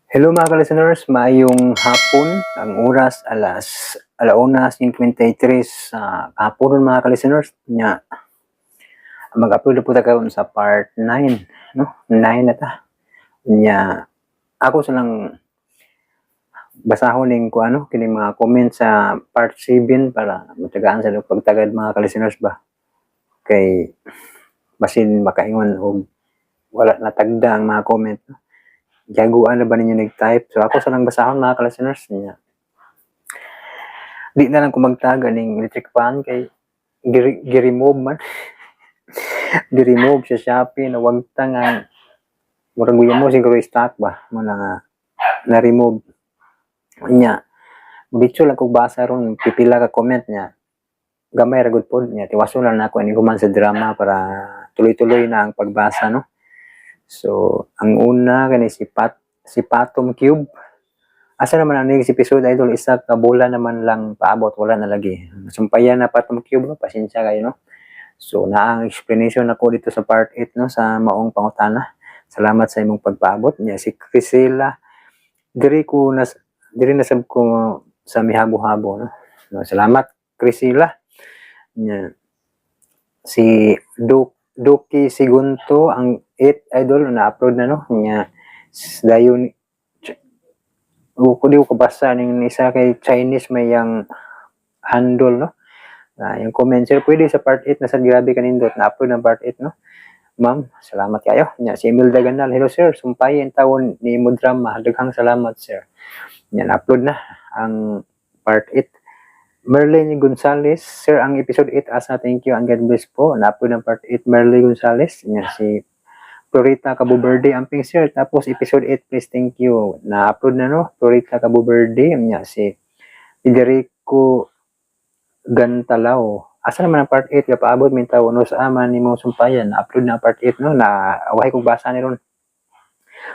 Hello, mga ka-listeners, maayong hapon. Ang oras alas 1:53 sa hapon, mga ka-listeners. Nya, mag-upload na po ta karon sa part 9, no? 9 na ta. Nya, ako sa lang basahon ning ko ano kining mga comment sa part 7 para matagaan sa pagtagad, mga ka-listeners ba. Kay basin makaingon og wala natagda ang mga comment, no? Jaguan na ba ninyo nag-type? So ako sa lang basahon, mga ka-listeners niya. Di na lang ko magtaga ning electric fan kay gi-remove man. Gi-remove sa Shopee na wagta nga murag mo siguro stock ba mo na nga na-remove. Nya, diretso lang kog basa ron pipila ka comment niya. Gamay ra gud pod niya. Tiwason lang nako ini human sa drama para tuloy-tuloy na ang pagbasa, no. So, ang una kani si Patom Cube. Asa naman ang next episode, idol? Isa ka bola naman lang paabot, wala na lagi. Sumpayan na, Patom Cube, no? Pasensya kayo, no. So, naa ang explanation nako dito sa part 8, no, sa maong pangutana. Salamat sa imong pagpaabot niya. Si Crisela, diri na sab ko sa mihabo-habo, no. No, salamat, Crisela. Nya si Duki Sigunto, ang 8, idol, na-upload na, no. Nya dayon ko di ko kabasa ning isa kay Chinese may yang handle, no. Na yung comment, "Sir, pwede sa part 8 na sad, grabe kanindot." Na-upload ng part 8, no. Ma'am, salamat kayo. Nya si Emil Daganal, "Hello sir, sumpayin tawon ni mo drama. Daghang salamat, sir." Nya na-upload na ang part 8. Merlin Gonzalez, "Sir, ang episode 8 asa? Thank you and God bless po." Na-upload ang part 8, Merlin Gonzalez. Nya si Florita Cabo Verde, "Amping sir, tapos episode 8 please, thank you." Na-upload na, no, Florita Cabo Verde. Nya si Federico Gantalao, "Asa naman ang part 8? Kapaabot min tawo no sa ama nimo sumpayan." Na-upload na ang part 8, no, na awahay kog basa ni ron.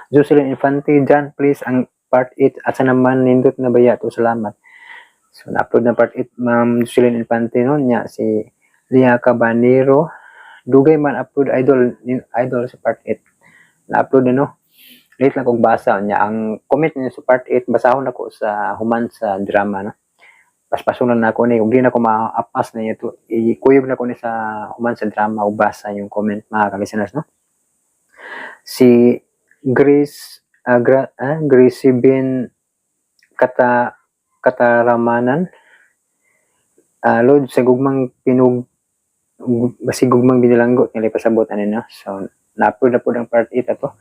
Jocelyn Infante, "John, please, ang part 8 asa naman? Nindot na baya to? Salamat." So na-upload na part 8, Ma'am Jocelyn Infante, no. Nya si Lia Cabanero, "Dugay man upload, idol." Idol, sa part 8 na-upload na, no. Late lang kog basa niya ang comment niya sa part 8. Basahon nako sa human sa drama, no. Paspasunan na ako ni ug di na ko maapas na ito, ikuyog na ko ni sa human sa drama ug basa yung comment, mga ka-listeners, no. Si Grace Grace Bin Kata Kataramanan, "Lord, sa gugmang pinug basig gugmang binilanggo nila pasabot ani," no. So na-upload na pud ang part 8 ato.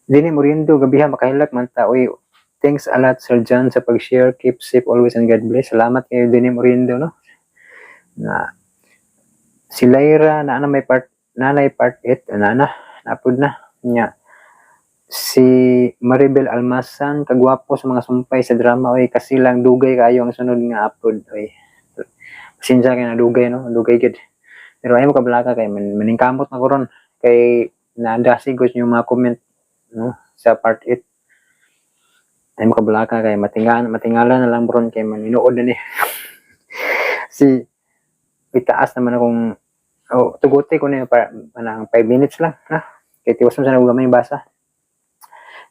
Dini Moriendo, "Gabiha makahilak man ta oy. Thanks a lot, Sir John, sa pag-share. Keep safe always and God bless." Salamat kayo, Dini Moriendo, no. Na si Lyra na may part nanay part 8 na na-upload na. Nya si Maribel Almasan, "Kagwapo sa mga sumpay sa drama oy, kasi lang dugay kayo ang sunod nga upload oy." Pasensya kay na dugay, no, dugay gid. Pero ay mo kabalaka kay man maningkamot na ko ron kay nadasig ko yung mga comment, no, sa part 8. Ay mo kabalaka kay matingalan matingala na lang bron kay maninuod na ni si itaas naman akong oh, tuguti ko na para manang 5 minutes lang na kay tiwas mo sa gamay basa.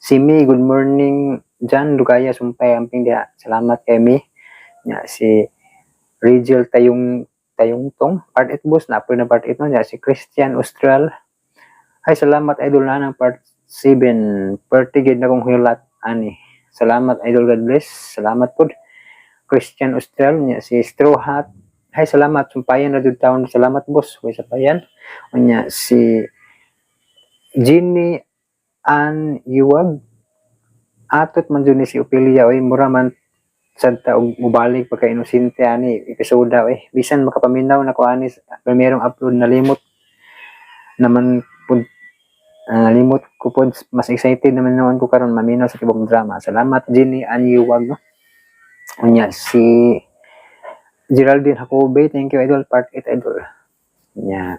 Si Mi, "Good morning Jan Lugaya, sumpay, amping diha." Salamat kay Mi. Nya si Rigel Tayong Tayong Tong, "Part 8 boss." Na-upload na part 8, no. Nya si Christian Austral, "Ay, salamat idol na ng part 7. Pertigid na kong hilat ani. Salamat idol, God bless." Salamat pod, Christian Austral. Nya si Straw Hat, "Hay, salamat, sumpayan na jud taon. Salamat boss." Way sapayan. Unya si Jenny Ann Yuwag, "Atot man jud ni si Ophelia oy, mura man sad ta og mobalik pagka inosente ani episoda oy. Bisan makapaminaw na ko ani primerong upload, nalimot naman pud, nalimot ko pod. Mas excited naman noon ko karon maminaw sa tibok drama." Salamat, Jenny Ann Yuwag, no. Unya si Geraldine Jacobe, "Thank you idol, part 8 idol." Nya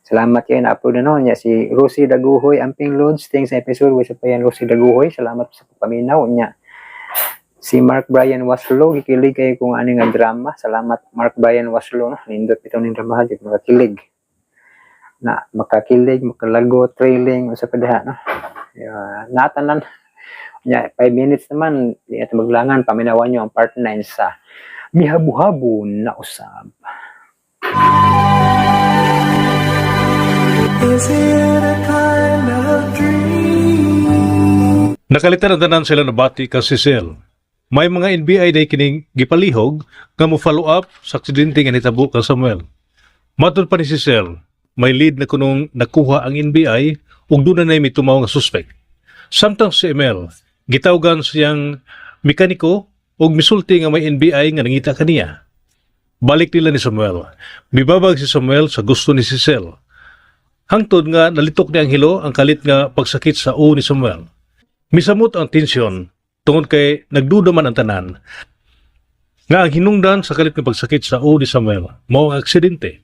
salamat kayo, na-upload na, no. Nya si Rosie Daguhoy, "Amping Loads, thanks sa episode." Way sapayan, Rosie Daguhoy, salamat sa pagpaminaw. Nya si Mark Brian Waslo, "Gikilig kayo kung ano nga drama." Salamat, Mark Brian Waslo, no. Nindot bitaw ning drama jud, makakilig na, makakilig, makalago, trailing, usa pa diha, no. Yeah, natanan. Nya, 5 minutes naman, di natin maglangan, paminawan nyo ang part 9 sa Mihabu-habo na usab. Is it a kind of dream? Nakalitan ang tanan sila nabati ka Cecil. May mga NBI day kining gipalihog nga mo follow up sa aksidente nga nitabo ka Samuel. Matod pa ni Cecil, may lead na kunong nakuha ang NBI ug doon na mitumaw nga suspect. Samtang si Emel, gitawgan siyang mekaniko ug misulti nga may NBI nga nangita kaniya. Balik nila ni Samuel. Mibabag si Samuel sa gusto ni Cecil. Hangtod nga nalitok ni Angelo ang kalit nga pagsakit sa uo ni Samuel. Misamot ang tensyon tungod kay nagduda man ang tanan nga ang hinungdan sa kalit nga pagsakit sa uo ni Samuel mao ang aksidente.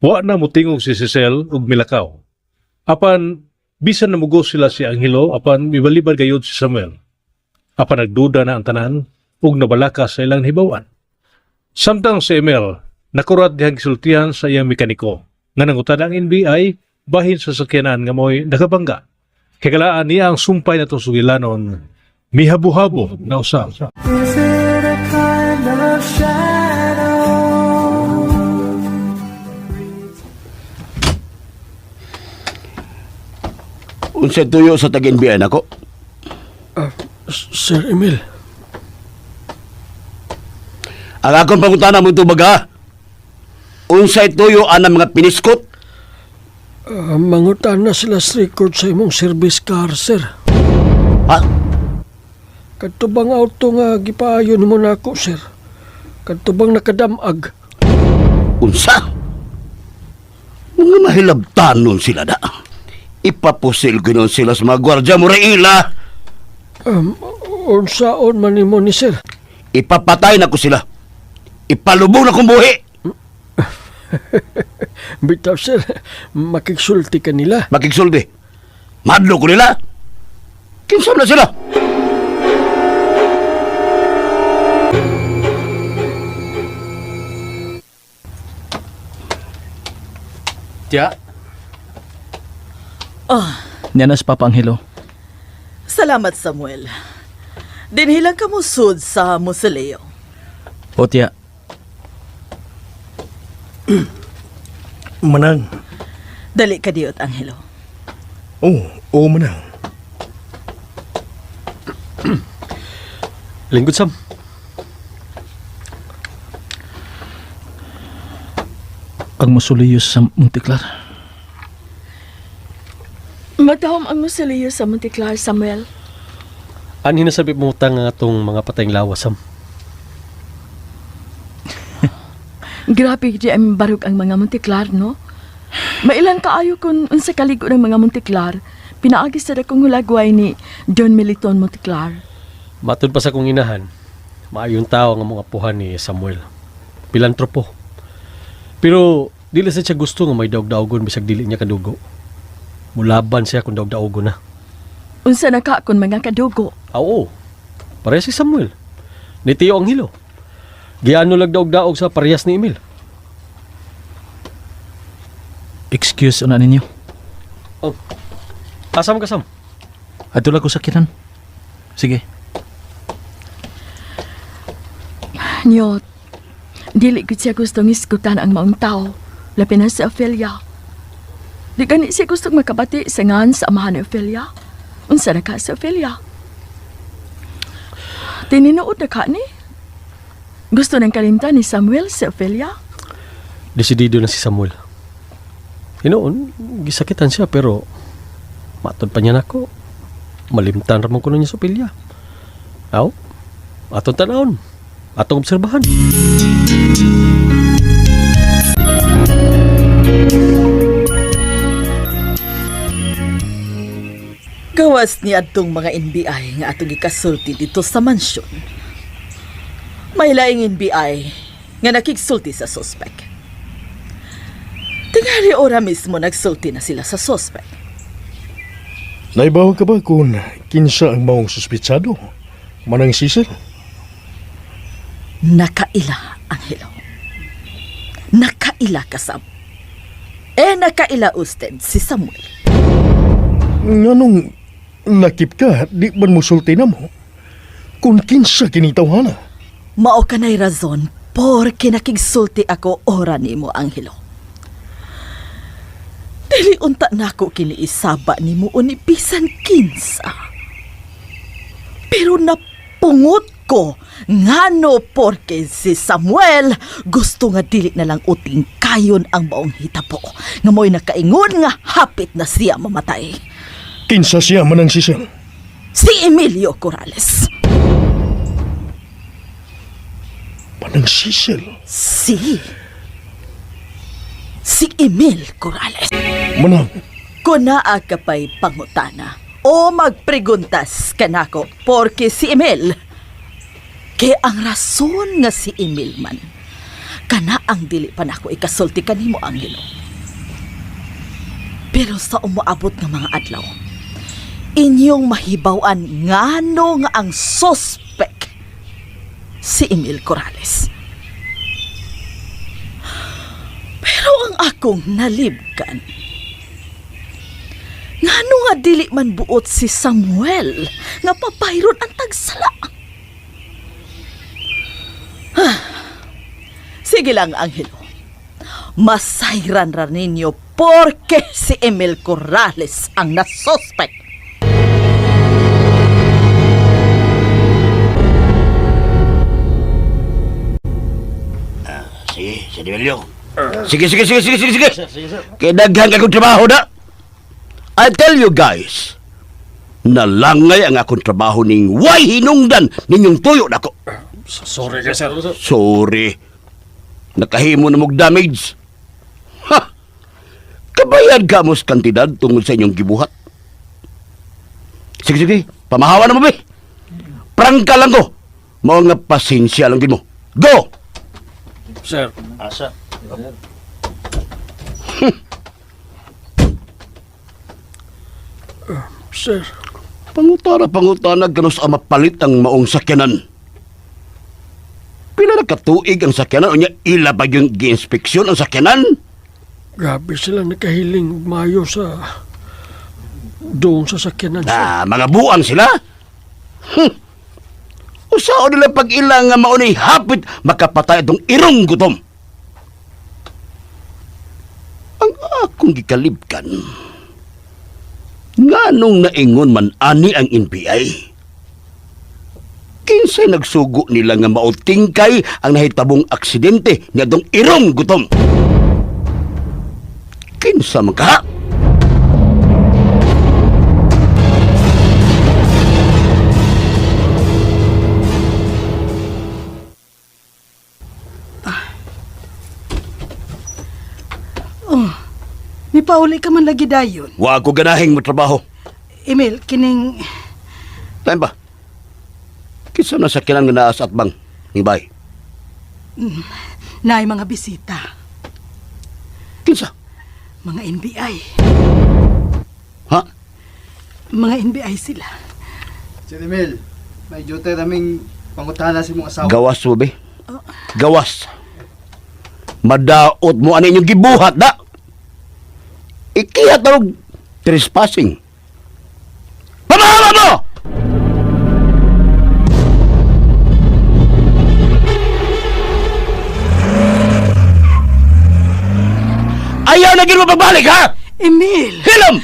Wa na motingog si Cecil ug milakaw. Apan bisan namugo sila si Angelo, apan mibalibad gayud si Samuel. Apan nagduda na ang tanan ug nabalaka sa ilang hibawan. Samtang si Emel nakurat dihang gisultihan sa iyang mekaniko nga nangutan ang NBI bahin sa sakyanan nga mo'y nakabangga. Kagalaan niya ang sumpay na itong sugilanon, mihabuhabo na usab. Is it a kind of shadow? Unsa tuyo sa tag-NBI nako? Sir Emil, Ang akong pangutana mo tubag ha. Unsay tuyo anang mga piniskot? Mangutan na sila sa record sa imong service car, sir. Ha? Kadto bang auto nga gipaayon mo nako, sir? Kadto bang nakadamag? Unsa? Mga mahilabtanon sila da. Ipapusil ganoon sila sa mga gwardya mo ila. Unsaon man nimo ni sir? Ipapatay na ko sila. Ipalubog na kong buhi. Bitaw, sir, makigsulti ka nila. Makigsulti. Madlo ko nila. Kinsam na sila. Tiya. Oh, Niya na si Papa Angelo. Salamat, Samuel. Dinhilang ka mo sud sa musileo. O tiya. Manang. Dali ka diyot, Angelo. Oh, oo manang. Lingkod, Sam. Ang musuliyo sa Monticlar. Matahom ang musilyo sa Monticlar, Samuel. Anhin na sabi mo nga atong mga patayng lawas, Sam. Grabe di ang barog ang mga Monticlar, no? Mailan kaayo kung unsa kaligo ng mga Monticlar, pinaagi sa dakong hulagway ni Don Militon Monticlar. Matud pa sa kong inahan, maayong tao ang mga apuhan ni Samuel. Pilantropo. Pero dili sa siya gusto nga may daog-daogon bisag dili niya kadugo. Mulaban siya kung daog-daogon na. Unsa na ka kung mga kadugo? Ah, oo. Parehas si Samuel. Ni Tio Angelo. Giano lag daog-daog sa parehas ni Emil. Excuse una ninyo. Asam ka, Sam? Adto lang ko sakyanan. Sige. Nyot, dili gud siya gustong iskutan ang maong tao, labi na si Ophelia. Di gani siya gustong makabati sa ngan sa amahan ni Ophelia. Unsa na ka si Ophelia? Tininuod na ka ni? Gusto ng kalimtan ni Samuel si Ophelia? Desidido na si Samuel. Hinoon, gisakitan siya pero matod pa niya nako. Malimtan ramon ko niya sa pilya. Aw, atong tanawon. Atong obserbahan. Gawas ni adtong mga NBI nga atong gikasulti dito sa mansyon. May laing NBI nga nakigsulti sa suspect. Tingali ora mismo nagsulti na sila sa suspect. Naibaw ka ba kung kinsa ang maong suspitsado? Manang Cecil? Nakaila, Angelo. Nakaila ka, Sam. Eh, nakaila usted si Samuel. Nganong Nakip ka, di man musulti na mo. Kung kinsa kinitawhana. Mao kanay razon porke nakigsulti ako ora nimo, Angelo. Dili unta nako kini isaba nimo o ni bisan kinsa. Pero napungot ko ngano porke si Samuel gusto nga dili na lang uting kayon ang maong hitabo nga mo'y nakaingon nga hapit na siya mamatay. Kinsa siya manang sisel. Si Emilio Corrales. Manang sisel. Si Si Emil Corrales. Manang, Kung naa ka pa'y pangutana o magpreguntas kanako porque si Emil kay ang rason nga si Emil man kana ang dili pa nako ikasulti kanimo, Angelo. Pero sa umuabot nga mga adlaw, inyong mahibaw-an ngano nga ang suspect si Emil Corrales. Pero ang akong nalibkan, ngano nga dili man buot si Samuel nga papayron ang tagsala? Ah, sige lang, Angelo. Masayran ra ninyo porke si Emil Corrales ang nasuspect. Sige, sa Emilio. Sige, sige, sige, sige, sige, sige. Kaya daghan ka kong trabaho na. I tell you guys, nalangay ang akong trabaho ning way hinungdan ninyong tuyo nako. Sorry ka, sir. Sorry. Nakahimo na mog damage. Ha! Kabayad ka mo sa kantidad tungod sa inyong gibuhat. Sige, sige. Pamahawa na mo, be. Prangka lang ko. Mao nga pasensya lang gid mo. Go! Sir. Asa? Sir, Pangutana, pangutana, ganos ang mapalit ang maong sakyanan. Pila na katuig ang sakyanan o niya ila ba yung gi-inspeksyon ang sakyanan? grabe sila nakahiling og maayo sa doon sa sakyanan, sir. Ah, mga buang sila. Usaon nila pag ila nga maunay hapit makapatay atong irong gutom. Ang akong gikalibkan, nganong naingon man ani ang NBI? Kinsay nagsugo nila nga mautingkay ang nahitabong aksidente ni atong irong gutom? Kinsa man kaha? Oh, mipauli ka man lagi dayon. Wa ko ganahing mo trabaho. Emil, kining Time ba? Kinsa na sakyanan nga naa sa atbang ni bay? naay mga bisita, Kinsa? mga NBI. Ha? Mga NBI sila. Sir Emil, may duty raming pangutana sa imong asawa. Gawas mo be. Gawas. Madaot mo ani inyong gibuhat da. Ikihat na og trespassing. Pamahala mo! Ayaw na gid mo pagbalik ha! Emil, Hilom!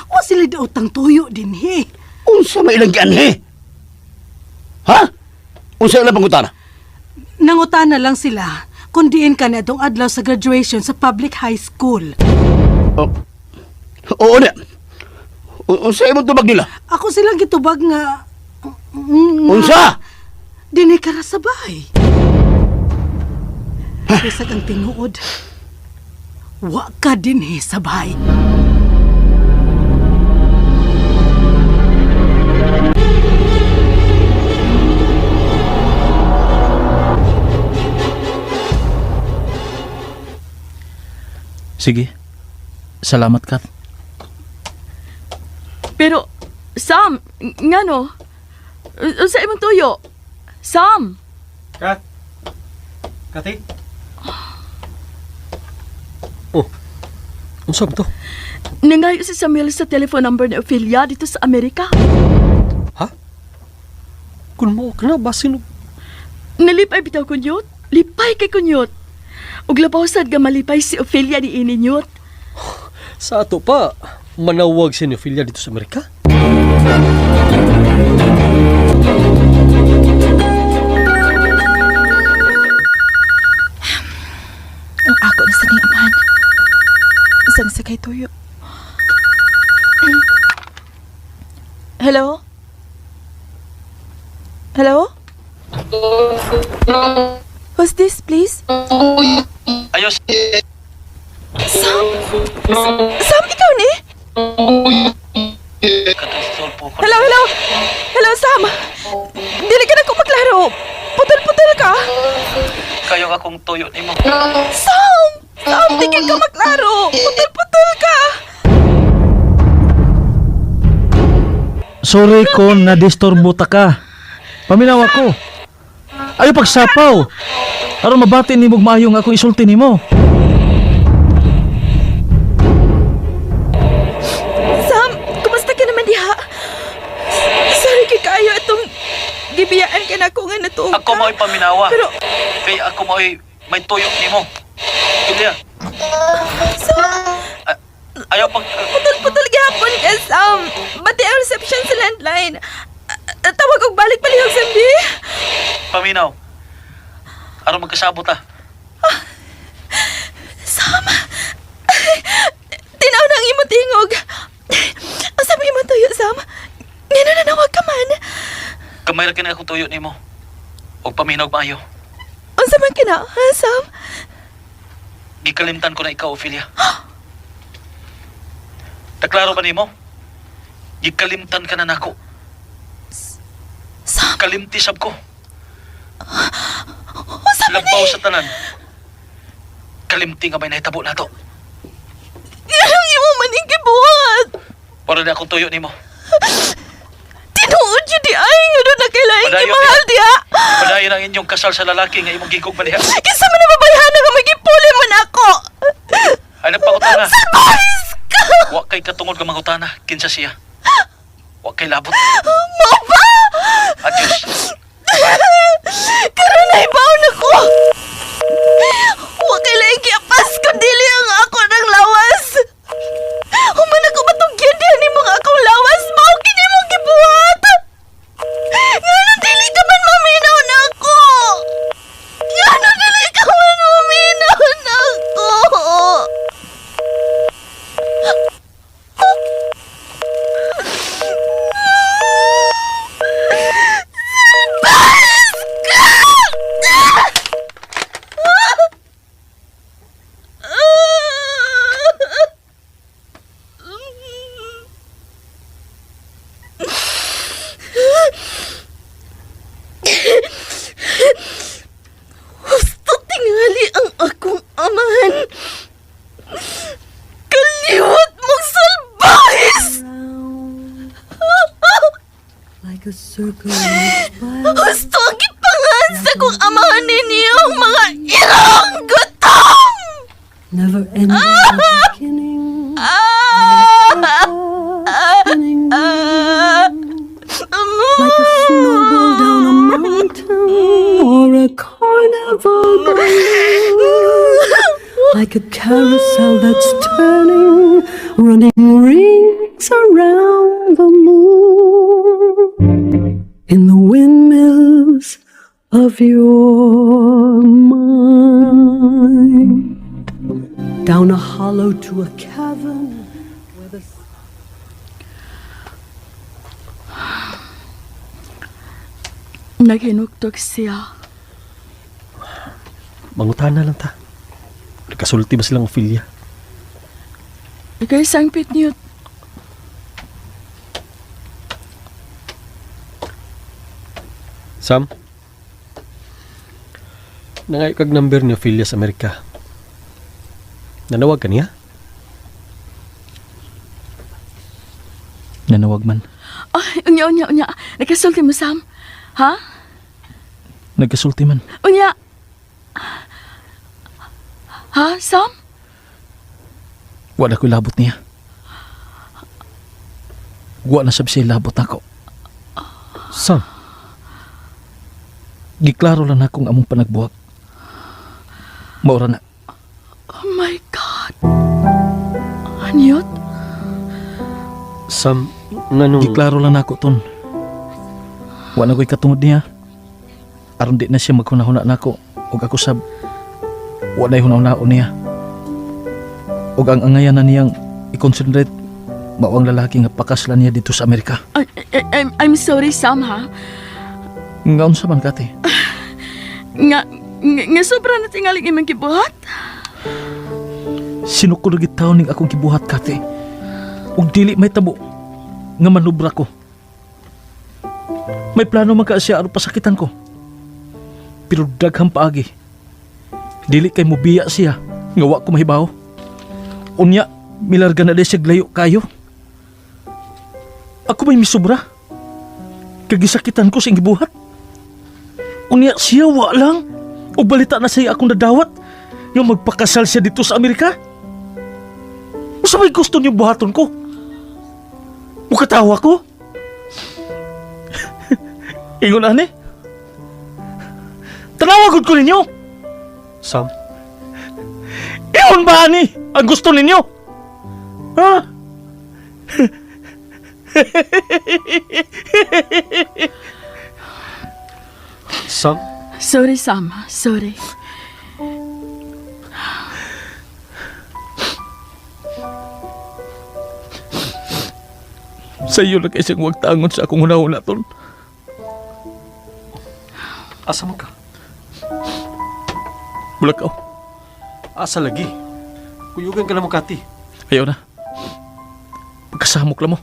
wa sila daotang tuyo din he. Unsa may ilang gianhi? Ha? Unsa ilang pangutana? Nangutana lang sila kung diin ka na atong adlaw sa graduation sa public high school. Oh. Oo na. Unsa imong tubag nila? Ako silang gitubag nga... nga Unsa? Dinhi ka ra sa bahay. Bisag ang tinuod. Wa ka dinhi sa bahay. Sige. Salamat, Kat. Pero, Sam, ngano? Unsa imong tuyo? Sam! Kat? Kati? Unsa man to? Nangayo si Samuel sa telephone number ni Ophelia dito sa Amerika. Ha? Kung mao ka na, basin og Nalipay bitaw ko Nyot. Lipay kay kunyot. Ug labaw sad nga malipay si Ophelia ni ini Nyot. Sa ato pa, manawag si ni Ophelia dito sa Amerika? Ang ako na sa ning amahan. Isang sakay tuyo. Hello? Hello? Who's this, please? Ayos. Sam? Sam, ikaw ni? Hello, hello! Hello, Sam! Dili ka na ko maglaro! Putol-putol ka! Kayo akong tuyo nimo. Sam! Sam, di ka maglaro! Putol-putol ka! Sorry kung na-disturbo ta ka. Paminaw ako. Ayo pagsapaw. Aron mabati nimo og maayo nga akong isulti nimo. Sam, kumusta ka naman diha? Sorry kay kayo itong gibiyaan ka na ako nga natuog Ako ka. mo'y paminawa. Pero, Kay ako mo'y may tuyo nimo. Ophelia, Sam, ayaw pag putol-putol gihapon ka, Sam. Bati ang reception sa landline. Tawag og balik palihog, Sam, di? paminaw. Aron magkasabot ta. Sam! Tinaw na ang imong tingog. Ang sabi imong tuyo, Sam. Ngano nanawag ka man? Gamay ra kini akong tuyo nimo. Og paminaw maayo. Unsa man kina, ha, Sam? Gikalimtan ko na ikaw, Ophelia. Naklaro ba nimo? Gikalimtan ka na nako. Sam, Kalimti sab ko. unsa man Labaw ni? sa tanan. Kalimti nga may nahitabo nato. Nganong imo man ing gibuhat? Para na akong tuyo nimo. Tinuod yun di ay, nga doon na kailangan Padayon imahal diha. Padayon ang inyong kasal sa lalaki nga imong gigugma diha. Kinsa man na babayhana nga magipuli man ako. Ay nagpangutana. Salbahis ka! Wa kay katungod nga mangutana kinsa siya. Wa kay labot. Mao ba? Adios. Karon ay baon ako. Wa kay laing giapas kun dili ang ako ng lawas. Human ako matugyan diha nimo nga akong lawas, mao kini mong gibuhat. Ngano dili ka man maminaw nako? Ngano dili ka man maminaw nako? Husto tingali ang akong amahan. Kaliwat mong salbahis! Like a circle Husto ang gipangan sa kong amahan ninyo ang mga irang gutom! never ending beginning. Spinning like a snowball down a mountain or a carnival balloon. Like a carousel that's turning, running rings around the moon. In the windmills of your mind. Down a hollow to a cavern where the Naghinuktok siya. Mangutana lang ta. Nagkasulti ba silang Ophelia? Ikay sangpit niyo. Sam? Nangayo kag number ni Ophelia sa Amerika. Nanawag ka niya? Nanawag man. Ay, unya, unya, unya. Nagkasulti mo, Sam? Ha? Nagkasulti man. Unya. Ha, Sam? Wala ko'y labot niya. Wa na sab siya labot nako. Sam, Giklaro lang akong among panagbuhag. Maura na. Oh my God. Anyot? Sam, nganong... Giklaro lang nako ton. Wa na ko'y katungod niya. Aron di na siya maghunahuna nako ug ako sab wa na'y hunahunao niya. Ug ang angayan na niyang i-concentrate mao ang lalaki nga pakaslan niya dito sa Amerika. I'm sorry, Sam, ha? Nga unsa man kate? Nga sobra na tingaling imong gibuhat? Sinukod gid taon ning akong gibuhat kate. Ug dili may tabo nga manubra ko. May plano man ka siya aron pasakitan ko. Pero daghang paagi. Dili kay mubiya siya nga wa ko mahibaw. Unya milarga na di siya glayo kayo. Ako may misubra. Kagisakitan ko sa iyang gibuhat. Unya siya wa lang. O balita na siya akong nadawat nga magpakasal siya dito sa Amerika. Usa may gusto niyong buhaton ko? Mukatawa ko? Ingon ani? Tanawa gud ko ninyo! Sam, Ingon ba ani ang gusto ninyo? Ha? Sam, Sorry, Sam. Sorry. Sa iyo lang isang huwag tangon sa akong hunahuna, tol. asa man ka? Bulakaw. Asa lagi? Kuyugan ka na mo, Kati. Ayaw na. Pagkasamok lang mo.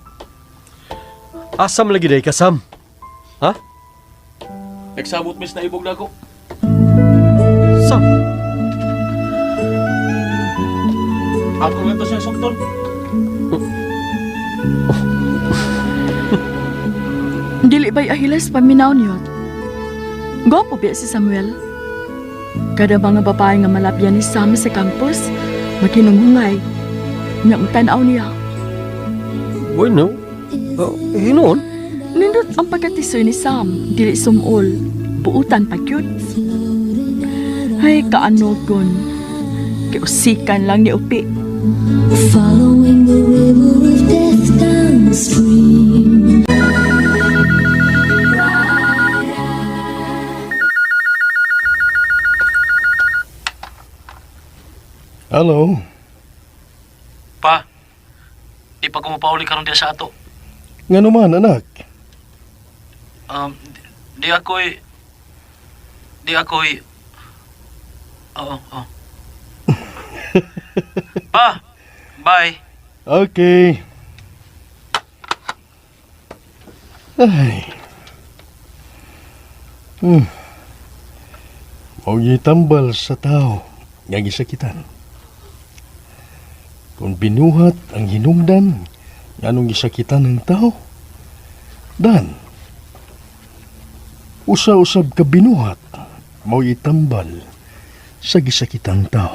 Asa man lagi day ka, Sam? Ha? Nagsabot mis na ibog na ako. Sam, Ako nga to siya sukton. Dili ba'y ahilas paminaw niyot? Gopo biya si Samuel. Kada mga babae nga malabyan ni Sam sa campus, makinunghungay. Nga matanaw niya. bueno. Oh, hinuon. Nindot ang pagkatisoy ni Sam, dili sumol. Buutan pa gyud. Ay, kaanogon. Kiusikan lang ni Upi. Following the river of death downstream. Hello. Pa, di pa kumapauli karon diya sa ato. Nga naman, anak. Di ako'y... Di ako'y... Oo, oo. Pa, bye. Okay. Ay. Mao tambal sa tao nga gisakitan. Kung binuhat ang hinungdan nganong gisakitan ng tao, dan usa-usab ka binuhat mao itambal sa gisakitang tao.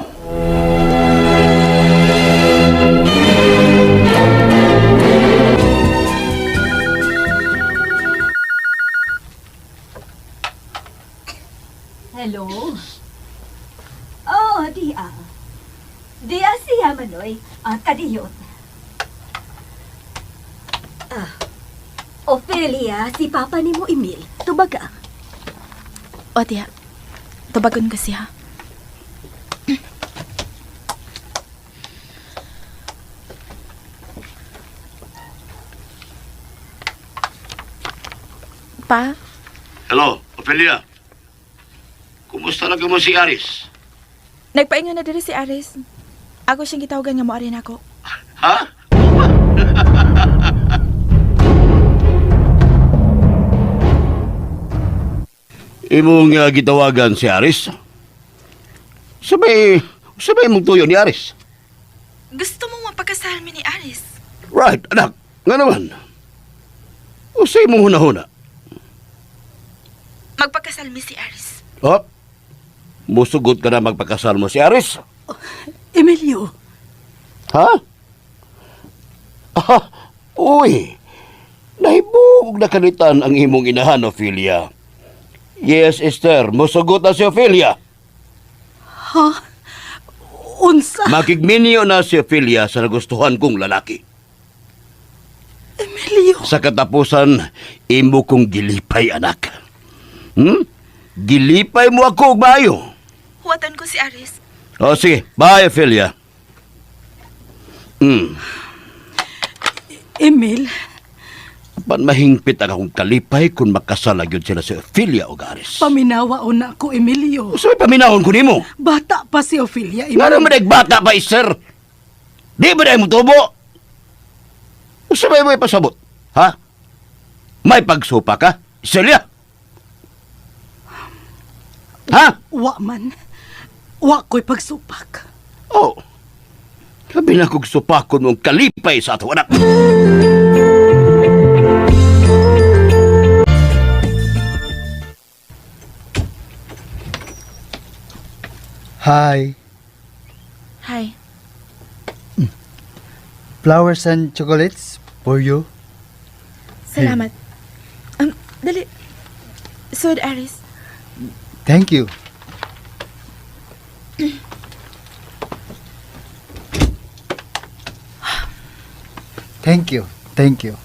Hello? Oo, dia. Dia siya manoy, kadiyot. Ah, Ophelia, si papa ni mo Emil. Tubaga. O, tiya. Tubagon ko siya. Pa, Hello, Ophelia. Kumusta na mo si Aris? nagpaingon na diri si Aris. Ako siyang gitawagan nga moari nako. Ha? Imong gitawagan si Aris? Sabay, sabay mong tuyo ni Aris. Gusto mo mapakasal mi ni Aris? Right, anak. Nga naman. Usay mong hunahuna. Magpakasal mi si Aris. Hop. Musugot ka na magpakasal mo si Aris. Emilio, Ha? Ah, uy. Nahibog na kalitan ang imong inahan, Ophelia. Yes, Esther, musugot na si Ophelia. Ha? Unsa? Makigminyo na si Ophelia sa nagustuhan kong lalaki. Emilio. Sa katapusan, imo kong gilipay, anak. Gilipay mo ako, og maayo. Huwatan ko si Aris. O sige, bye, Ophelia. Emil, Pan mahingpit ang akong kalipay kung makasala gyud sila si Ophelia o Aris. Paminawa na ako, Emilio. Usa may paminahon ko nimo. Bata pa si Ophelia, Emilio. Nga naman ay bata pa, sir. Di ba dahil mo tubo? Usa may may pasabot? Ha? May pagsupa ka? Celia? Ha? Wa man. Wa ko'y pagsupak. Oh. Sabi na kong supakon mong kalipay sa ato anak. Hi. Hi. Flowers and chocolates for you. Salamat. Dali. Sud, Aris. Thank you. Thank you. Thank you.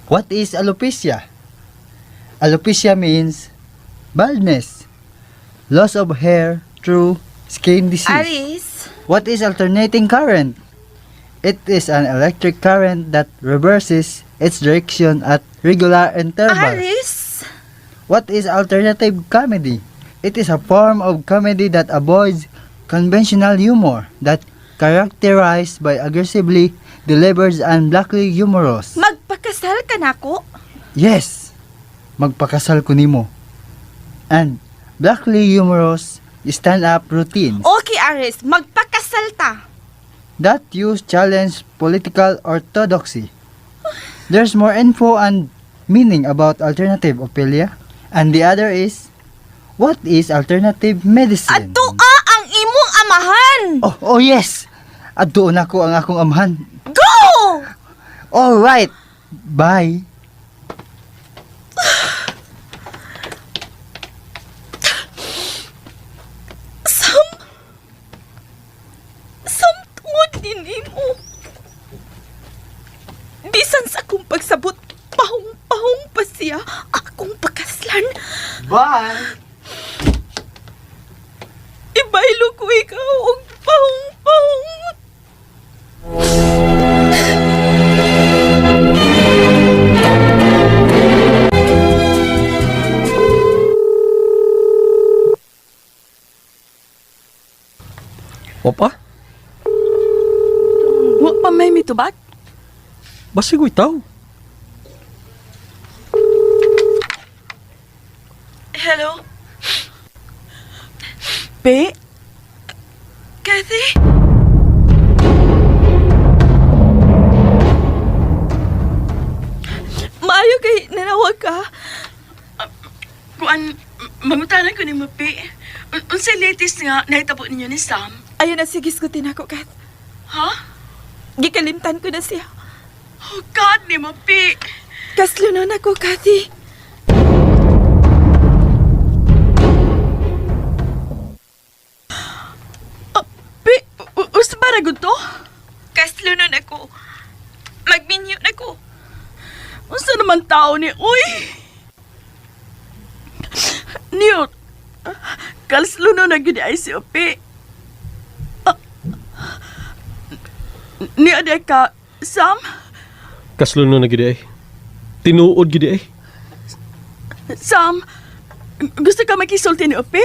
What is alopecia? Alopecia means baldness, loss of hair through skin disease. Aris! What is alternating current? It is an electric current that reverses its direction at regular intervals. Aris! What is alternative comedy? It is a form of comedy that avoids conventional humor that characterized by aggressively delivered and blackly humorous. Magpakasal ka nako? Yes, magpakasal ko nimo. And blackly humorous stand-up routines Okay, Aris. Magpakasal ta. that use challenge political orthodoxy. There's more info and meaning about alternative, Ophelia. And the other is, what is alternative medicine? Atua ang imong amahan! Oh, oh yes! Adtuon ako ang akong amahan. Go! All right. Bye. Sam! Sam, tungod din nimo. Bisan sa akong pagsabot, pahong-pahong pa siya akong pakaslan. Bye. Ibaylo ko ikaw og pahong-pahong. Opa, Wa pa may mitubag? basig ko itaw. Hello? Pe? Kathy? Maayo kay nanawag ka. Kuan, mangutanan ko ni Mapi. Unsay latest nga nahitabo ninyo ni Sam? Ayun na sige, isgutin ako, Kath. Ha? Gikalimtan ko na siya. Oh God, ni Mapi. Kaslunon ako, Kathy. Pi, usa ba ra gud to? Kaslunon ako. Magminyo na ko. Unsa naman tao ni Uy? Niyot, kaslunon na gyud ay si Opi. Niya di ka, Sam? Kasluno na gid ay. Tinuod gid ay. Sam, gusto ka makisulti ni Opi?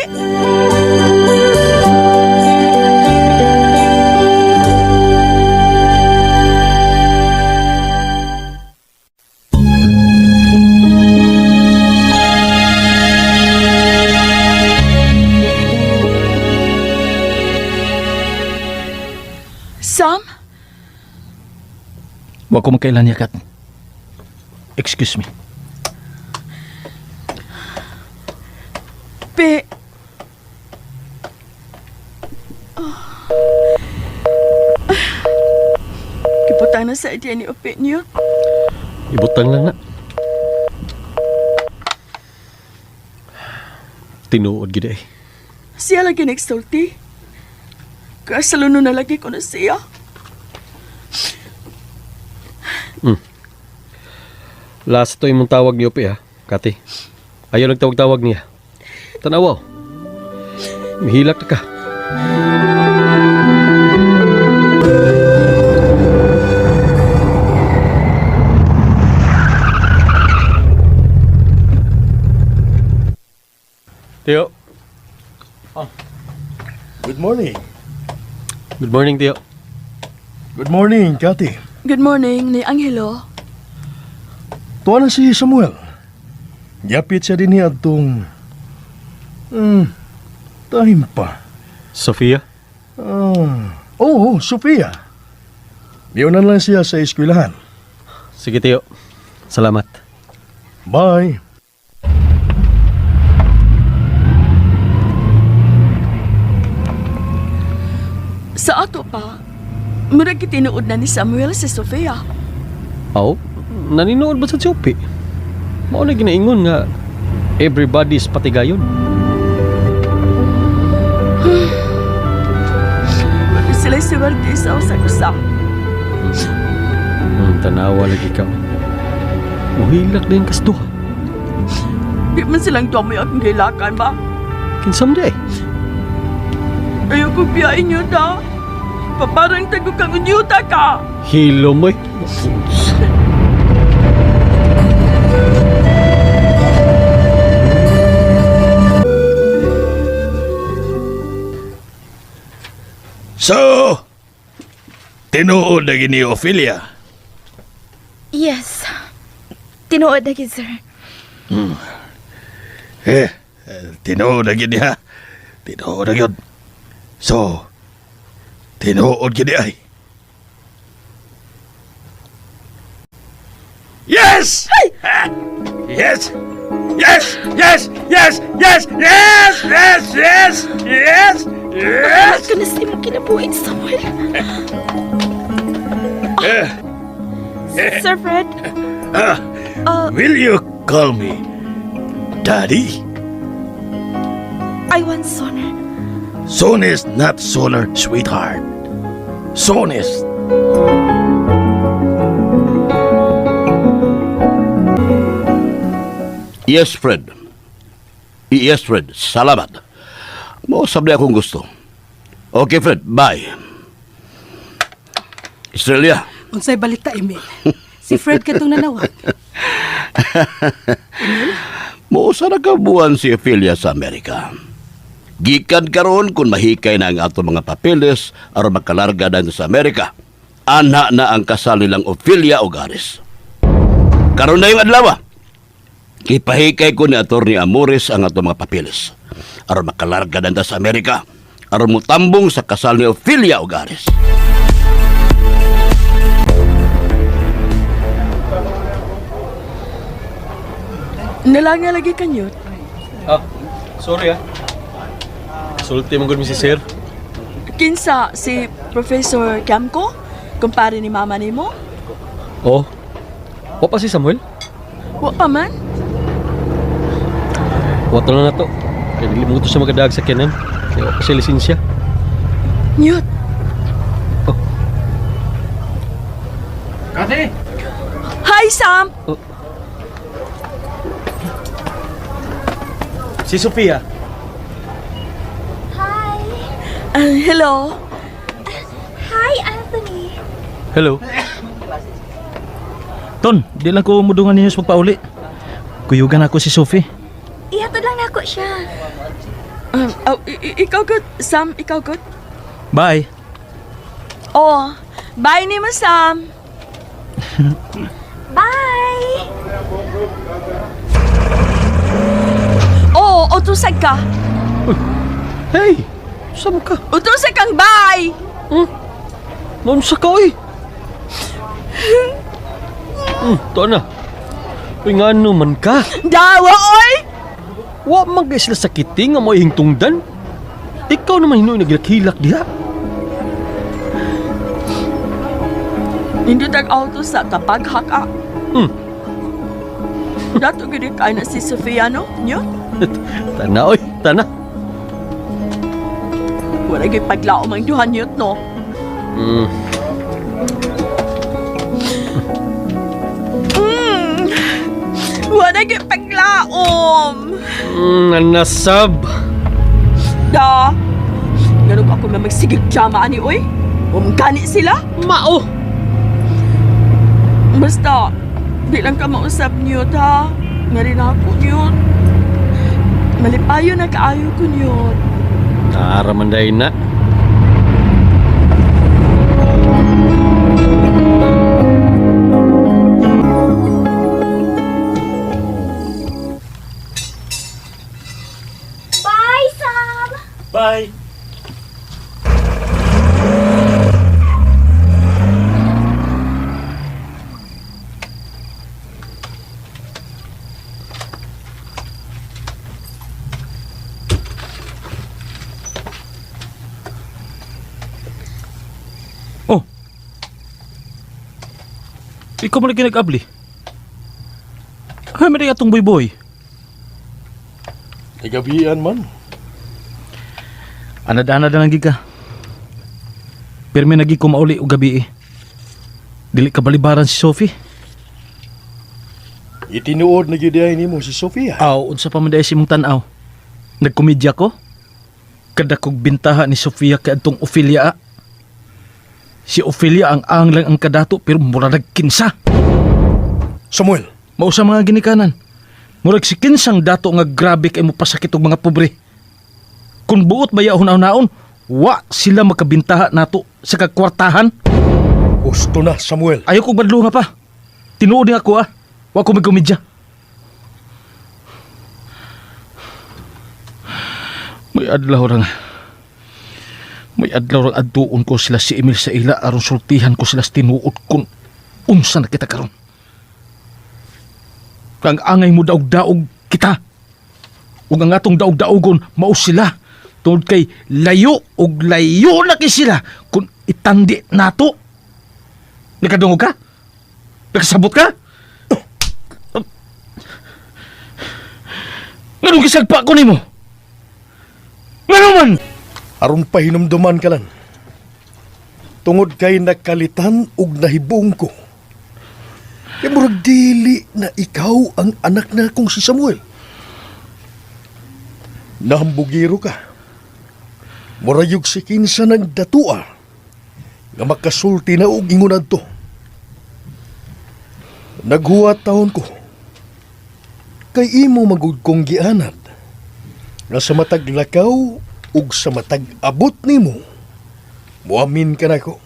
Sam? Wa ko makailan niya, Kat. Excuse me. Pe. Ah. Butang na sa idea ni Opi niyo. Ibutang lang na. Tinuod gid eh. Siya lagi nagsulti. Kaya sa luno na lagi ko na siya. Last to imong tawag ni Opi ha, Kati. Ayaw nagtawag-tawag niya. Tanawa. Oh. Mihilak na ka. Tiyo. Good morning. Good morning, Tiyo. Good morning, Kati. Good morning ni Angelo. Tuwa na si Samuel. Yapit siya din niya atong... time pa. Sofia? Ah, oo, Sofia. Miunan lang siya sa eskwelahan. Sige, Tiyo. Salamat. Bye. Sa ato pa, murag kitinuod na ni Samuel si Sofia. Aw, naninood ba sa si Opi? Mao na ginaingon nga everybody's patigayon. Wala sila siwerte sa usa-usa. Tanawa lagi ka. Muhilak din kas duha. Di man silang tuwa akong gilakan ba? Kinsam di eh. Ayaw ko biyain yun da. Paparang tago kang unyuta ka. Hilo mo eh. So, tinuod na gini Ophelia. Yes. Tinuod na gid, sir. Eh, tinuod na gini ha. Tinuod na gyud. So, tinuod gini ay. Yes! Yes! Yes! Yes! Yes! Yes! Yes! Yes! Yes! Yes! Yes! Ka na sa imong kinabuhi, Samuel. Sir Fred, Will you call me Daddy? I want sooner. Soon is not sooner, sweetheart. Soon is. Yes, Fred. Yes, Fred. Salamat. Mo sabi akong gusto. Okay, Fred. Bye. Australia. Unsay balita, Emil? Si Fred katong nanawag. Muusa na kabuan si Ophelia sa Amerika. Gikan karon kung mahikay na ang ato mga papeles aron makalarga na sa Amerika. Ana na ang kasal nilang Ophelia o Garis. Karon na yung adlaw. Ipahikay ko ni Atty. Amores ang ato mga papeles aron makalarga na sa Amerika. Aron mutambong sa kasal ni Ophelia Ogares. Nalanga lagi kanyot. Ah, sorry ah. Sulti mo gud mi si sir. Kinsa si Professor Camco? Kumpare ni mama nimo? Oh. Wa pa si Samuel? Wa pa man. Wa to na to. Kay dili mo to siya magadaag sa kanan. Kay wa pa siya lisensya. Nyot. Oh. Kati! Hi, Sam! Si Sofia. Hi! Hello. Hi, Anthony! Hello. Ton, di lang ko mudungan ninyo sa pagpauli. Kuyugan ako si Sophie. Ihatod lang nako siya. Oh, ikaw good, Sam. Ikaw good. Bye. Oh, bye ni mo, Sam. Bye! Oh, utusag ka. Hey! Saan ka? Utusag kang bye! Noon sa ka oy. To na. Uy, ngano man ka? Dawa, oy! Wa man kay sila sakiti nga mo hingtungdan. Ikaw naman hinuoy naghilak diha. Nindot ang auto sa tapaghak ah. Dato gid kay na si Sofia no? Nyo? Tana oy, tana. Wala gyud paglaom ang duha niyot no. Wala gyud paglaom. Nasab. Da. Ganun ko ako na magsigig jama ani oy. Umgani sila. Mao. Basta, di lang ka mausap niyo, ha? Nga rin ako niyo. Malipayo na kaayo ko niyo. Tara man day na. Bye, Sam! Bye. Oh. Ikaw mo lagi nag-abli. Ay, may atong boy-boy. Nagabian man. Anad-anad na lang gid ka. Pirmi nagi ko mauli og gabi eh. Dili ka balibaran si Sophie. Itinuod na gyud ay nimo si Sofia. Aw, unsa pa man diay si imong tan-aw? Nagkomedya ko? Kada kog bintaha ni Sofia kay adtong Ophelia. Ah. Si Ophelia ang ang lang ang kadato pero mura nagkinsa. Samuel, Mao sa mga ginikanan. Murag si kinsang dato nga grabe kay mo pasakit og mga pobre. Kung buot ba hunaw-naon, wa sila makabintaha nato sa kakwartahan. Gusto na Samuel. Ayaw kong badlo nga pa. Tinuod ni ako ah. Wa ko magkomedya. May adlaw rang May adlaw rang adtuon ko sila si Emil sa ila aron sultihan ko sila sa tinuod kung unsa na kita karon. Kang angay mo daog-daog kita. Ug ang atong daog-daogon mao sila tungod kay layo ug layo na kay sila kung itandi nato. Nakadungog ka? Nakasabot ka? Nganong gisagpa ko nimo? Ngano man? Aron pahinumduman ka lang. Tungod kay nakalitan ug nahibong ko. Kay murag dili na ikaw ang anak na kong si Samuel. Nahambugiro ka. Murayog si kinsa ng datua nga makasulti na og ingon adto. Naghuwat taon ko. Kay imo magud kong gianad nga sa matag lakaw ug sa matag abot nimo muamin ka nako.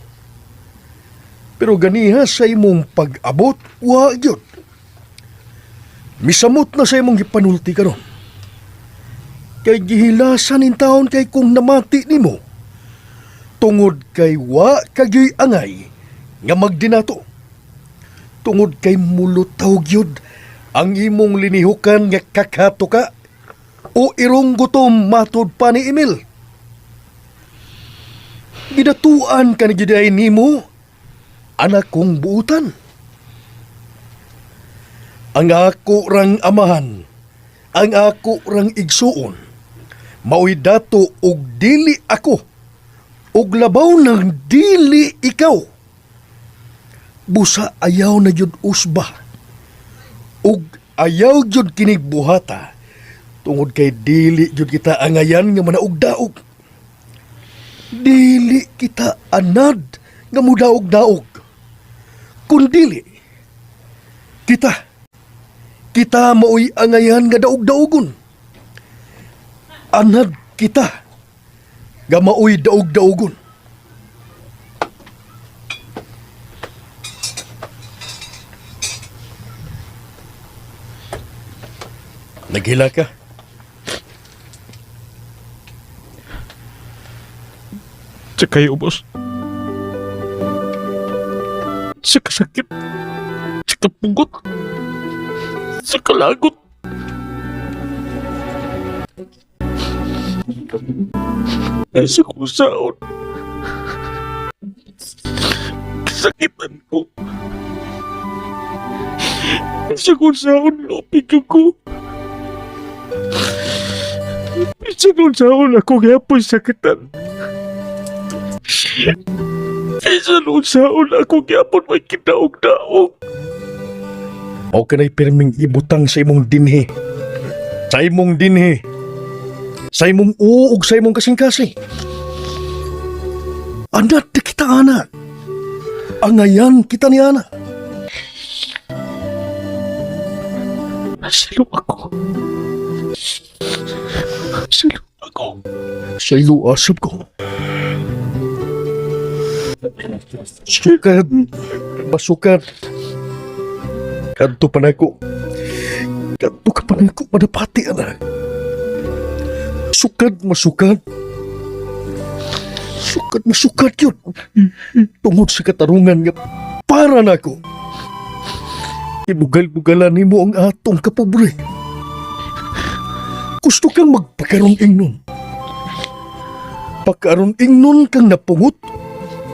Pero ganiha sa imong pag-abot, wa gyud. Misamot na sa imong gipanulti karon. Kay gihilasan nin taon kay kung namati nimo. Tungod kay wa kagyoy angay nga magdinato. Tungod kay mulutaw gyud ang imong linihukan nga kakato ka o irong gutom matod pa ni Emil. Gidatuan ka ni gyud nimo anak kong buutan. Ang ako rang amahan, ang ako rang igsuon, maoy dato og dili ako, og labaw ng dili ikaw. Busa ayaw na jud usba, og ayaw jud kinig buhata, tungod kay dili jud kita angayan nga manaugdaog. Dili kita anad nga mudaog-daog. Kun dili, kita maoy angayan nga daog-daogon. Anad kita nga maoy daog-daogon. Naghila ka? Tsaka kayo, boss. Sa kasakit. Sa kapugot. Sa kalagot. Ay, sa kusaon. Kasakitan ko. Bisag unsaon lupig ko. Bisag unsaon ako gyapon sakitan. Bisan unsaon ako gyapon may kinaog-daog. O kanay pirming ibutang sa imong dinhi. Sa imong dinhi. Sa imong uog sa imong kasing-kasing. Anat na kita, ana. Angayan kita ni ana. Nasilo ako. Nasilo ako. Sa ilo asap ko. Sukad. Masukad. Kadto pa nako. Kadto ka pa nako madapati, ana. Sukad, masukad. Sukad, masukad yun. Tungod sa katarungan nga para nako. Ibugal-bugalan nimo ang atong kapobre. Gusto kang magpakaroon ingnon. Pagkaroon ingnon kang napungot,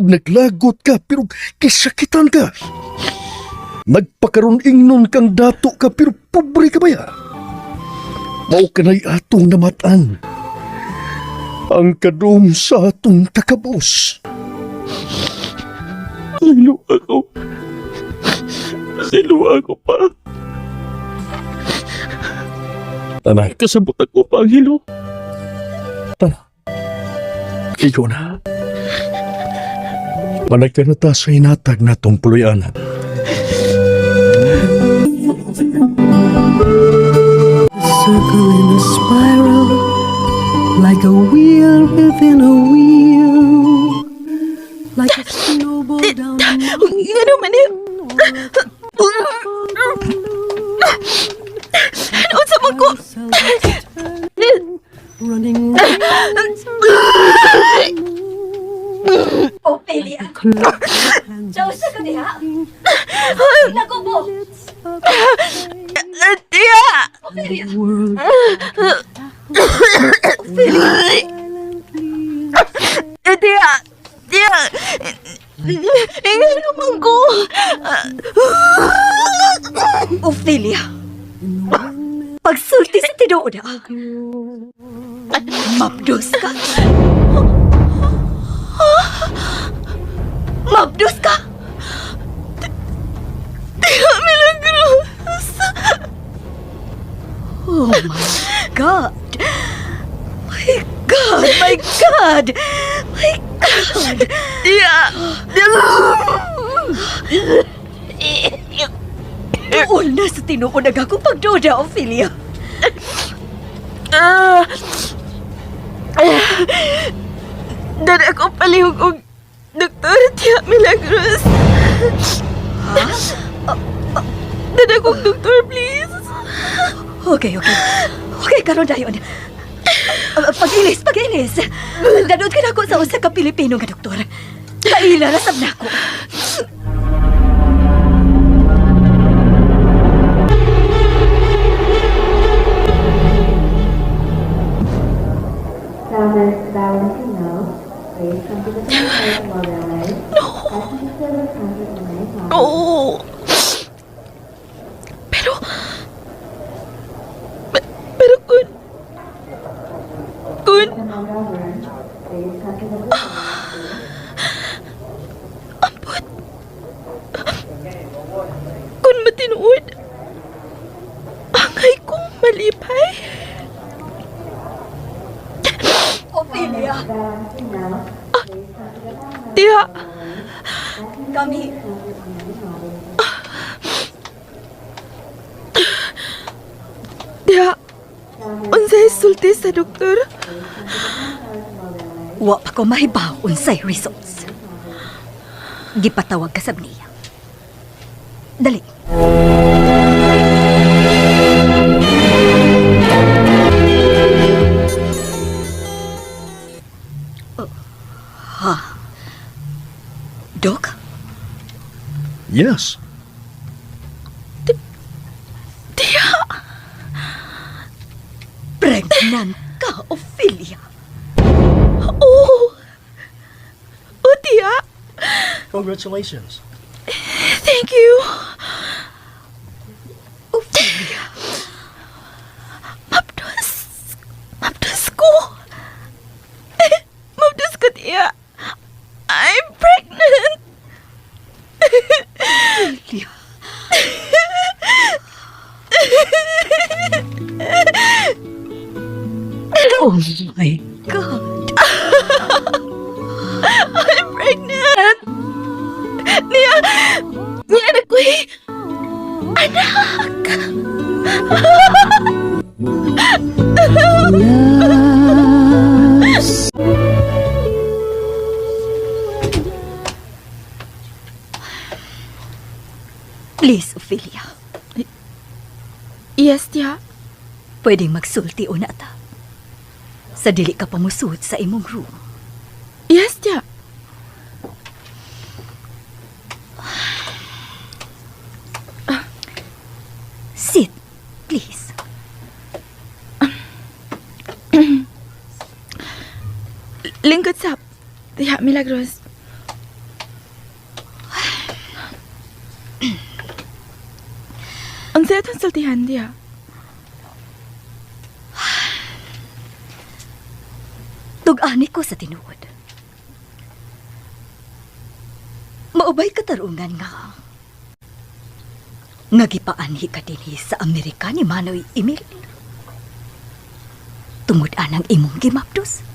naglagot ka pero kisakitan ka. Nagpakaroon ingnon kang dato ka pero pobre ka ba ya? Mao kanay atong namatan. Ang kadum sa atong takabos. Nasilo ako. Nasilo ako pa. Tanay, Kasabot ako pa ang hilo. ikaw na. Managka na ta sa hinatag na tong puloy-anan. Circle in a spiral, like a wheel within a wheel, like a snowball down a Ngano man eh? Unsa man ko? Running round Ophelia! Jausa ka diha! Nagubo! Tiya! Ophelia! World. Ophelia! Tiya! Tiya! Ngano man ko? Ophelia! Pagsulti sa tinuod ha! Mabdos ka! Mabdos ka! Tiya Milagros! Oh my God! My God! My God! My God! Tiya! Tuol na sa tinuod ang akong pagduda, Ophelia. Ah! Dara ako palihog og Doktor Tiya Milagros. Dara akong doktor, please. Okay. Okay, karon dayon. Pag-ilis, pag-ilis. Dadod ka nako sa usa ka Pilipino nga doktor. Kaila ra sab nako. Oo. Pero, pero kung, ambot, kung matinuod, angay kong malipay. Ophelia, Tiya, kami. Tiya, unsay sulti sa doktor? Wa pa ko mahibaw unsay results. Gipatawag ka sab niya. Dali. Oh, ha? Doc? Yes. Tiya, Pregnant ka, Ophelia. Oo. Oh, tiya. Congratulations. Thank you. Niya, niya anak ko eh. Anak! Please, Ophelia. Yes, tiya. Pwedeng magsulti o na ta. Sa dili ka pamusud sa imong room. Yes, tiya. Sit, please. Lingkod sap. Tiya, Milagros. Ang saya itong sultihan, tiya. Tug-ani ko sa tinuod. Maubay katarungan nga. Nagipaanhi ka dinhi sa Amerika ni Manoy Emil. Tungod anang imong gimapdos.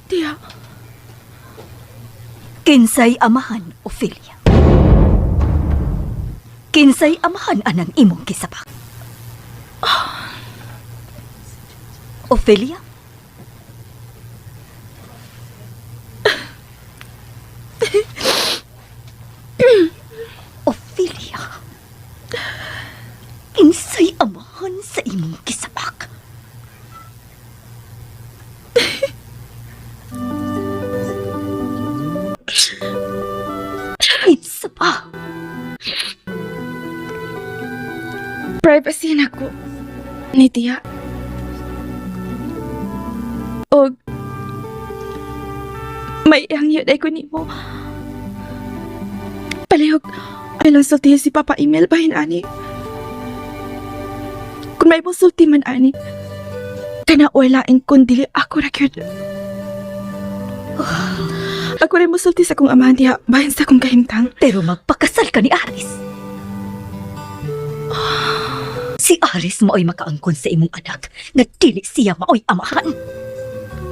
Tiya. Kinsay amahan, Ophelia. Kinsay amahan anang imong gisapak. Ophelia? Ophelia. Kinsay amahan sa imong gisapak. Kinsa pa? Privacy na ko. Ni tiya. Og may iyang yun ay ko nimo. Palihog, ay lang sultihin si Papa Emil bahin ani. Kung may sulti man ani, kana walain kun dili ako ra gyud. Ako rin musulti sa kong amahan diha bahin sa akong kahimtang. Pero magpakasal ka ni Aris. Si Aris mao'y makaangkon sa imong anak nga dili siya mao'y amahan.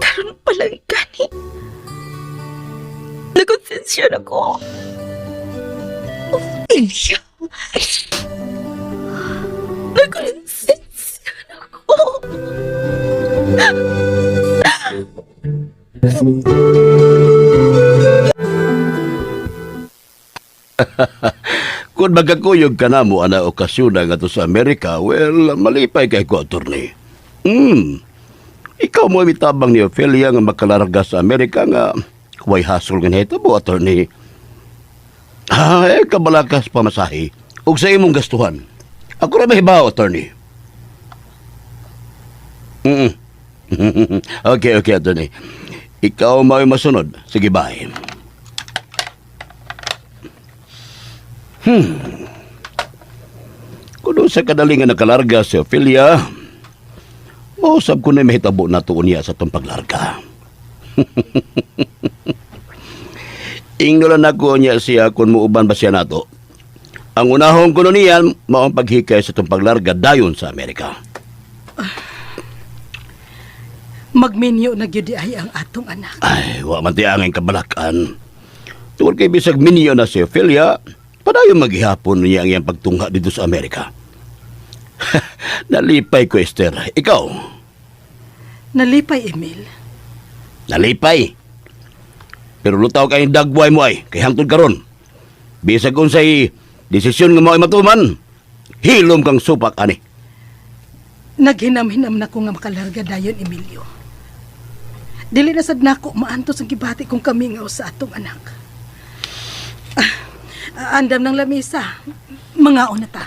Karon pa lang gani. Nagkonsensya na ko. Ophelia, Nagkonsensya na ko. Kung magkakuyog ka na mo ana okasyon na nga to sa Amerika, well, malipay kay ko, attorney. Ikaw mo mitabang ni Ophelia nga makalarga sa Amerika nga way hasol nga nahitabo, attorney. Ah, eh, kabalakas pamasahe. Ug sa imong gastuhan. Ako ra mahibaw, attorney. Mm. Okay, okay, attorney. Ikaw mao'y masunod. Sige, bye. Kuno sa kadali nga nakalarga si Ophelia, mausap ko na mahitabo na tuon niya sa itong paglarga. Ingno lang nako niya siya kung muuban ba siya nato. Ang unahong kuno niya, maong paghikay sa itong paglarga dayon sa Amerika. Magminyo na gyud ay ang atong anak. Ay, wa man ti angay kabalakan. Tungod kay bisag minyo na si Ophelia, padayon maghihapon niya ang iyang pagtungha dito sa Amerika. Nalipay ko, Esther. Ikaw, Nalipay, Emil. nalipay. Pero lutaw kay dagway mo ay, kay hangtod karon. Bisag unsay desisyon nga mao'y matuman, hilom kang supak ani. Naghinam-hinam na ko nga makalarga dayon, Emilio. Dili na sad nako maantos ang gibati kong kamingaw sa atong anak. Ah, andam ng lamesa. Mangaon na ta.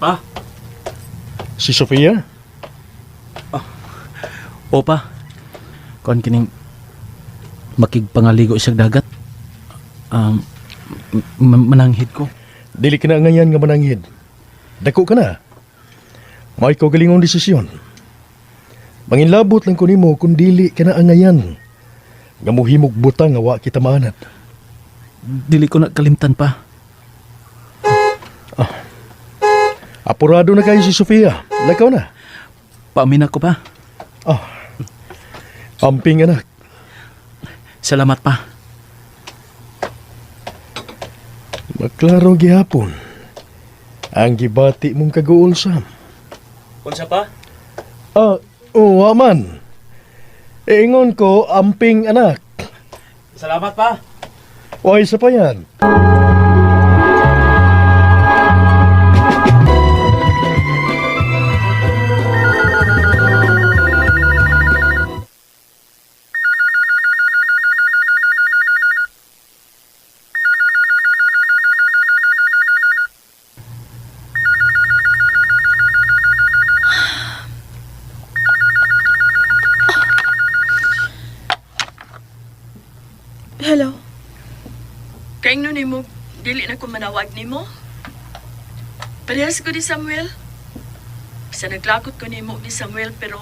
Pa? Si Sofia? Opa. Kuan kining makigpangaligo isang dagat. Um, mananghid ko. Dili ka na ngayon nga mananghid. Dako ka na. May kaugalingong desisyon. Manginlabot lang ko nimo kung dili ka na angayan. Nga muhimog butang nga wa kita maanad. Dili ko na kalimtan pa. Apurado na kayo si Sofia. Lakaw na. Paamin ako pa. Oh. Amping anak. Salamat pa. Maklaro gihapon. Ang gibati mong kaguol, Sam. Unsa pa? Ah, uwa man. Ingon ko, amping anak. Salamat pa. Why sa pa yan? Hello. Kaingno nimo, dili na ko manawag nimo. Parehas ko ni Samuel. Sa naglakot ko nimo ni Samuel pero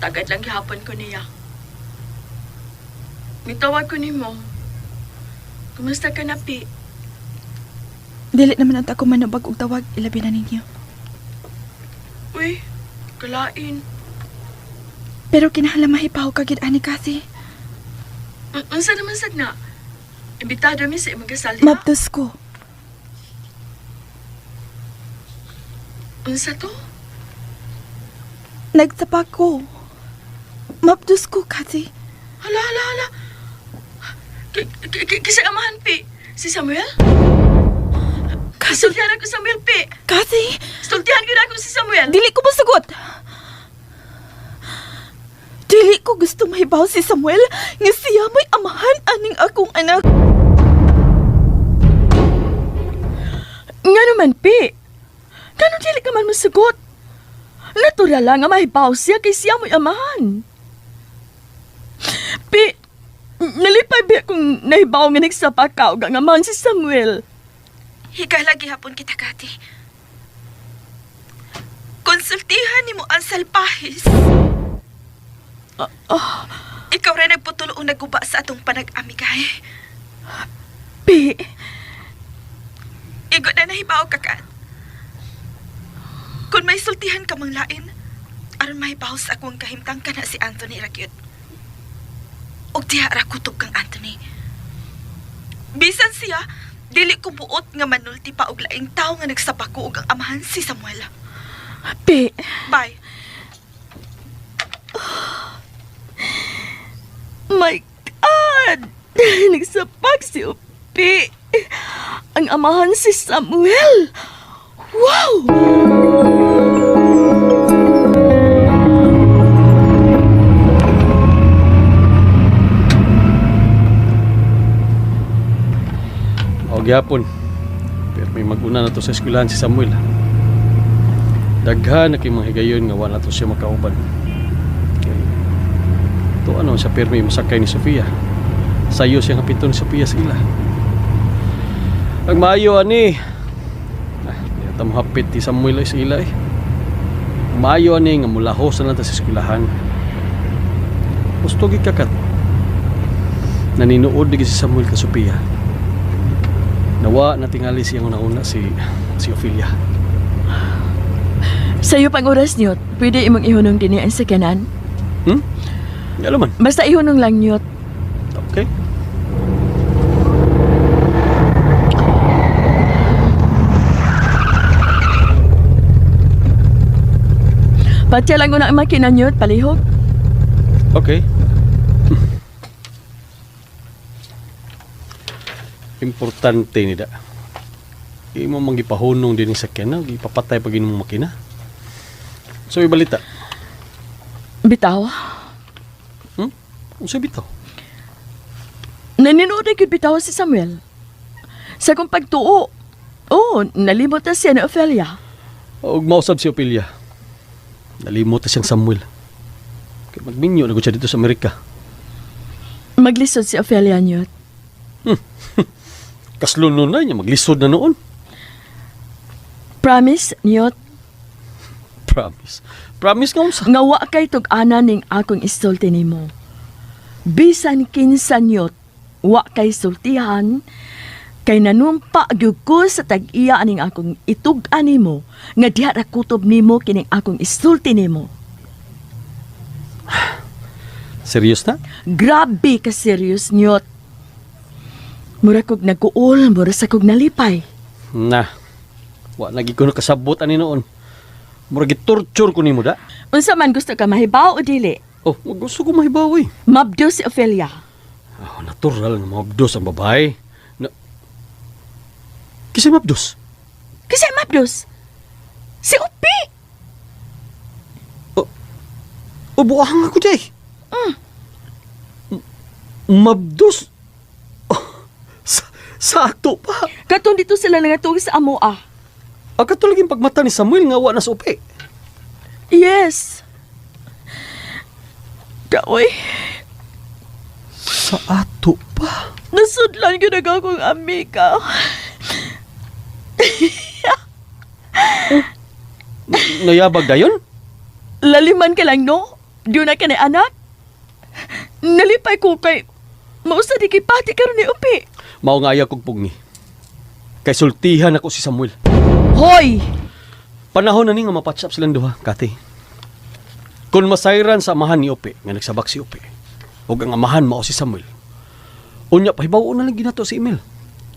tagad lang gihapon ko niya. Mitawag ko nimo. Kumusta ka na, Pi? Dili naman ang ako manabag og tawag ilabi na ninyo. Uy, kalain. Pero kinahanglan mahipaw ka gid ani kasi. Unsa naman sad na? Imbitado mi sa imong kasal diha. Mabdos ko. Unsa to? Nagsapa ko. Mabdos ko kasi. Hala, hala, hala. Kisa amahan, Pi. Si Samuel? Kasi, Sultihan ako Samuel, Pi. kasi, Sultihan ko na ako si Samuel. dili ko mosugot. Dili ko gusto mahibaw si Samuel nga siya may amahan aning akong anak. Nga naman, Pi. Kano dili ka man musugot? Natural lang nga mahibaw siya kay siya mo'y amahan. Pi, nalipay ba kung nahibaw nga nagsapa ka og ang amahan si Samuel? Higala gihapon kita, Kati. Konsultihan nimo ang salpahis. Ikaw rin nagputulo ang naguba sa atong panag-amigay. Pi, Igo na nahibaw ka, Kat. Kung may sultihan ka mang lain, aron mahibaw sa akong kahimtang ka na si Anthony Ragyot. Og diha ra kutob kang Anthony. Bisan siya, dili ko buot nga manulti pa og laing tawo nga nagsapako og ang amahan si Samuel. Pi. Bye. My God! Nagsapak si Upi. Ang amahan si Samuel. Wow! O gihapon. Pero may maguna na to sa eskwelahan si Samuel. Daghan na kay mga higayon nga wala to siya makauban. Kay to ano siya pirmi masakay ni Sofia. Sayo siya nga pito ni Sofia sa ila. Ang maayo ani. Ah, di ta mohapit ni Samuel ay sa ila eh. Maayo ani nga mulahos na lang ta sa eskwelahan. Gusto gid kakat. Naninuod di si Samuel ka Sofia. Nawa natingali siyang una-una si si Ophelia. Sa'yo pang oras niyot, pwede imong ihunong dinhi ang sakyanan. Hmm? Ngalo man. Basta ihunong lang niyot. Okay. Patya lang una ang makina niyot, palihog. Okay. Importante ni da. Imo mang gipahunong din sa sakyanan, gipapatay pag imong makina. So ibalita. Bitaw. Hmm? Unsa bitaw? Naninood na gyud bitaw si Samuel. Sa akong pagtuo, oh, nalimot na siya ni Ophelia. Og mausab si Ophelia. Nalimot na siyang Samuel. Kay magminyo na gud siya dito sa Amerika. Maglisod si Ophelia niyot. Kaslon nun na niya, maglisod na noon. Promise niyot Promise. Promise nga unsa. nga wa kay tug-ana ning akong isulti nimo. Bisan kinsa niyot, wa kay sultihan Kay nanumpa gyud ko sa tag-iya aning akong itug-an nimo nga diha ra kutob nimo kining akong isulti nimo. Serious na? Grabe ka serious niyot. Mura kog nagkuol, mura sa kog nalipay. Na. Wa lagi ko nakasabot ani noon. Mura gitorture ko nimo da. Unsa man gusto ka mahibaw o dili? Oh, gusto ko mahibaw eh. Mabdo si Ophelia. Oh, natural nga mabdos ang babae. Na... Kasi mabdos. Kasi mabdos. Si Upi. O buang ako day. Mabdos. Oh, sa ato pa. Katong dito sila nangatug sa amo ah. Ang katulaging pagmata ni Samuel nga wa na sa upi. Yes. Daoy, Sa ato pa. nasudlan ko na akong amiga. Nayabag dayon? Laliman ka lang, no? Di na ka na anak. Nalipay ko kay mausa di kay pati karon ni Upi. Mao nga ayaw kog pugni. Kay sultihan ako si Samuel. Hoy! Panahon na ni nga mapatch up silang duha, Kati. Kung masayran sa amahan ni Ope, nga nagsabak si Ope, ug ang amahan mao si Samuel. Unya pahibaw na lang ginato si Emil.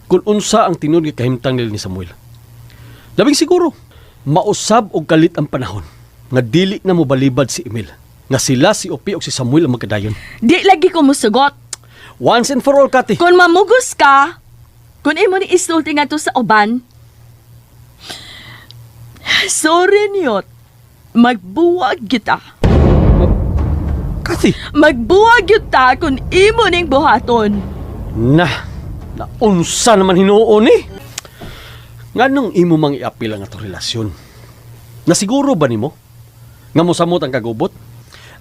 Kung unsa ang tinuod nga kahimtang nila ni Samuel. Labing siguro, mausab og kalit ang panahon nga dili na mobalibad si Emil nga sila si Ope ug si Samuel ang magkadayon. Di lagi ko musugot. Once and for all, Kati. Kung mamugos ka, kung imo ni isulti nga to sa uban, sorry niyot, magbuwag kita. Kati! Magbuwag kita kung imo ning buhaton. Na, naunsa naman hinuon eh. Nganong imo mang iapil ang atong relasyon? Nasiguro ba nimo? Nga mosamot ang kagubot?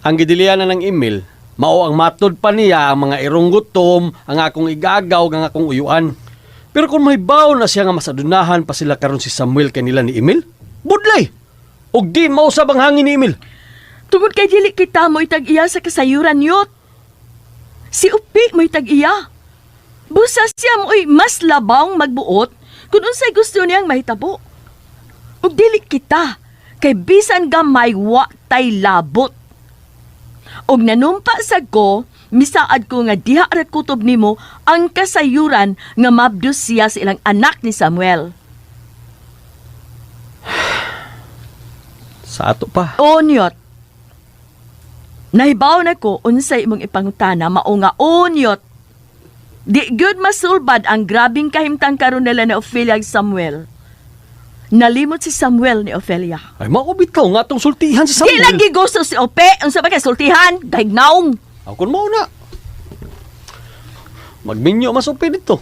Ang gidilian na ng email, mao ang matod pa niya ang mga irong gutom, ang akong igagaw, ang akong uyuan. Pero kung may na siya nga masadunahan pa sila karon si Samuel kanila ni Emil, budlay! Og di mausab ang hangin ni Emil. Tungod kay dili kita mo itag-iya sa kasayuran niyot. Si Upi mo itag-iya. Busa siya mo'y mas labang magbuot kung unsay gusto niyang mahitabo. Ug dili kita kay bisan gamay wa tay labot. Og nanumpa sa ko, misaad ko nga diha ra kutob nimo ang kasayuran nga mabdos siya sa ilang anak ni Samuel. Sa ato pa. Onyot. Nahibaw na ko unsay imong ipangutana mao nga onyot. Di gyud masulbad ang grabing kahimtang karon nila ni Ophelia ug Samuel. Nalimot si Samuel ni Ophelia. Ay, maubit ka nga atong sultihan si Di Samuel. lagi gusto si Ope, unsa ba kay sultihan? Gahignaong. Ako mao na. Magminyo mas upi dito.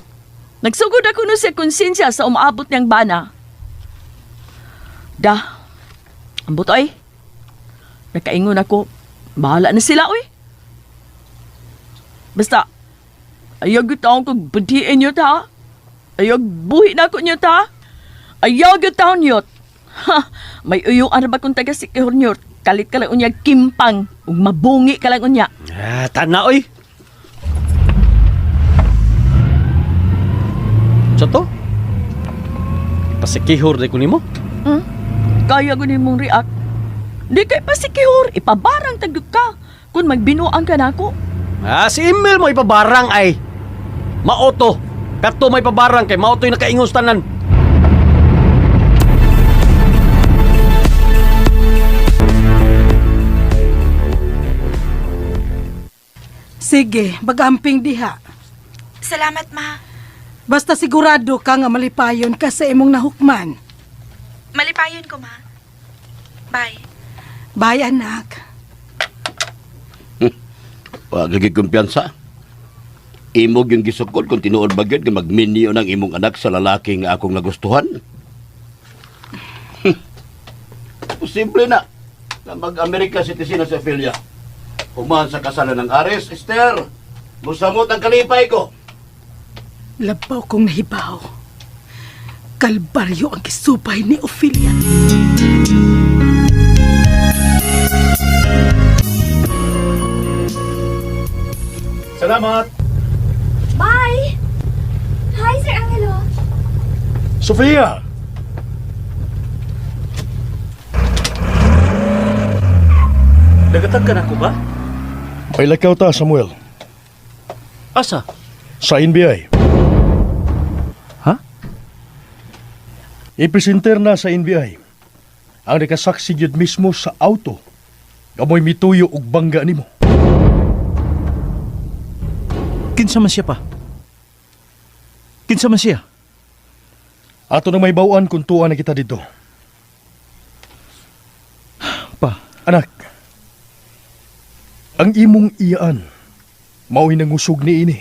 Nagsugod ako no sa konsensya sa umaabot niyang bana. Da, ambot oy. Nakaingon ako, bahala na sila oy. Basta, ayaw gyud taon kog budhiin niyo ta. Ayaw buhi na ako niyo ta. Ayaw gyud taon niyo. Ha, may uyuan ra ba kung taga sikihor niyo? Kalit ka lang unya kimpang, ug mabungi ka lang unya. Ah, tana oy. Sa to? Pasikihor day ko nimo. Hmm? Kaya ko mong react. Di kay pasikihor, ipabarang tagyog ka. Kung magbinuang ka nako. Ah, si Emil mo ipabarang ay. Maoto. Kato may pabarang kay maoto'y nakaingon sa tanan. Sige, magamping diha. Salamat, ma. Basta sigurado ka nga malipayon ka sa imong nahukman. Malipayon ko, ma. Bye. Bye, anak. Wa gagi kumpiyansa. Imog yung gisukod kung tinuod ba gyud nga magminyo ng imong anak sa lalaki nga akong nagustuhan. Posible na na mag-Amerika citizen na si Ophelia. Humahan sa kasalan ng Ares, Esther. Musamot ang kalipay ko. Labaw kong nahibaw. Kalbaryo ang kisubay ni Ophelia. Salamat! Bye! Hi, Sir Angelo. Sofia! Nagatag ka na ko ba? May lakaw ta, Samuel. Asa? Sa NBI. Ha? Ipresenter na sa NBI ang nakasaksi gyud mismo sa auto nga mo'y mituyo og bangga nimo. Kinsa man siya pa? Kinsa man siya? Ato na may bawaan kung tuwa na kita dito. Pa. Anak, ang imong iyaan, mao'y nangusog ni ini.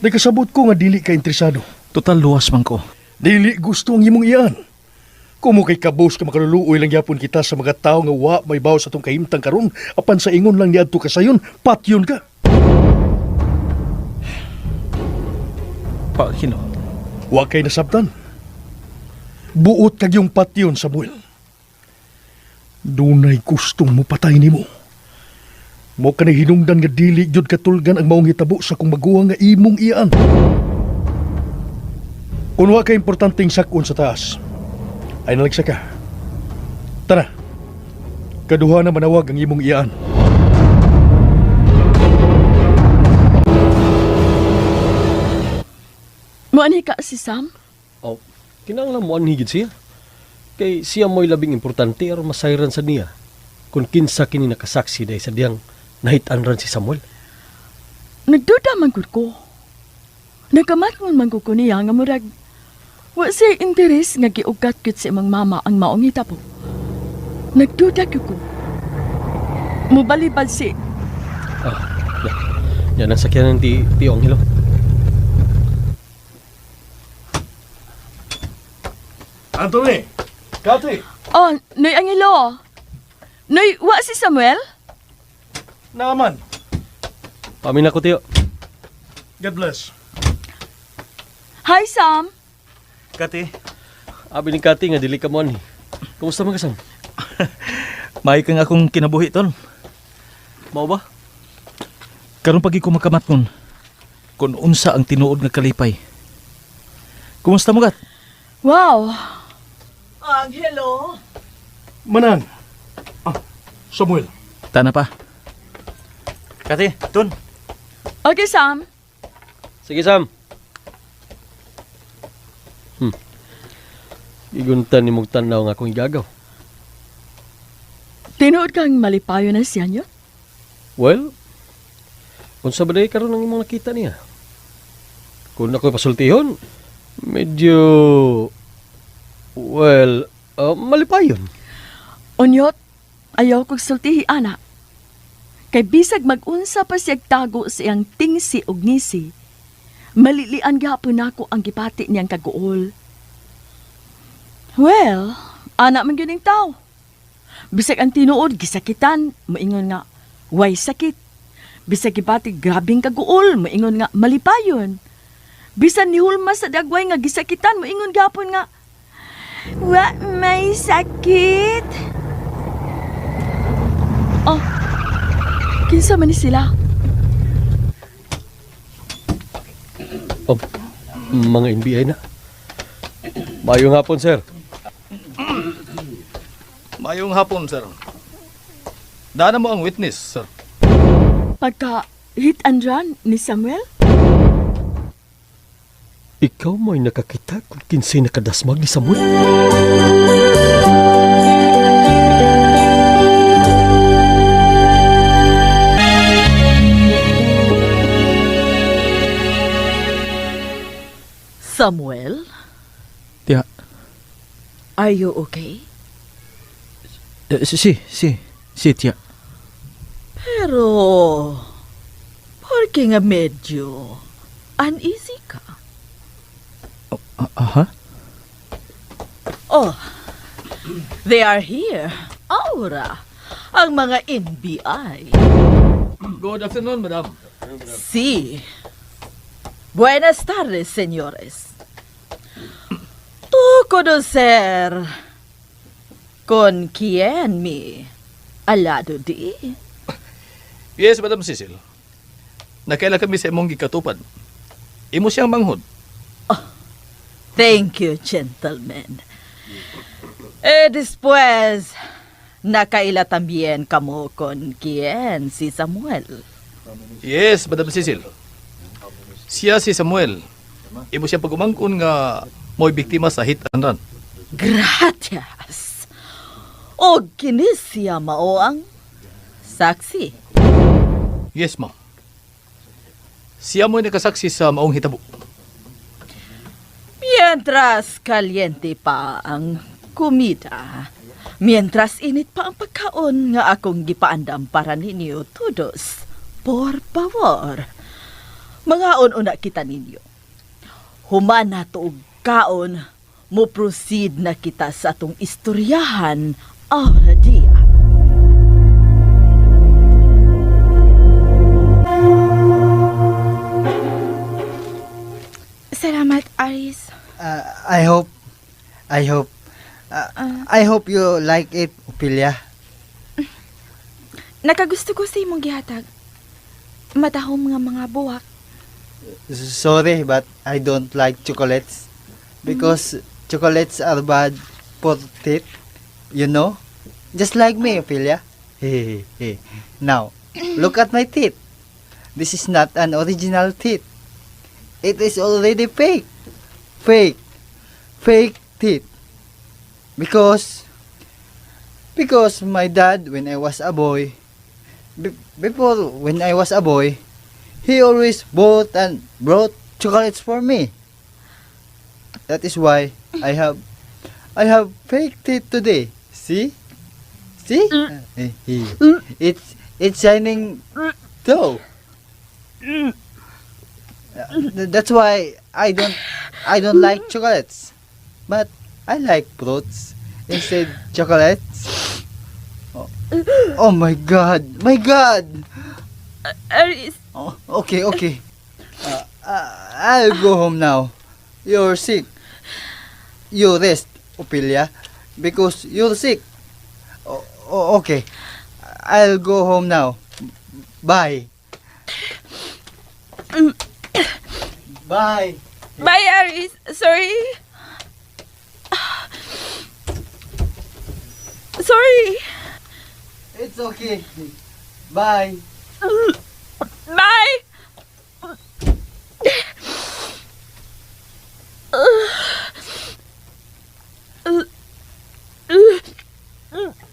Nakasabot ko nga dili ka interesado. Total luwas man ko. Dili gusto ang imong iyaan. Kumo kay kabos ka makaluluoy lang yapon kita sa mga tao nga wa may baw sa atong kahimtang karon apan sa ingon lang niadto ka sayon, patyon ka. Pa, Kino. Wa kay nasabtan. Buot kag yung patyon, Samuel. Dunay gustong mupatay nimo. Mo kanay hinungdan nga dili gyud katulgan ang maong hitabo sa kung maguwang nga imong iyaan. Kung wa kay importanteng sakon sa taas, ay nalagsa ka. Tara, kaduha na manawag ang imong iyaan. Moani ka si Sam? Oh, kinahanglan mo anhigid siya. Kay siya mo'y labing importante aron masayran sa niya. Kung kinsa kini nakasaksi dahil sa diyang nahitan ran si Samuel. Nagduda man gud ko. Nagkamatngon man gud ko niya nga murag wa siya interes nga giugat gyud sa imong mama ang maong hitabo. Nagduda gyud ko. Mubalibad si Ah, yan ang sakyanan ti Tio Angelo. Anthony! Kati! Oh, Noy Angelo. Noy, wa si Samuel? Naaman! Pamin ako, Tio. God bless. Hi, Sam. Kati. Abi ni Kati nga dili ka mo anhi. Kumusta man ka, Sam? May kang akong kinabuhi ton. Mao ba? Karon pagi ko makamatngon kung unsa ang tinuod nga kalipay. Kumusta mo gat? Wow. Angelo! Manan! Ah, Samuel. Tana pa. Kati, ton. Okay, Sam. Sige, Sam. Iguntan ni mong tanaw nga akong igagaw. Tinuod kang malipayo na siya niyo? Well, unsa ba day karon ang imong nakita niya? Kung ako'y pasultihon, medyo well, malipayon. Unyot, ayaw kog sultihi ana. Kay bisag magunsa pa siyag tago sa iyang tingsi og ngisi, malilian gihapon nako ang gipati niyang kaguol. Well, ana man gyud ning tao. Bisag ang tinuod gisakitan, moingon nga way sakit. Bisag gipati grabeng kaguol, moingon nga malipayon. Bisan nihulma sa dagway nga gisakitan, moingon gihapon nga wa may sakit. Oh, kinsa man ni sila? Oh, mga NBI na. Mayong hapon, sir. Mayong hapon, sir. Dana mo ang witness, sir. Pagka hit and run ni Samuel? Ikaw mo'y nakakita kung kinsay nakadasmag ni Samuel. Samuel, Tiya. are you okay? Eh, si, si, si, tiya. Pero, porque nga medyo uneasy ka. Aha. Oh, they are here. Aura, ang mga NBI. Good afternoon, madam. Sí. Buenas tardes, señores. Tú conocer con quién mi alado di? Yes, Madam Cecil. Nakaila kami sa imong gikatupad. Imo siyang manghod. Thank you, gentlemen. Eh, después, nakaila también kamo con quién si Samuel. Yes, Madam Cecil. Siya si Samuel. Imo siya pagumangkon nga mo'y biktima sa hit and run. Gracias. O kini siya mao ang saksi. Yes, ma'am. Siya mo'y nakasaksi sa maong hitabo. Mientras caliente pa ang kumida, mientras init pa ang pagkaon nga akong gipaandam para ninyo todos, por favor, mangaon una kita ninyo. Human nato og kaon, mo proceed na kita sa atong istoryahan ahora dia. Salamat, Aris. I hope you like it, Ophelia. Nakagusto ko sa imong gihatag. Matahom nga mga buwak. Sorry, but I don't like chocolates. Because chocolates are bad for teeth, you know? Just like me, Ophelia. Now, look at my teeth. This is not an original teeth. It is already fake. Fake. Fake teeth. Because my dad, when I was a boy, before when I was a boy, he always bought and brought chocolates for me. That is why I have fake teeth today. See? See? It's shining though. That's why I don't like chocolates. But I like fruits instead chocolates. Oh, oh my God. My God. Aris. Oh, okay. I'll go home now. You're sick. You rest, Ophelia, because you're sick. Oh, okay. I'll go home now. Bye. Bye. Bye, Aris. Sorry. Sorry. It's okay. Bye. Bye.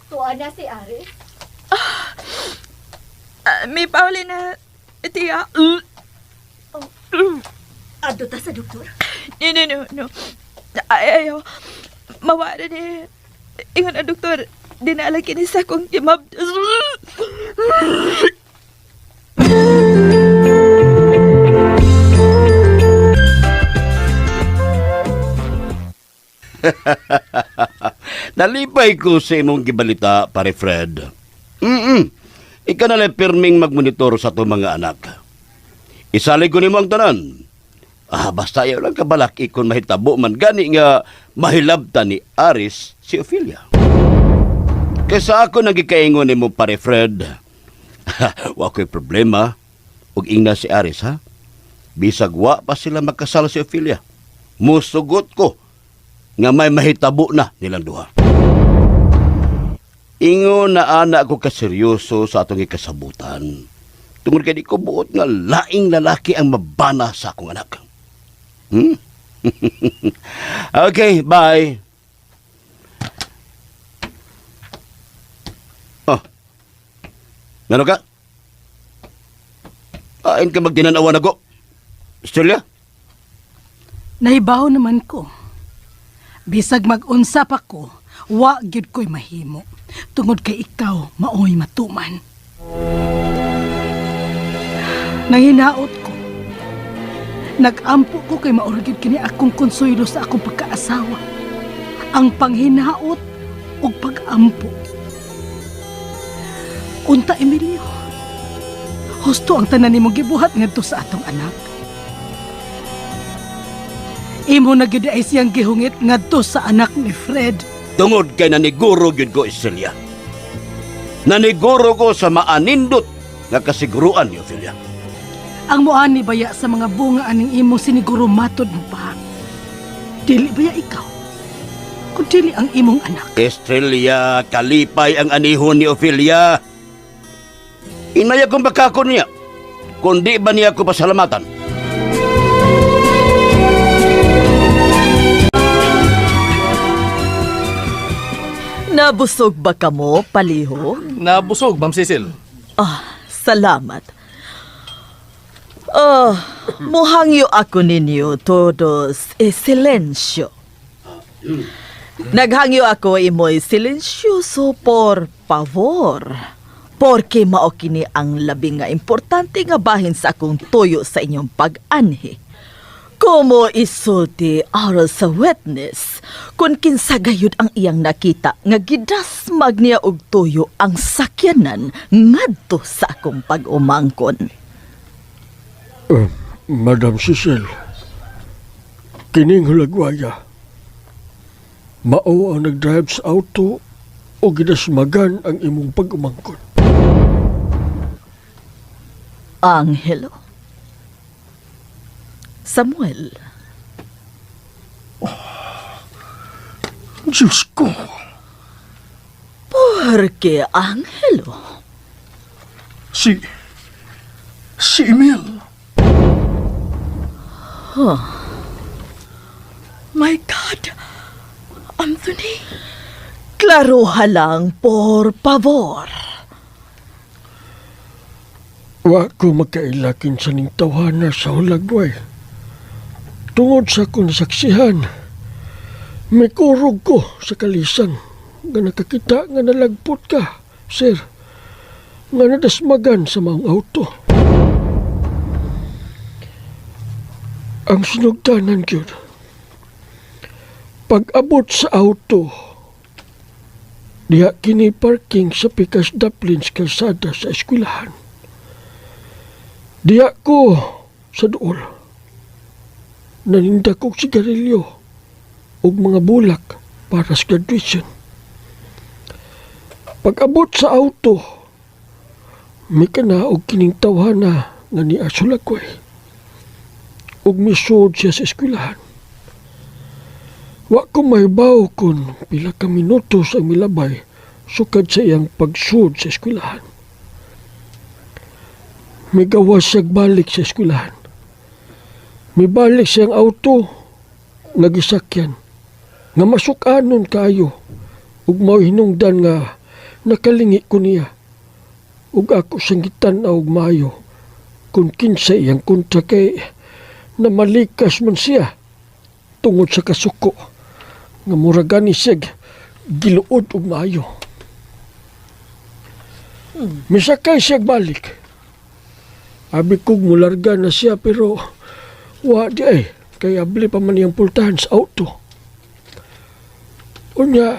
Tuwa na si Aris. May pauli na, tiya. Adto ta sa doktor. No, no, no, no. Ay, ayaw. Mawala ni. Ingon ang doktor, dinala kini sa akong kimab. Nalipay ko sa imong gibalita, pare Fred. Ika na lang pirming magmonitor sa atong mga anak. Isalig ko nimo ang tanan. Ah, basta ayaw lang kabalak ikon mahitabo man gani nga mahilabtan ni Aris si Ophelia. Kaysa ako nagikaingon nimo, pare Fred. Wa ko'y problema ug ingna si Aris, ha. Bisag wa pa sila makasal si Ophelia. Musugot ko nga may mahitabo na nilang duha. Ingon na ana ko kaseryoso sa atong ikasabutan. Tungod kay di ko buot nga laing lalaki ang mabana sa akong anak. Okay, bye. Oh. Ngano ka? Ain ka magtinanawan ako? Estrella? Nahibaw naman ko. Bisag mag-unsa pa ko, wa gyud ko'y mahimo. Tungod kay ikaw maoy matuman. Nanginaot ko. Nag-ampo ko kay mao ra gyud kini akong konsuelo sa akong pagkaasawa. Ang panghinaot ug pag-ampo. Unta, Emilio. Husto ang tanan nimong gibuhat ngadto sa atong anak. Imo na gyud ay siyang gihungit ngadto sa anak ni Fred. Tungod kay naniguro gyud ko, Estrella. Naniguro ko sa maanindot nga kasiguruan ni Ophelia. Ang muani baya sa mga bunga aning imong siniguro matod mo pa. Dili ba ya ikaw? Kung dili ang imong anak. Estrella, kalipay ang anihon ni Ophelia. Inaya kong bakakon niya. Kundi ba niya ako pasalamatan? Nabusog ba kamo, palihog? Nabusog, Ma'am Cecil. Ah, salamat. Oh, muhangyo ako ninyo todos e silensyo. Naghangyo ako imoy silensyoso por pavor. Porque mao kini ang labing nga importante nga bahin sa akong tuyo sa inyong pag-anhi. Como isulti aral sa witness, kung kinsa gayud ang iyang nakita nga gidasmag niya og tuyo ang sakyanan ngadto sa akong pag-umangkon. Madam Cecil, kining hulagwaya, mao ang nag-drive sa auto o gidasmagan ang imong pag-umangkon. Angelo. Samuel. Diyos ko! Porque Angelo. Si Emil. Huh. My God! Anthony! Klaruha lang, por pavor. Wa ko magkailakin sa ning tawhana sa hulagway. Tungod sa akong nasaksihan, may kurog ko sa kalisan nga nakakita nga nalagpot ka, sir, nga nadasmagan sa maong auto. Ang sinugdanan gyud, pag-abot sa auto, diha kini parking sa Pikas Daplins kalsada sa eskwelahan. Diha ko sa duol. Naninda kog sigarilyo ug mga bulak para sa graduation. Pag-abot sa auto, may kanaog kining tawhana nga ni Asulagway. Ug misuod siya sa eskwelahan. Wa ko mahibaw kung pila ka minutos ang milabay sukad sa iyang pagsuod sa eskwelahan. Migawas siya balik sa eskwelahan. Mibalik siyang auto nga gisakyan nga masukanon kaayo ug mao hinungdan nga nakalingi ko niya ug ako siyang gitan-aw og maayo kung kinsa iyang kontra kay namalikas man siya tungod sa kasuko nga mura gani siya giluod og maayo. Misakay siya balik. Abi kog mularga na siya pero wa di ay kay abli pa man iyang pultahan sa auto. Unya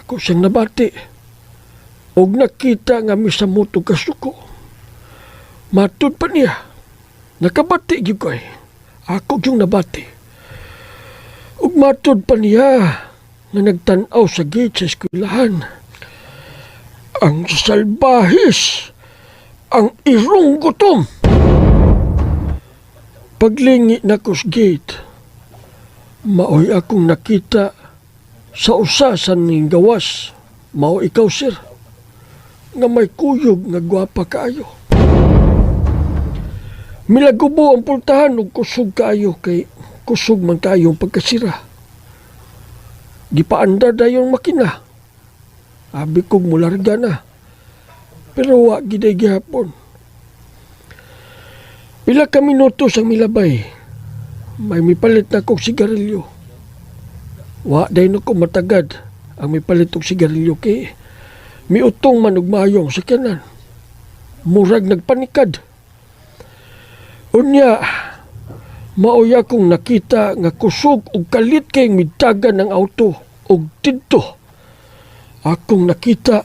ako siyang nabati og nakita nga misamot og kasuko. Matud pa niya. Nakabati gyud ko ay. Ako gyud nabati. Ug matud pa niya nga nagtan-aw sa gate sa eskwelahan. Ang salbahis, ang irong gutom. Paglingi na ko sa gate, maoy akong nakita sa usa sa ning gawas, mao ikaw sir, nga may kuyog nga gwapa kaayo. Milagubo ang pultahan ug kusog kaayo kay kusog man kaayo ang pagkasira. Gipaandar dayon makina. Abi kog mularga na. Pero wa giday gihapon. Pila ka minuto sang milabay, may mipalit na kog sigarilyo. Wa day no ko matagad ang mipalit og sigarilyo kay miutong man og maayong sakyanan. Murag nagpanikad. Unya, maoy akong nakita nga kusog og kalit kay midtagan ng auto og didto. Akong nakita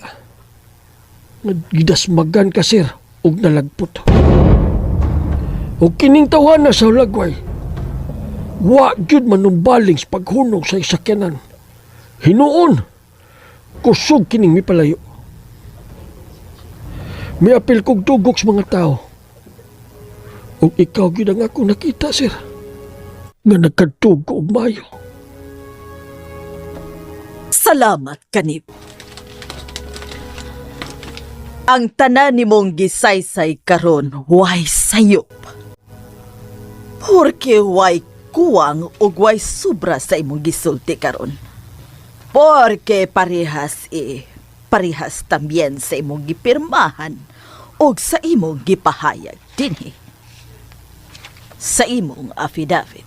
nga gidasmagan ka sir og nalagpot. Og kining tawana sa hulagway, wa gyud manumbaling sa paghunong sa sakyanan. Hinuon, kusog kining mipalayo. Miapil kog dugok sa mga tao. Og ikaw gyud ang akong nakita, sir. Nga nagkadtog ko og maayo. Salamat kanip. Ang tanan nimong gisaysay karon way sayop. Porque way kuwang ug way sobra sa imong gisulti karon. Porque parehas eh, parehas también sa imong gipirmahan ug sa imong gipahayag dinhi. Sa imong affidavit.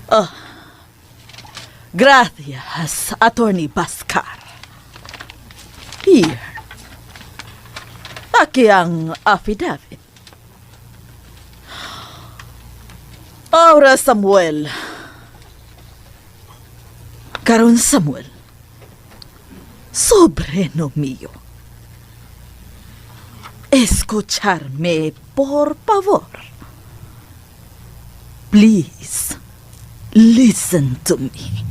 Ah, gracias, Attorney Pascar. Here. Aki ang affidavit. Ahora, Samuel. Karon, Samuel. Sobrino mío. Escucharme, por favor. Please, listen to me.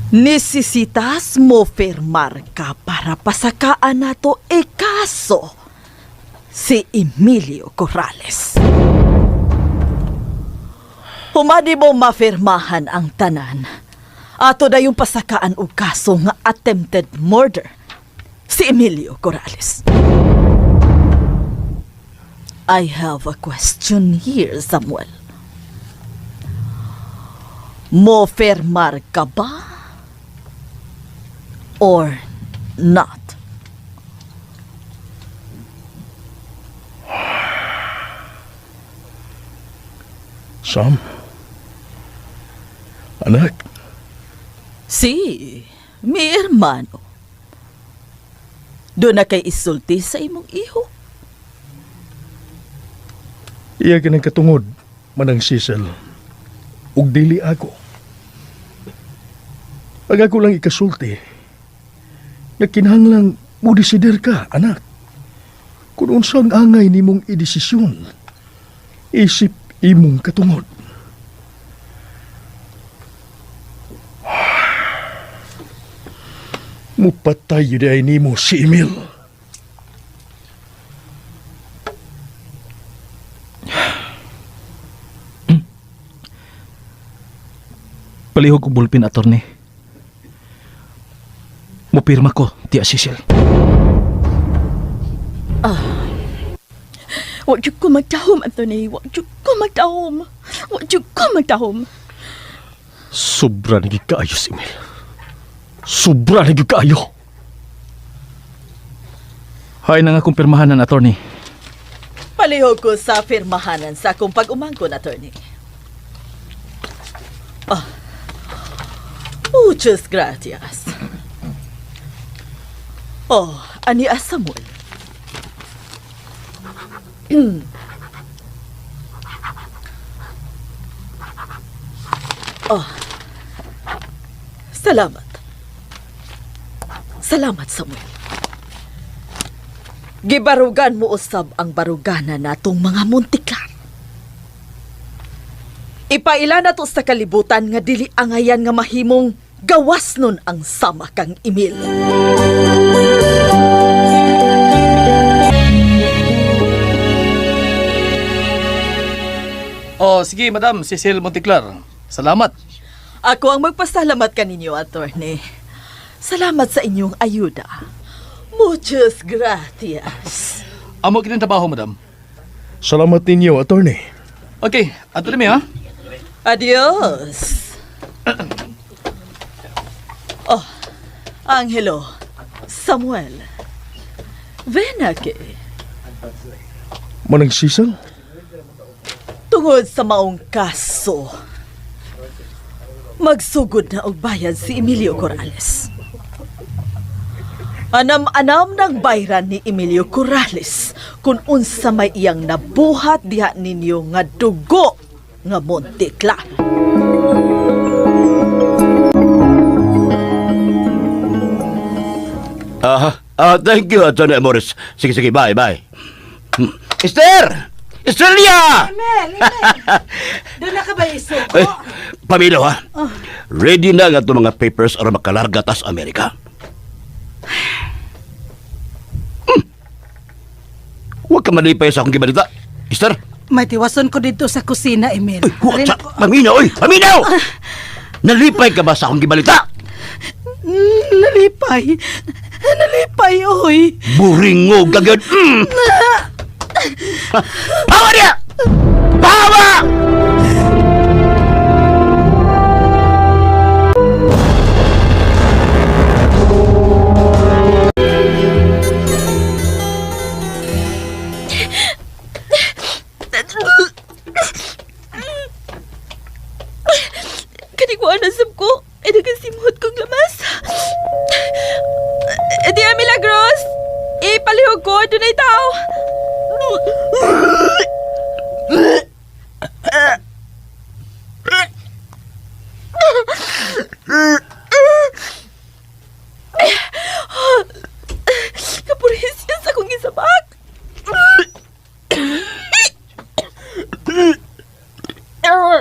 Necesitas mo firmar ka para pasakaan nato e kaso si Emilio Corrales. Humadi mo mafirmahan ang tanan. Ato dayong pasakaan og kaso nga attempted murder si Emilio Corrales. I have a question here, Samuel. Mo firmar ka ba? Or not? Sam? Anak? Si, mi hermano. Doon na kay isulti sa imong iho. Iya ka ng katungod, Manang Sisel. Ug dili ako. Ang ako lang ikasulti, nga kinahanglang mo desider ka, anak. Kung unsang angay nimong idesisyon, isip imong katungod. Mupatay yun ay nimo si Emil. Palihog og bulpin, attorney. Mupirma ko, Tia Cecil. Ah. Wa jud ko magtahom, Anthony. Wa jud ko magtahom. Wa jud ko magtahom. Sobra na gyud kaayo si Emil. Sobra na gyud kaayo. Hay na nga kong pirmahanan, attorney. Palihog ko sa firmahanan sa akong pag-umangkon, attorney. Ah. Muchas gracias. Oh, ani Samuel. Oh. Salamat. Salamat, Samuel. Gibarugan mo usab ang barugana natong mga Monteklar. Ipaila na to sa kalibutan nga dili angayan nga mahimong gawas nun ang sama kang Emil. Oh, sige, Madam Cecil Monteclar. Salamat. Ako ang magpasalamat kaninyo, attorney. Salamat sa inyong ayuda. Muchas gracias. Amo kining trabaho, Madam. Salamat ninyo, attorney. Okay, ato mi ha. Adios. Oh, Angelo, Samuel. Ven aquí. Manang Cecil? Tungod sa maong kaso, magsugod na og bayad si Emilio Corrales. Anam-anam ng bayran ni Emilio Corrales kung unsa may iyang nabuhat diha ninyo nga dugo nga Monteclar. Thank you, Atty. Amores. Sige, sige, bye, bye. Esther! Estelia! Emel, Emel. Doon na ka ba isuko? Eh, pamilo, ha? Ready na nga itong mga papers aron makalarga tas Amerika. Huwag ka malipay sa akong gibalita. Esther, May tiwason ko dito sa kusina, Emil. huwag sa... Paminaw, oy! Paminaw! Nalipay ka ba sa akong gibalita? Nalipay. Nalipay, oy. Buringog ka gyud. Pawa niya! Pawa! Kanigwaan na sab ko. Ay nagkasimhot kong lamas. Di Milagros! Ipalihog ko, dunay tao. Kapurisya sa akong gisabak. Oh.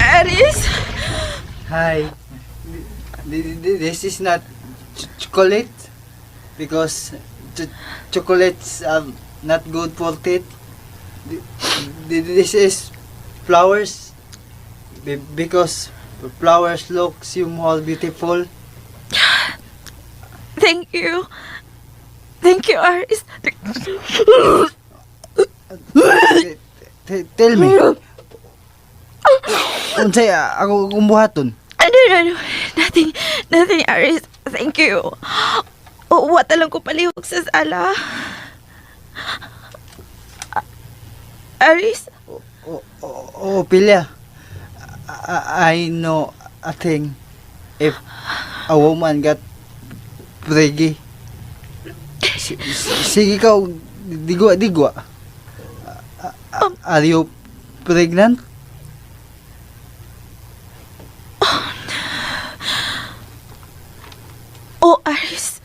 Aris? Hi. This is not chocolate because chocolates are not good for teeth. This is flowers because flowers looks you more beautiful. Thank you. Thank you, Aris. Tell me. Unsay ako akong buhaton? No, no, no. Nothing, nothing, Aris. Thank you. Oh, wala lang ko palihog sa sala. Aris? Oh, Ophelia. I know a thing. If a woman got preggy, sige ka, digwa, digwa. Are you pregnant? Oh, Aris.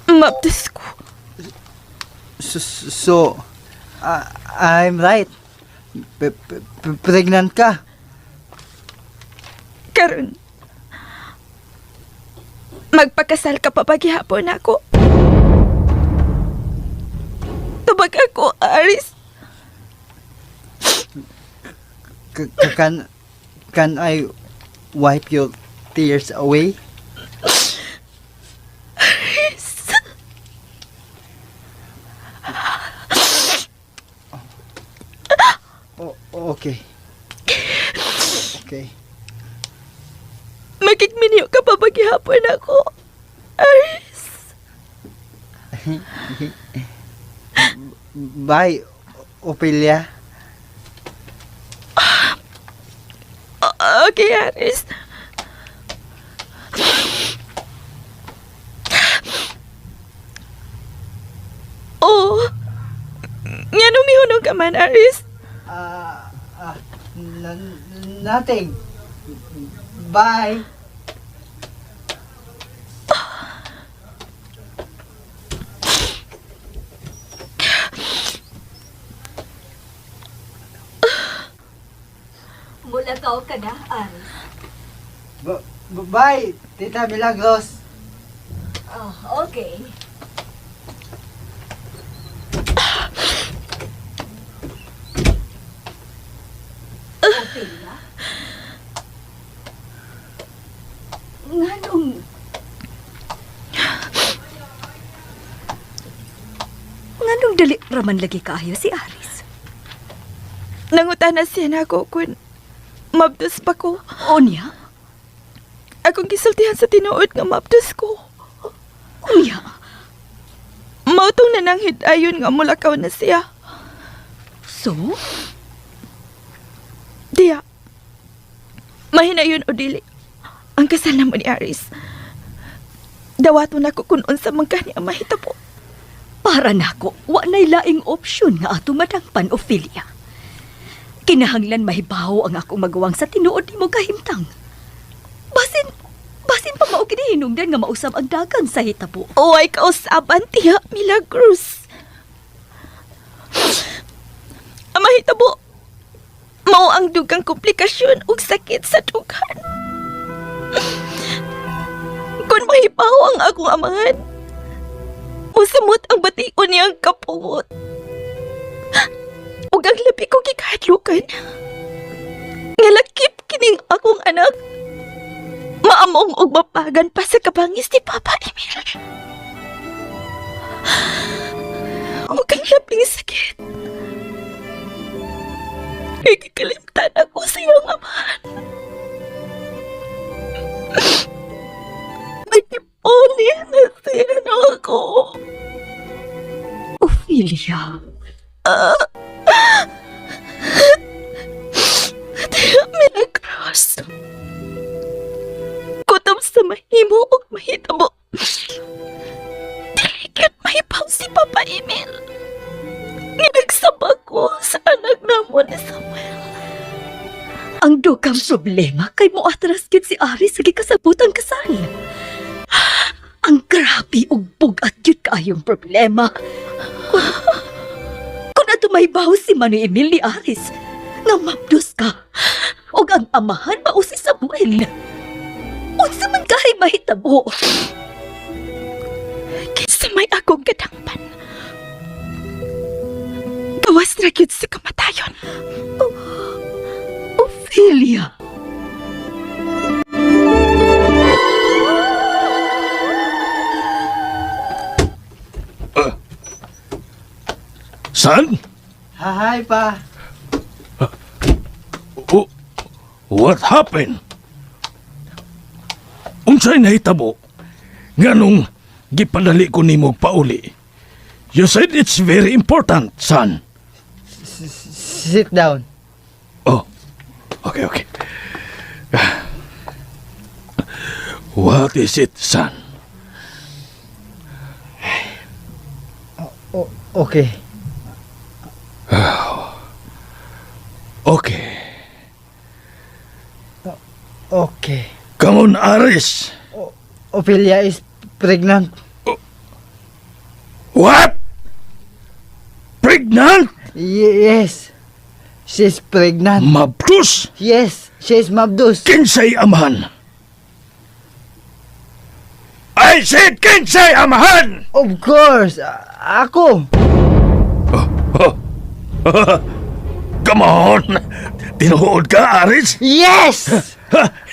Mabdas ko. So, I'm right. Pregnant ka. Karon. Magpakasal ka pa paghihapon ako. Tubag ako, Aris. Can I wipe your tears away? Aris. Oh, okay. Okay. Magigminyo ka pa paghihapon ako. Aris. Bye, Ophelia. Okay, Aris. Oh. Nga numihunong ka man, Aris. Nothing. Bye. Mulakaw ka na, Aris. Bye, Tita Milagros. Oh, okay. Ophelia? Nganong dali raman lagi kaayo si Aris? Nangutana siya na ako kung mabdos pa ko. O niya? Akong gisultihan sa tinuod nga mabdos ko. Unya? Mautong nananghid ayon nga mulakaw na siya. So? Diya. Mahina yun o dili. Ang kasal na mo ni Aris. Dawaton ako kung unsa man kani ang mahitabo. Para nako, wa na'y laing opsyon nga ato madangpan, Ophelia. Kinahanglan mahibaw ang akong maguwang sa tinuod nimo kahimtang. Basin pa mao kini hinungdan nga mausab ang dagan sa hitabo. Uway kausaban tiya, Milagros. Ang mahitabo, mao ang dugang komplikasyon ug sakit sa dughan. Kung mahipaw ang akong amahan, musamot ang bation niyang kapuot. Ug ang labi ko gikahadlukan, nga lakip kining akong anak, maamong og mapagan pa sa kabangis ni Papa Emil. Ug ang labing sakit, kay gikalimtan ako sa iyong amahan. Nagipuli na siya na ako. Ophelia. Tiya, Milagros. Kutob sa mahimo og mahitabo. Dili gyud mahibaw si Papa Emil. Nga nagsaba ko sa anak namo ni Samuel. Ang dugang problema kay moatras gyud si Aris sa gikasabutang kasal. Ang grabe ug bug-at gyud kaayong problema. Kung ato mahibaw si Manoy Emil ni Aris, nga mabdos ka, ug ang amahan mao si Samuel. Unsa man kahay mahitabo? Kinsa may akong kadangpan. Gawas ra gyud sa kamatayon. Ophelia. Son? Hi, pa. Oh, what happened? Unsay nahitabo? Nganong gipadali ko nimo pauli. You said it's very important, son. Sit down. Oh, okay. What is it, son? Okay. Okay. Okay. Come on, Aris. Ophelia is pregnant. What? Pregnant? Yes. She's pregnant. Mabdus? Yes, she's mabdus. Kinsay amahan? I said kinsay amahan! Of course. Ako. Come on! Tinuod ka, Aris? Yes!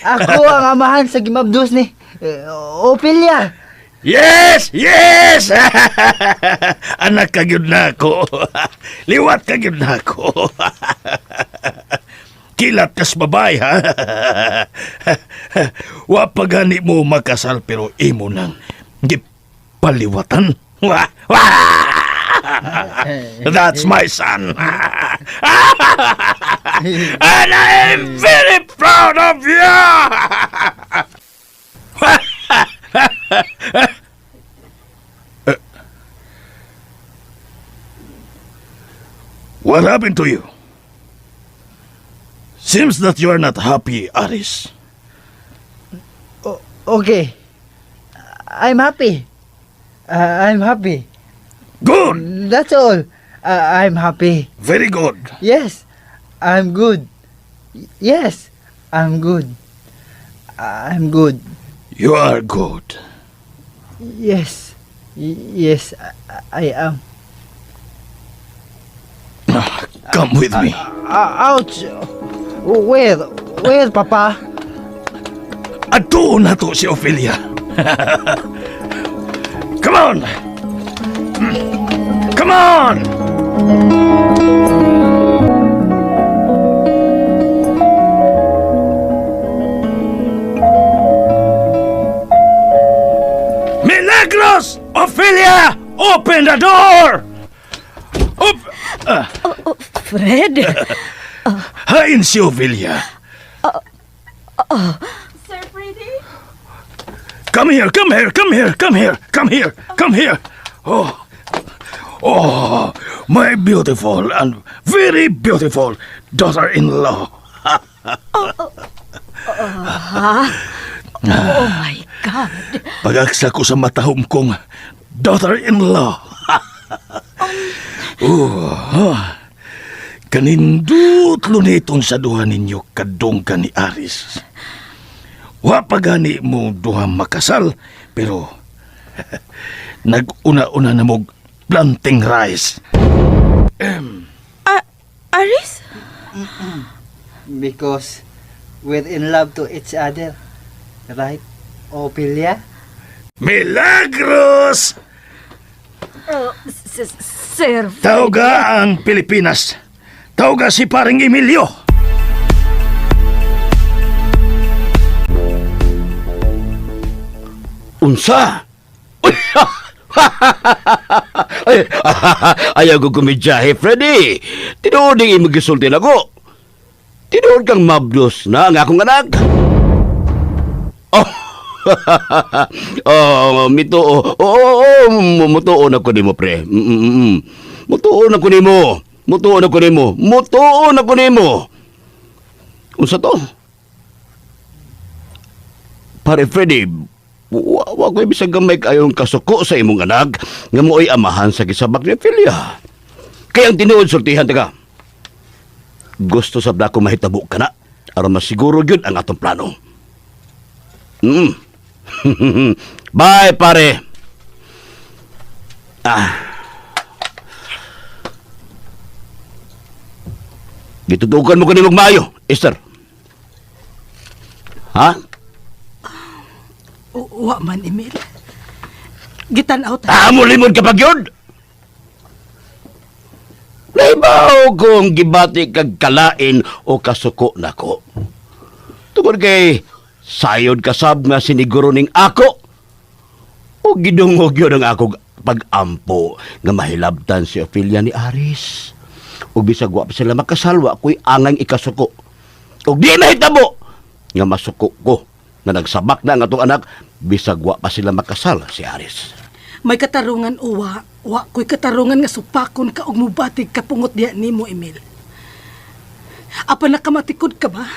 Ako ang amahan sa gimabdus ni Ophelia. Yes! Yes! Anak ka gyud na ako. Liwat ka gyud na ako. Kilat kas babay, ha? Wa pa gani mo makasal pero imo nang gipaliwatan. Wa! Wa! That's my son. And I am very proud of you! What happened to you? Seems that you are not happy, Aris. Okay. I'm happy. I'm happy. Good! That's all. I'm happy. Very good. Yes, I'm good. Yes, I'm good. I'm good. You are good. Yes. Yes, I am. Come with me. Ouch! Where? Where, Papa? Adtuon na to si Ophelia. Come on! Come on! Milagros! Ophelia! Open the door! Oh, Fred. Hain si Ophelia. Sir Freddy? Come here, come here, come here, come here, come here, come here. Oh, oh, my beautiful and very beautiful daughter-in-law. Ha? Oh my God. Pagaksa ko sa matahom kong daughter-in-law. Oh, ha. Kanindot luniton sa duha ninyo kadungka ni Aris. Wa pa gani mo duha makasal, pero nag-una-una na mo planting rice. Aris? Because we're in love to each other. Right, Ophelia? Milagros! Sir. Tawga ang Pilipinas. Tawga si paring Emilio. Unsa? Uy, ay, ayaw ko kumidyahe, Freddy. Tinuod ang imong gisulti nako. Tinuod kang mabdos na ang akong anak. Oh. Oh, mituo. Oo, oh, oh, mutuo na ko nimo, pre. Mutuo na ko nimo. Mutuo na ko nimo. Mutuo na ko nimo. Unsa to? Pare Freddy, wa ko'y bisag gamay kayong kasuko sa imong anak nga mo'y amahan sa gisabak ni Ophelia. Kaya ang tinuod sultihan taga. Gusto sab nako mahitabo ka na aron masiguro gyud ang atong plano. Bye, pare. Ah. Gitutukan mo kanimog maayo, Esther. Ha? Wa man, Emil. Gitan-aw ta. Amo limod ka yun! Naibaw kong gibati kag kalain o kasuko nako. Tungod kay sayod kasab nga siniguro ning ako o gidungog yun ang akong pag-ampo nga mahilabtan si Ophelia ni Aris. Ug bisag wa pa sila makasalwa ko'y angang ikasuko. Ug di mahitabo nga masuko ko na nagsabak na ang atong anak bisag wa pa sila makasal si Aris. May katarungan uwa. Wa ko'y katarungan nga supakon ka og mubatig kapungot diha nimo, Emil. Apan nakamatikod ka ba?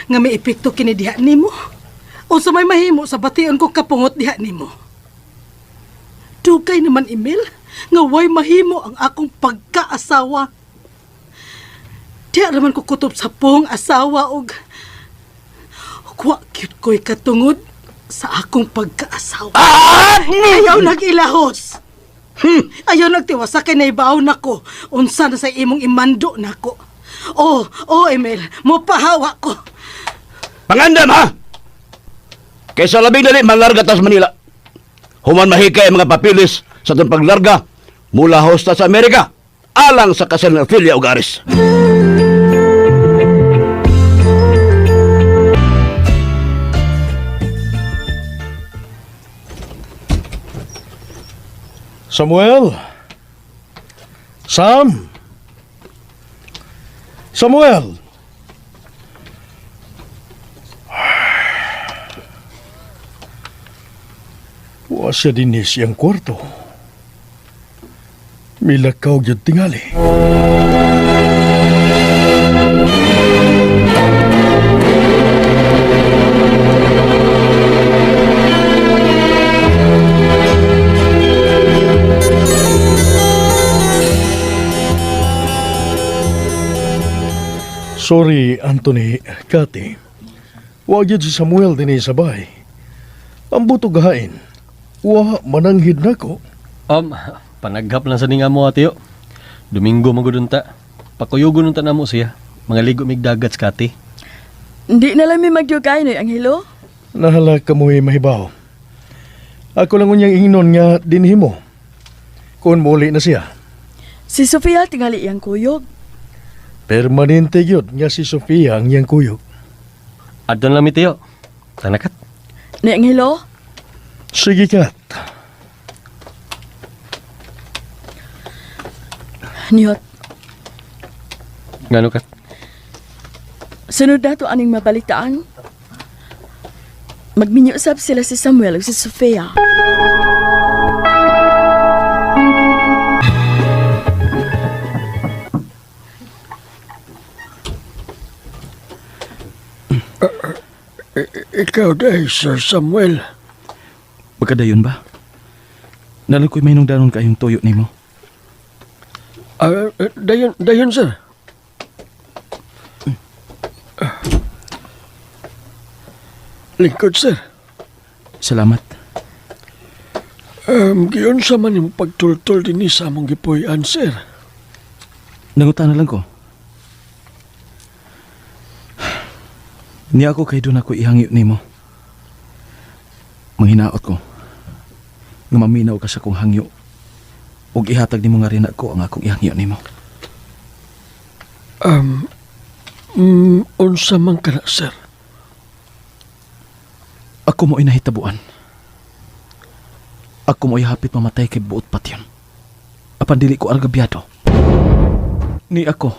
Nga may epekto kini diha nimo? Unsa may mahimo sa bation ko kapungot diha nimo? Dugay naman, Emil, nga way mahimo ang akong pagkaasawa. Diha raman ko kutob sa pong asawa og wa gyud ko'y katungod sa akong pagkaasawa. Ayaw nag-ilahos. Ayaw nagtiwasa kay naibaw nako. Unsa na sa imong imando nako. Oh, oh Emil, mopahawa ko. Pangandam ha! Kaysa labing dali malarga tas Manila. Human mahikay ang mga papilis sa itong paglarga mula hosta sa Amerika alang sa kasal ng Ophelia ug Aris. Samuel? Sam? Samuel? Wa siya din siyang kwarto. Milakaw gyud tingali. Sorry, Anthony, Kati. Wa gyud si Samuel dinhi sa bahay. Ang buto gahain. Wa mananghid nako. Panaghap lang sa ninga mo, atiyo. Domingo magudunta. Pakuyugon unta na mo siya. Mga ligo mig dagat sa kati. Hindi na lang mi magyugay no, Angelo. Nahala ka mo'y mahibaw. Ako lang unyang ingnon nga dinhi mo. Kung muli na siya. Si Sofia tingali iyang kuyog. Permanente gyud nga si Sofia ang iyang kuyog. Adto na lang mi tiyo. Tanakat. Ni Angelo, Sige, Kat. niyot. Ngano kat? Sunod na to aning mabalitaan. Magminyo usab sila si Samuel ug si Sofia. Ikaw dahil, Sir Samuel. Magkadayon ba? Nalang ko'y may danon kayong tuyo nimo. Dayon, dayon, sir. Lingkod, sir. Salamat. Giunsa man imong pagtultol dinhi sa among gipuy-an, sir. Nangutana lang ko. Niya ako kay doon ako ihangyo nimo. Manghinaot ko. Nga maminaw ka sa kong hangyo. Ug ihatag nimo nga rin ako ang akong ihangyo nimo. Unsa man ka na, sir? Ako mo'y nahitabuan. Ako mo'y hapit mamatay kay buot patyon. Apan dili ko argabyado. Ni ako,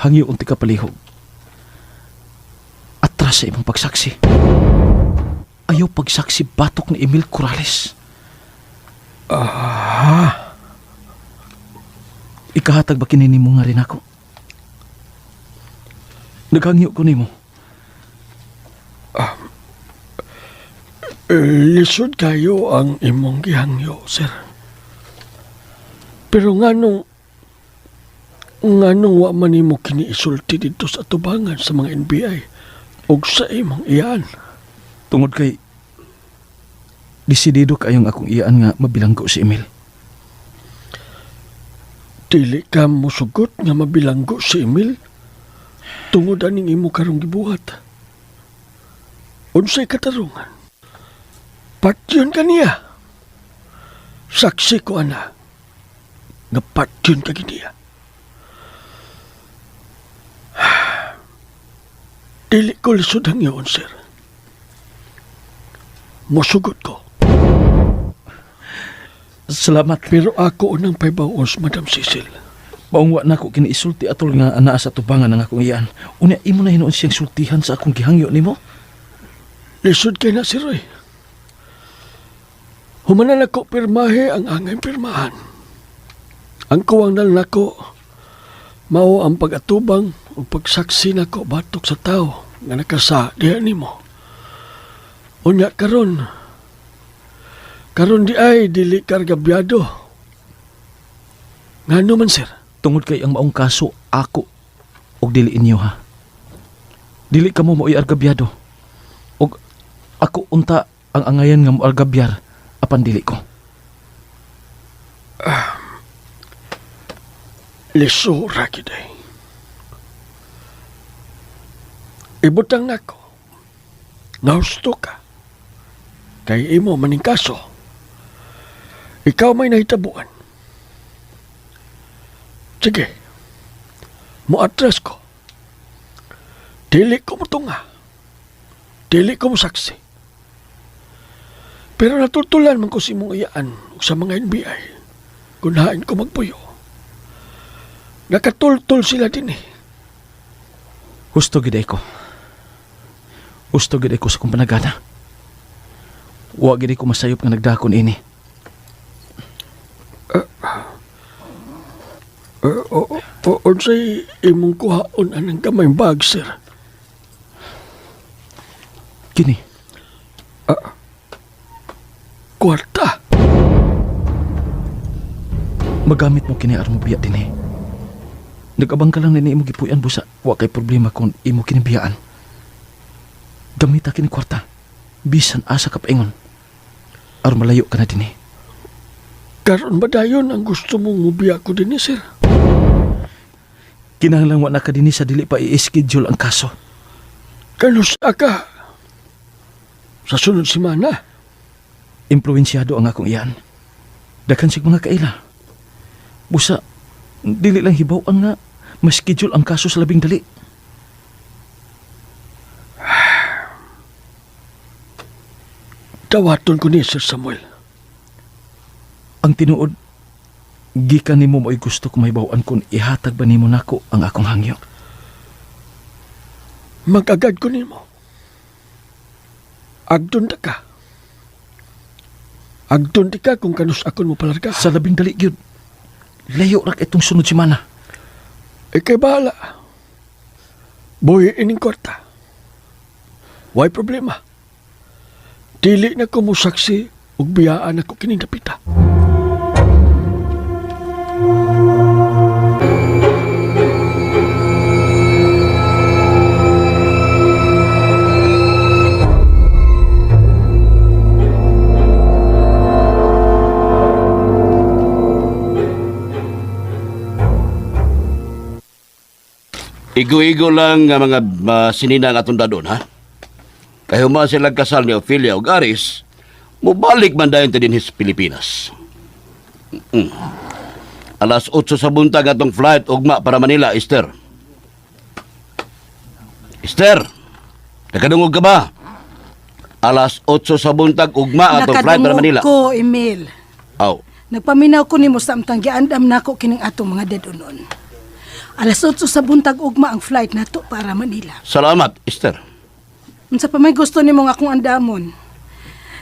hangyo unti ka palihog. Atras sa imong pagsaksi. Ayaw pagsaksi batok ni Emil Corrales. Ah. Ikahatag ba kini nimo nga rin ako? Naghangyo ko nimo. Lisod kayo ang imong gihangyo, sir. Pero nganong wa man nimo kini isulti didto sa atubangan sa mga NBI ug sa imong iyaan? Tungod kay desidido kayong akong iyaan nga mabilanggo si Emil. Dili ka mosugot nga mabilanggo si Emil tungod aning imo karong gibuhat. Unsay katarungan? Patyon ka niya. Saksi ko, ana, nga patyon ka niya. Dili ko lisod ang iyon, sir. Mosugot ko. Salamat. Pero ako unang paybaos, Madam Cecil. Maong wa na ko kiniisulti atol nga anaa sa tubangan ang akong iyaan. Unya imo na hinuon siyang sultihan sa akong gihangyo nimo. Lisod kay na si Roy. Humanan ako pirmahe ang angay pirmahan. Ang kuwang nal nako mao ang pag-atubang o pagsaksi nako batok sa tao nga nakasa diha nimo. Unya karon, karon di ay dili kargabyado. Ngano man, sir? Tungod kay ang maong kaso ako og dili inyo ha. Dili kamo mao'y argabyado. Og ako unta ang angayan nga moargabyar apan dili ko. Lisura gid ay. Ibutang nako. Nahusto ka. Kay imo maning kaso. Ikaw may nahitabuan. Sige. Moatras ko. Dili ko motunga. Dili ko mosaksi. Pero natultulan man ko sa imong iyaan ug sa mga NBI. Kung hain ko magpuyo. Nakatultul sila din eh. Husto gid ko. Husto gid ko sa kong panagana. Wa gid ko masayop nga nagdakon ini. Unsay imong kuhaon anang gamay bag, sir? Kini. Kwarta. Magamit mo kini aron mo biya dinhi. Nag-abang ka lang ni imo gipuy-an busa. Wa kay problema kung imo kinibiyaan. Gamita kini kwarta. Bisan asa ka paingon. Aron malayo ka na dinhi. Karon ba dayon ang gusto mong mubiya ko dinhi, sir? Kinahanglan wa na ka dinhi sa dili pa i-schedule ang kaso. Kanusa ka? Sa sunod semana? Impluensyado ang akong iyan. Daghan sig mga kaila. Busa, dili lang hibaw-an nga ma-schedule ang kaso sa labing dali. Dawaton ko ni Sir Samuel. Ang tinuod, gikan nimo mo'y gusto ko mahibaw-an kung ihatag ba nimo nako ang akong hangyo. Mag-agad ko nimo. Agdon ta ka. Agdon ti ka kung kanus akon mo palarga. Sa labing dali gyud. Layo ra itong sunod semana. Ikay bahala. Buhi ining kwarta. Way problema. Dili na ko mosaksi Ug biyaan ako kining dapita. Igo-igo lang nga mga sinina nga atong dadon, ha? Kay human sila kasal ni Ophelia ug Aris, mubalik man dayon ta dinhi sa Pilipinas. Alas 8 sa buntag atong flight ugma para Manila, Esther. Esther, nakadungog ka ba? Alas 8 sa buntag ugma atong flight para Manila. Nakadungog ko, Emil. Aw. Nagpaminaw ko nimo samtang giandam nako kining atong mga dedunon. Alas 8 sa buntag ugma ang flight nato para Manila. Salamat, Esther. Unsa pa may gusto nimo nga akong andamon?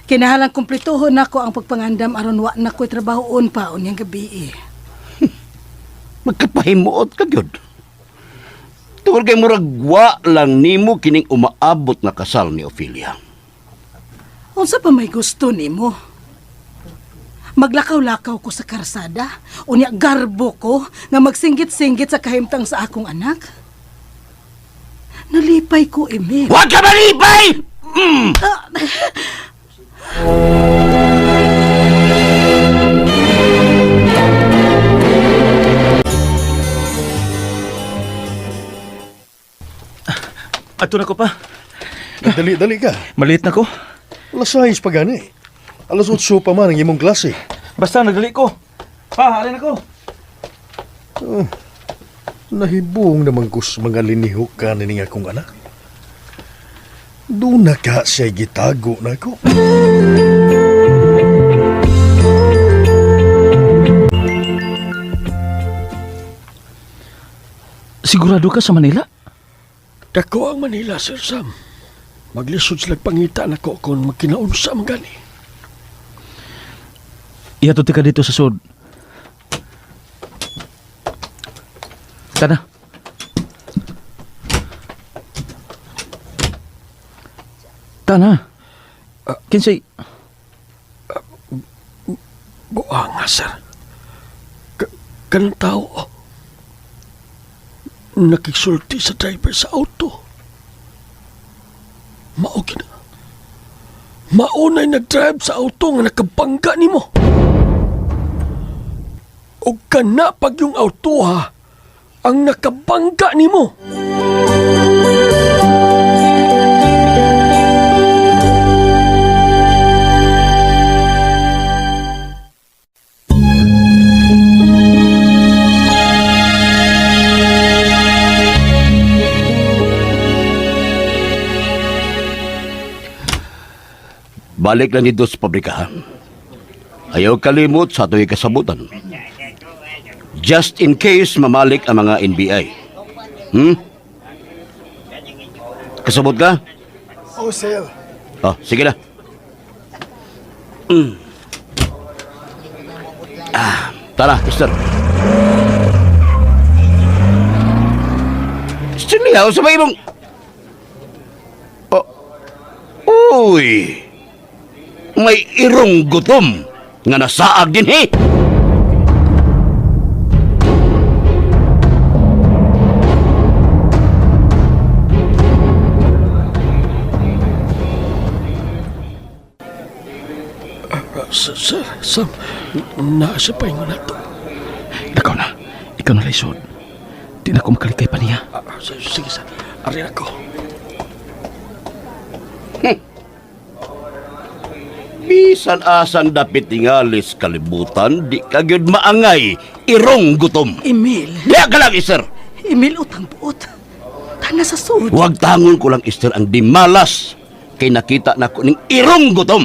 Kinahalang kumpletohon nako ang pagpangandam aron wa na ko'y trabahoon pa unyang gabi. Eh. Magkapahimuot ka gyud. Tungod kay murag wa lang nimo kining umaabot nga kasal ni Ophelia. Unsa pa may gusto nimo? Maglakaw-lakaw ko sa karsada, unya garbo ko nga magsinggit-singgit sa kahimtang sa akong anak. Nalipay ko, Emil. Wa ka malipay! Mm. Ato na ko pa. Dali-dali ka. Maliit na ko. Alas 6 pa gani. Alas 8 pa man ang imong klase. Basta nagdali ko. Pa, alin ako. Oh, nahibong naman ko sa mga linihok ka ni akong anak. Doon na ka siya gitago na ko. Sigurado ka sa Manila? Dako ang Manila, Sir Sam. Maglisod sila pangita nako kung magkinaunsa man gani. Ihatod ka dito sa sud. Tana. Tana. Kinsay Buang nga, sir. Kanang tao, oh. Nakisulti sa driver sa auto. Mao gina. Maunay nag-drive sa auto nga nakabangga nimo. O kana pag yung auto ha, ang nakabangga nimo. Balik lang dito sa pabrika, ha? Ayaw kalimot sa ato'y kasabutan. Just in case mamalik ang mga NBI. Kasabot ka? Oh, sir. Oh, sige na. Tara, Mister. Mr. Liao, sa may imong... Oh. Uy! May irong gutom nga nasaag din, he! Sir, sir, Sam, naa siya pa ingon nato. Ikaw na. Ikaw na, Lisod. Di na ko makalikay pa niya. Sige, sir. Ari ako. Bisan asan dapit tingalis kalibutan, di ka gyud maangay irong gutom. Emil. Diya ka lang, Esther. Emil, utang buot. Tana sa sud. Huwag tangon ko lang, Esther, ang dimalas kay nakita na ko ning irong gutom.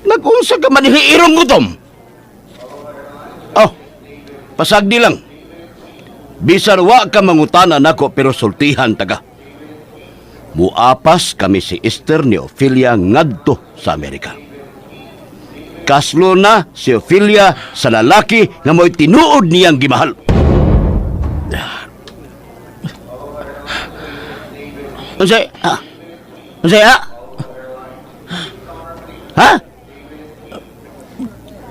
Nag-unsa ka man ni irong gutom? Oh, pasagdi lang. Bisan wa ka mangutana nako pero sultihan taga. Muapas kami si Esther ni Ophelia ngadto sa Amerika. Kaslo na si Ophelia sa lalaki nga mo'y tinuod niyang gimahal. Unsay? Ah? Unsay, ah? Ha?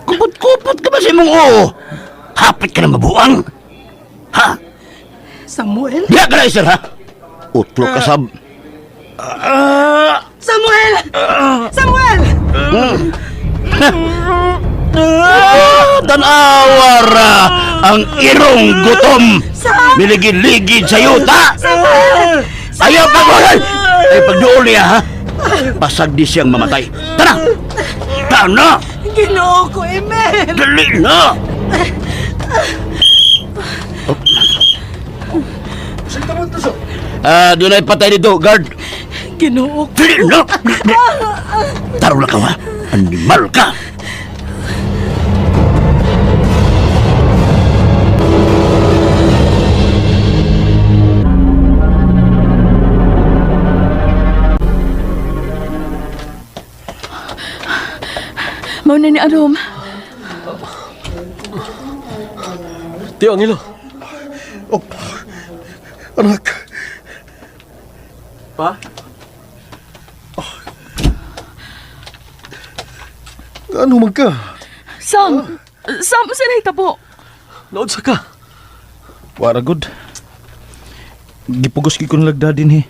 Kupot-kupot ka ba sa imong oo? Hapit ka na mabuang? Ha? Samuel? Diya ka na, sir, ha? Utlo ka sab. Samuel! Samuel! Tanawa ra ang irong gutom. Sam! Niligid-ligid sa yuta. Samuel! Ayaw pa ko! Ay, pagduol niya, ha? Pasag di siyang mamatay. Tara! Tara! Ginoo ko, Emil! Dali na! Ah, doon ay patay dito, guard. Ginoo ko. Dali na! Taro na ka, ha? Animal ka! Mao na ni Arom. Tiyo, Angelo. Oh, anak. Pa? Ano man ka? Sam! Sam, usa na hitabo? Naod sa ka. Wara good. Gipugos ko nalagda din he.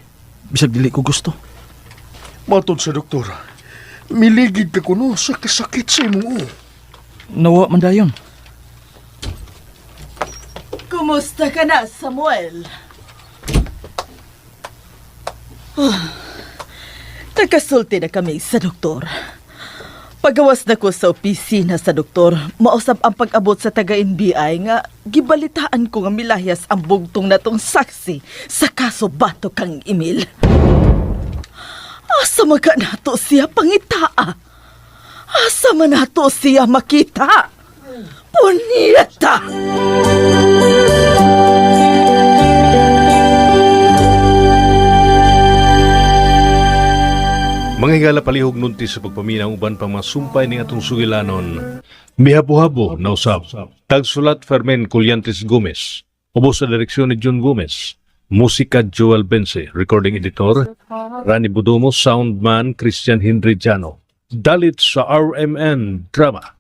Bisag dili ko gusto. Matod sa doktor, miligid ka kuno sa kasakit sa imong uo. Nawa man dayon. Kumusta ka na, Samuel? Ah, nagkasulti na kami sa doktor. Pagawas na ko sa opisina sa doktor, mausap ang pag-abot sa taga-NBI nga gibalitaan ko nga milayas ang bugtong natong saksi sa kaso bato kang Emil. Asa man ka nato siya pangitaa? Asa man nato siya makita? Punyeta! Mga higala palihog nunti sa pagpaminaw uban pang mga sumpay ning atong sugilanon. Mihabo-habo na usab. Tagsulat Fermin Culyantes Gomez. Ubos sa direksyon ni John Gomez. Musika Joel Bense. Recording editor Rani Budomo. Soundman Christian Henry Jano. Dalit sa RMN Drama.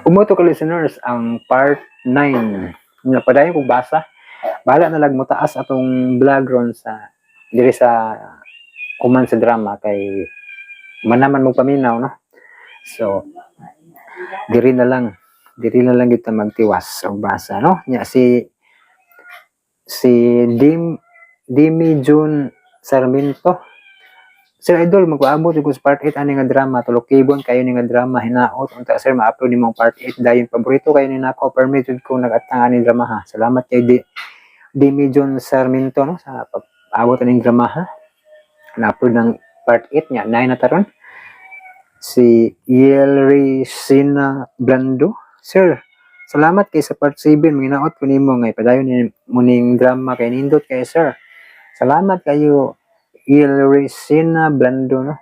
Umuto ka listeners ang part 9. Nga padayon kog basa. Bahala na lang mo taas atong vlog ron sa diri sa kuman sa drama kay manaman mo paminaw, no. So diri na lang kita magtiwas og basa, no. Nya si si Dim Dimi June Sarmiento. Sir Idol, magpaabot ko sa part 8 ani nga drama, tulokibon kayo ni nga drama hinaot unta sir ma-upload nimong part 8 dayon paborito kayo ni nako permit jud ko nagatang ani drama ha. Salamat kay Dimi John Sarmiento, no, sa pag-abot aning drama ha. Na-upload ng part 8 niya, 9 na taron. Si Yelry Sina Blando. Sir, salamat kay sa part 7 manginaot ko nimo ngay padayon ni muning drama kay nindot kay sir. Salamat kayo Ilrisina Blando, no.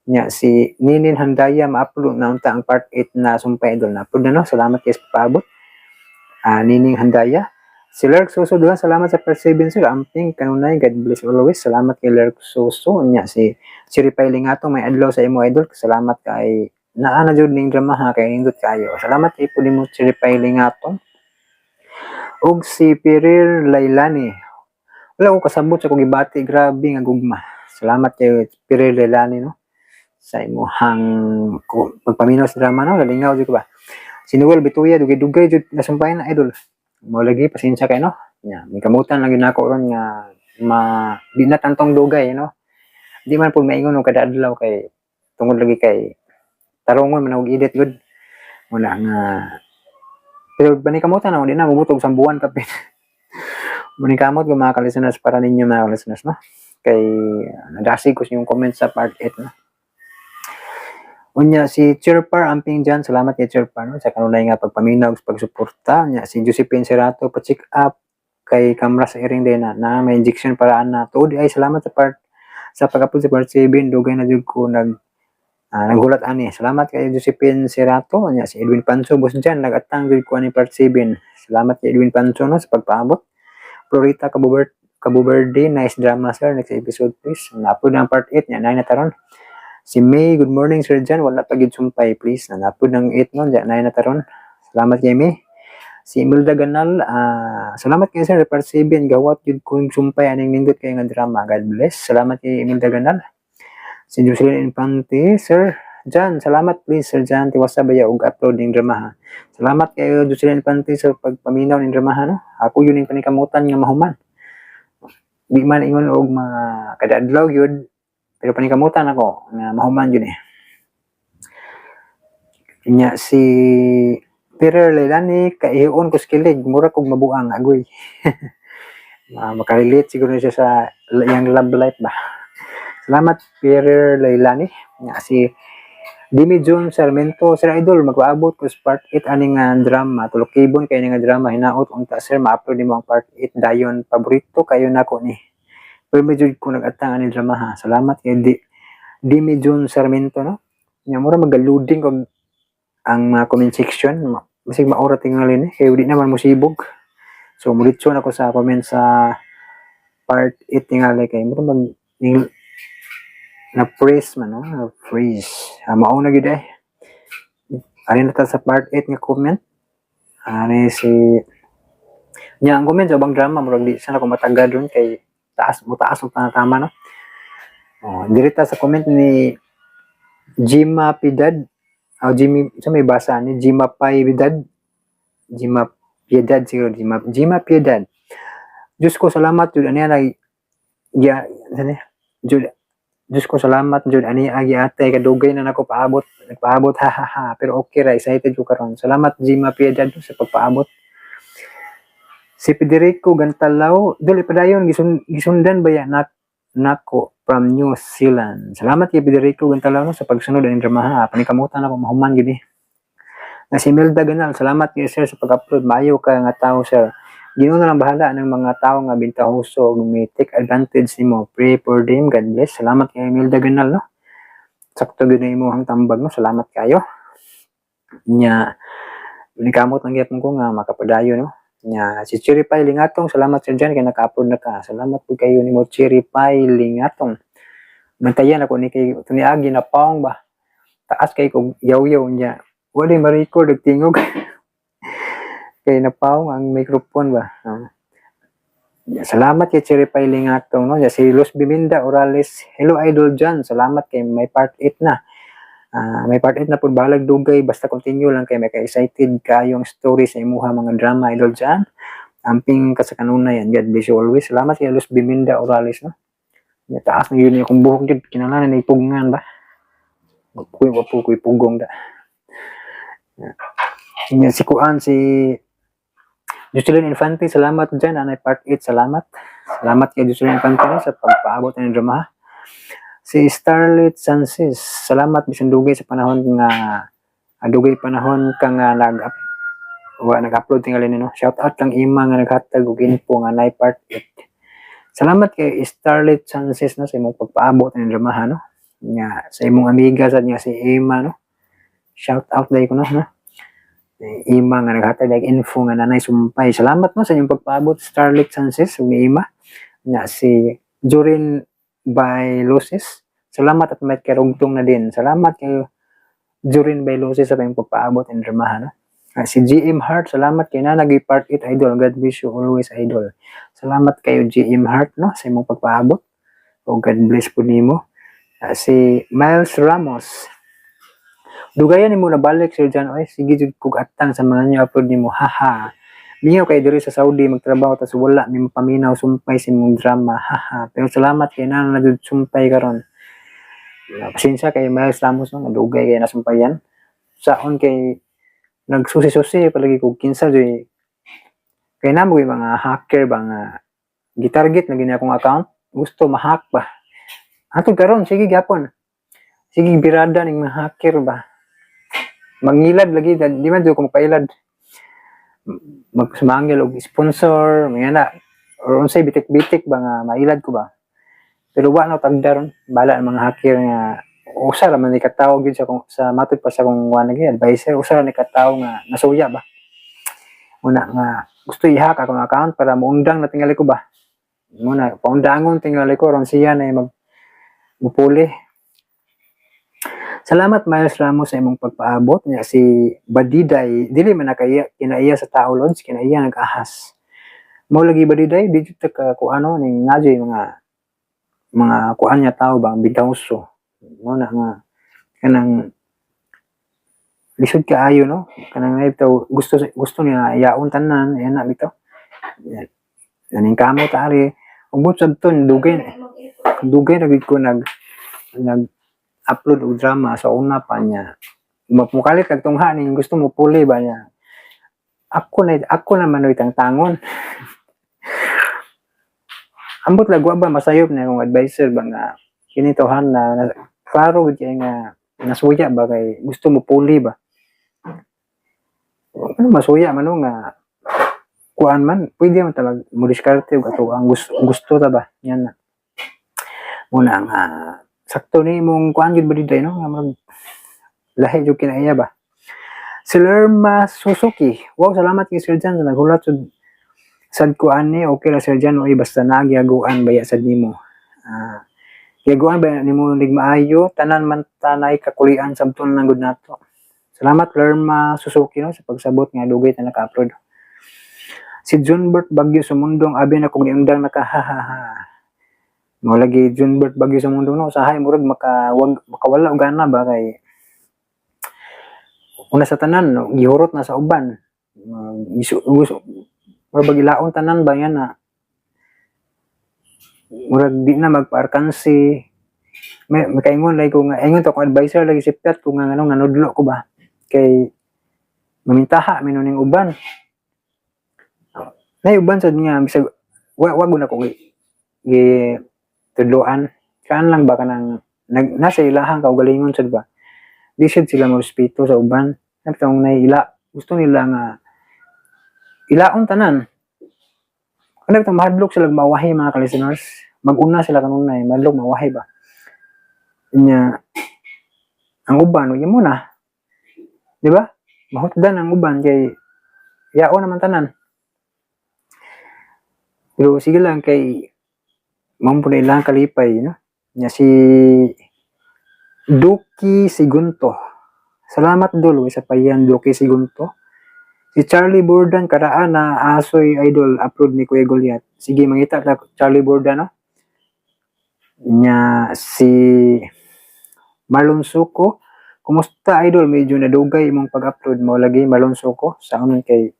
Nya si Ninin Handaya, ma-upload na unta ang part 8 na sumpay idol na upload na, no. Salamat kay sa paabot. Ah, Nining Handaya. Si Lerk Suso doon, salamat sa part 7 sir. Amping kanunay, God bless always. Salamat kay Lerk Suso. Nya si Siripay Lingato, may adlaw sa imo idol. Salamat kay naa na jud ning drama ha kay nindot kayo. Salamat kay pud nimo Siripay Lingato. Ug si Pirir Lailani. Wala ko kasabot sa kong gibati, grabe nga gugma. Salamat kay Pirir Lailani, no, sa imuhang pagpaminaw sa drama, no, nalingaw jud ko ba. Si Noel Bituya, dugay-dugay jud nasumpayan na idol. Mo lagi pasensya kay, no. Nya, may kamutan lang gyud nako ron nga ma di na tantong dugay, no. Di man pud maingon og kada adlaw kay tungod lagi kay tarungon man og edit gud. Muna nga pero bani kamutan ako, di na mabutog sa buwan kapit. Manikamot ko mga ka-listeners para ninyo mga ka-listeners, no? Kay nadasig ko sa inyong comment sa part 8, no? Unya si Chirpar Amping dyan, salamat kay Chirpar, no? Sa kanunay nga pagpaminaw, sa pagsuporta. Unya si Josephine Serato, pa-check up kay Kamra sa iring din na may injection para ana. Tuod ay salamat sa part sa pag-upload sa part 7, dugay na jud ko naghulat ani. Salamat kay Josephine Serato, unya si Edwin Panso, boss dyan, nagatang jud ko ani part 7. Salamat kay Edwin Panso, no, sa pagpaabot. Florita Cabobert, Cabuberde, nice drama, sir. Next episode, please. Na-upload ng part 8 niya, 9 na taron. Si May, good morning, Sir John. Wala pa gid sumpay, please. Na-upload ng 8 no, 9 na taron. Salamat kay May. Si Imelda Ganal, salamat kay sir, part 7, gawat yun kung sumpay aning nindot kay nga drama. God bless. Salamat kay Imelda Ganal. Si Jocelyn Infante, Sir John, salamat please, Sir John, tiwasa ba og upload ning drama ha. Salamat kayo, Jocelyn Infante, sa pagpaminaw ning drama ha, no? Ako yun yung panikamutan nga mahuman. Di man ingon og mga kada adlaw yun, pero panikamutan ako nga mahuman yun eh. Nya si Peter Leilani, kaihion ko sa kilig, mura kog mabuang, agoy. Makarelate siguro siya sa iyang love life ba. Salamat, Peter Leilani. Nya si Dimi June Sarmento, Sir Idol, magpaabot ko sa part 8 ani nga drama. Tulokibon kay nga drama, hinaot unta sir ma-upload nimo ang part 8 dayon, paborito kayo nako ni. Pero medyo ko nag-atang ani drama ha. Salamat kay Dimi June Sarmento, no. Nya mura magaluding kog ang mga comment section. Basig maura tingali ni kay di naman musibog. So mulitso na ko sa comment sa part 8 tingali kay mura mag na freeze man, no, na freeze. Mao na gyud ay. Ari na ta sa part 8 nga comment. Ani si nya ang comment sa ubang drama, murag di sana ko matagad ron kay taas mo taas og tama, no. Oh, diri ta sa comment ni Jima Pidad. Oh, Jimmy, sa may basa ni Jima Pai Pidad. Jima Piedad siguro, Jima Piedad. Diyos ko, salamat jud ani ay ya sani jud. Diyos ko, salamat jud ani agi ate kadugay na nako paabot, nagpaabot, ha ha ha, pero okay ra, excited ko karon. Salamat, Jima Piedad, sa pagpaabot. Si Federico Gantalaw, duli padayon gisundan ba ya nako from New Zealand. Salamat kay Federico Gantalaw, no, sa pagsunod aning drama ha. Panikamutan ako mahuman gid eh. Na si Melda Ganal, salamat kay sir sa pag-upload. Maayo ka nga tao, sir. Ginoo na lang bahala ng mga tao nga bintahoso ug may take advantage nimo. Pray for them. God bless. Salamat kay Imelda Ganal, no. Sakto gyud na imong tambag, no. Salamat kayo. Nya nikamot lang gyapon ko nga makapadayon, no. Nya si Cherry Pie Lingatong, salamat Sir John kay naka-upload na ka. Salamat pud kayo nimo, Cherry Pie Lingatong. Bantayan ako ni kay tuniagi na paong ba. Taas kay kog yaw-yaw niya. Wala ma-record og tingog. Kay napaong ang microphone ba. Salamat kay Cherry Pie Lingatong, no. Si Luz Biminda Orales, hello Idol John, salamat kay may part 8 na. May part 8 na pud, balag dugay, basta continue lang kay may ka-excited kayong story sa imuha mga drama, Idol John. Amping ka sa kanunay and God bless you always. Salamat kay Luz Biminda Orales, no. Ya, taas na yun akong buhok jud, kinahanglan na ipugngan ba. Kuy wa po ko'y pugong da. Ya. Nya si Kuan, si Jocelyn Infante, salamat dyan. Anay part 8, salamat. Salamat kay Jocelyn Infante, no, sa pagpaabot ng drama. Si Starlit Sanchez, salamat bisan dugay sa panahon nga dugay panahon ka nga nag wa nag-upload tingali ni, no. Shout out kang Ima nga naghatag og info nga nay part 8. Salamat kay Starlit Sanchez, no, sa imong pagpaabot ng drama, no. Nya sa imong amiga sa niya si Emma, no. Shout out dai ko, no, no. Ima nga naghatag og info nga nanay sumpay. Salamat, no, sa inyong pagpaabot, Starlit Sanchez ug ni Ima. Nya si Jorin by Luces. Salamat at may karugtong na din. Salamat kay Jorin by Luces sa inyong pagpaabot ng drama, no. Si GM Heart, salamat kay na nagi part 8, idol. God bless you always, idol. Salamat kayo, GM Heart, no, sa imong pagpaabot. O God bless po nimo. Si Miles Ramos. Dugayan nimo nabalik, Sir John. Oy, sige jud kog atang sa mga new upload nimo. Haha. Mingaw kay diri sa Saudi magtrabaho tas wala mi mapaminaw sumpay sa imong drama. Haha. Pero salamat kay na na jud sumpay karon. Pasensya kay Miles Ramos, no, dugay kay nasumpayan. Saon kay nagsusi-susi palagi kog kinsa joy kay namo yung mga hacker ba nga gitarget na gini akong account, gusto ma-hack ba. Hantod karon sige gyapon. Sige birada ning mga hacker ba. Mangilad lagi, di man jud ko mapailad. Magsumangil og sponsor, mga na or unsay bitik-bitik ba nga mailad ko ba. Pero wa na tagda ron, bala ang mga hacker nga usa ra man ni katawo gyud sa kung sa matod pa sa kong kuan lagi advisor, usa ra ni katawo nga nasuya ba. Una nga gusto i-hack akong account para moundang na tingali ko ba. Muna paundangon tingali ko ron siya na mag mupuli. Salamat, Miles Ramos, sa imong pagpaabot niya. Si Badiday, dili man nakaiya kinaiya sa tao, lods, kinaiya nag-ahas. Mo lagi, Badiday, di jud ta ka kuano ning nadyoy mga kuan nga tao ba, bintangso. Mo na nga kanang lisod kaayo, no, kanang ito gusto gusto niya yaon tanan yan na bitaw naning kamo ta ari ug but sabton dugay dugay na gid ko nag nag upload og drama sa una pa niya. Mukalit kag tungha ning gusto mo puli ba niya. Ako na man tang tangon. Ambot lagwa ba, masayop na akong advisor ba nga kini tawhan na klaro gid kay nga nasuya ba kay gusto mo puli ba. Ano masuya man no nga kuan man, pwede man talaga mo diskarte og ato ang gusto, gusto ta ba yan na. Muna nga sakto ni imong kuan gyud ba diday, no, nga murag lahi jud kinaiya ba. Si Lerma Suzuki. Wow, salamat kay Sir Jan sa naghulat sud sad ko ani. Okay ra, Sir Jan, oy, basta nagyaguan baya sad nimo. Ah, yaguan ba nimo nig maayo, tanan man tanay kakulian sabton lang gud nato. Salamat, Lerma Suzuki, no, sa pagsabot nga dugay ta naka-upload. Si Junbert Bagyo Sumundong, abi na kong niundang nakahahaha. Mo lagi, Junbert Bagyo Sumundong, no, usahay murag maka wag makawala og gana ba kay una sa tanan, no, gihurot na sa uban. Gusto murag bagilaon tanan ba yan na murag di na magpaarkansi. May kaingon lagi ko nga ingon to akong advisor lagi si Piat ko nga nganong nanudlo ko ba kay mamintaha mi ning uban nay uban sad nga bisag wa wag na ko gi tudloan kaan lang ba kanang nag, nasa ilahang kaugalingon sad ba, di sad sila mo respeto sa uban. Napitong nay ila gusto nila nga ilaon tanan. Ano bitong mahadlok sila mawahi, mga ka-listeners. Mag-una sila kanunay, mahadlok mawahi ba. Nya ang uban mo na. Di ba? Mahutdan ang uban kay yao naman tanan. Pero sige lang kay mao po na ilang kalipay, no? Nya si Duki Sigunto. Salamat dol sa payan, Duki Sigunto. Si Charlie Burdan karaan na asoy idol upload ni Kuya Goliath. Sige, mangita ta, Charlie Burdan, no. Nya si Marlon Suko. Kumusta, idol? Medyo nadugay imong pag-upload mo lagi, Marlon Suko, sa anon kay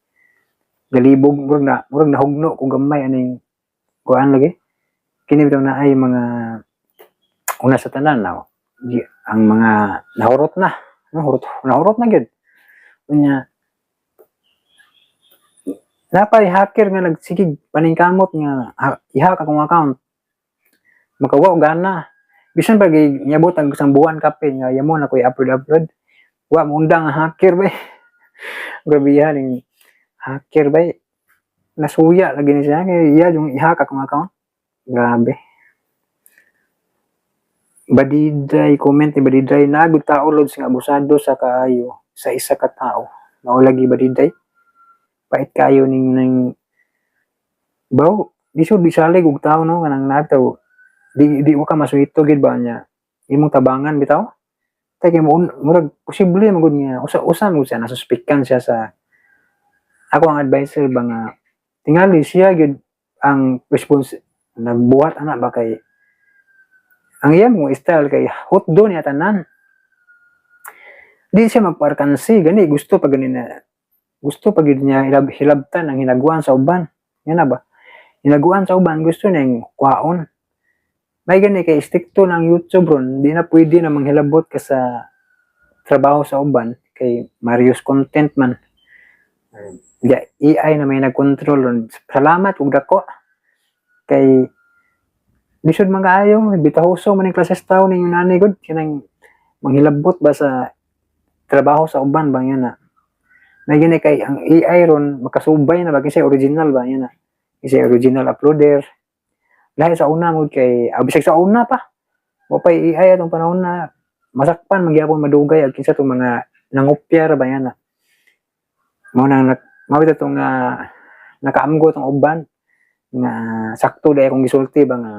galibog murag nahugno kung gamay aning kuan lagi. Kini bitaw na ay mga una sa tanan na ang mga nahurot na, nahurot nahurot na gyud. Unya napay hacker nga nagsigig paningkamot nga i-hack akong account. Makawa og gana. Bisan pa gay niabot ang isang buwan kapin nga yamo na ko i-upload upload. Wa mo undang ang hacker ba. Grabe ning hacker ba. Nasuya lagi ni siya kay iya yung i-hack akong account. Grabe. Badiday, comment ni Badiday, nagud tao lods nga abusado sa kaayo sa isa ka tao. Mao lagi, Badiday. Pait kayo ning baw lisod bisalig og tao, no, kanang nataw di di mo ka masuhito gid ba niya imong tabangan bitaw tay kay mo murag posible man gud nga usa usa mo siya nasuspekan siya sa ako. Ang advisor ba nga tingali siya gyud ang response nagbuhat ana ba kay ang iya mo style kay hotdo niya tanan, di siya magparkansi gani, gusto pa gani na gusto pa gid niya hilabtan ang hinaguan sa uban yan na ba, hinaguan sa uban gusto niya yung kwaon. May gani kay strikto ng YouTube ron, di na pwede na manghilabot ka sa trabaho sa uban kay Marius content man. Ya, AI na may nagkontrol ron. Salamat ug dako kay lisod man kaayo, bitahuso man ning klases tao ning nanay gud kanang manghilabot ba sa trabaho sa uban ba yan na. May gani kay ang AI ron makasubay na ba kasi original ba yan na. Kasi original uploader. Lahi sa una mo kay bisag sa una pa. Wa pay AI atong panahon na masakpan magyapon madugay ag kinsa tong mga nangopya ra ba yan na. Mao nang mao bitaw tong nakaamgo tong uban. Nga sakto dahil akong gisulti ba nga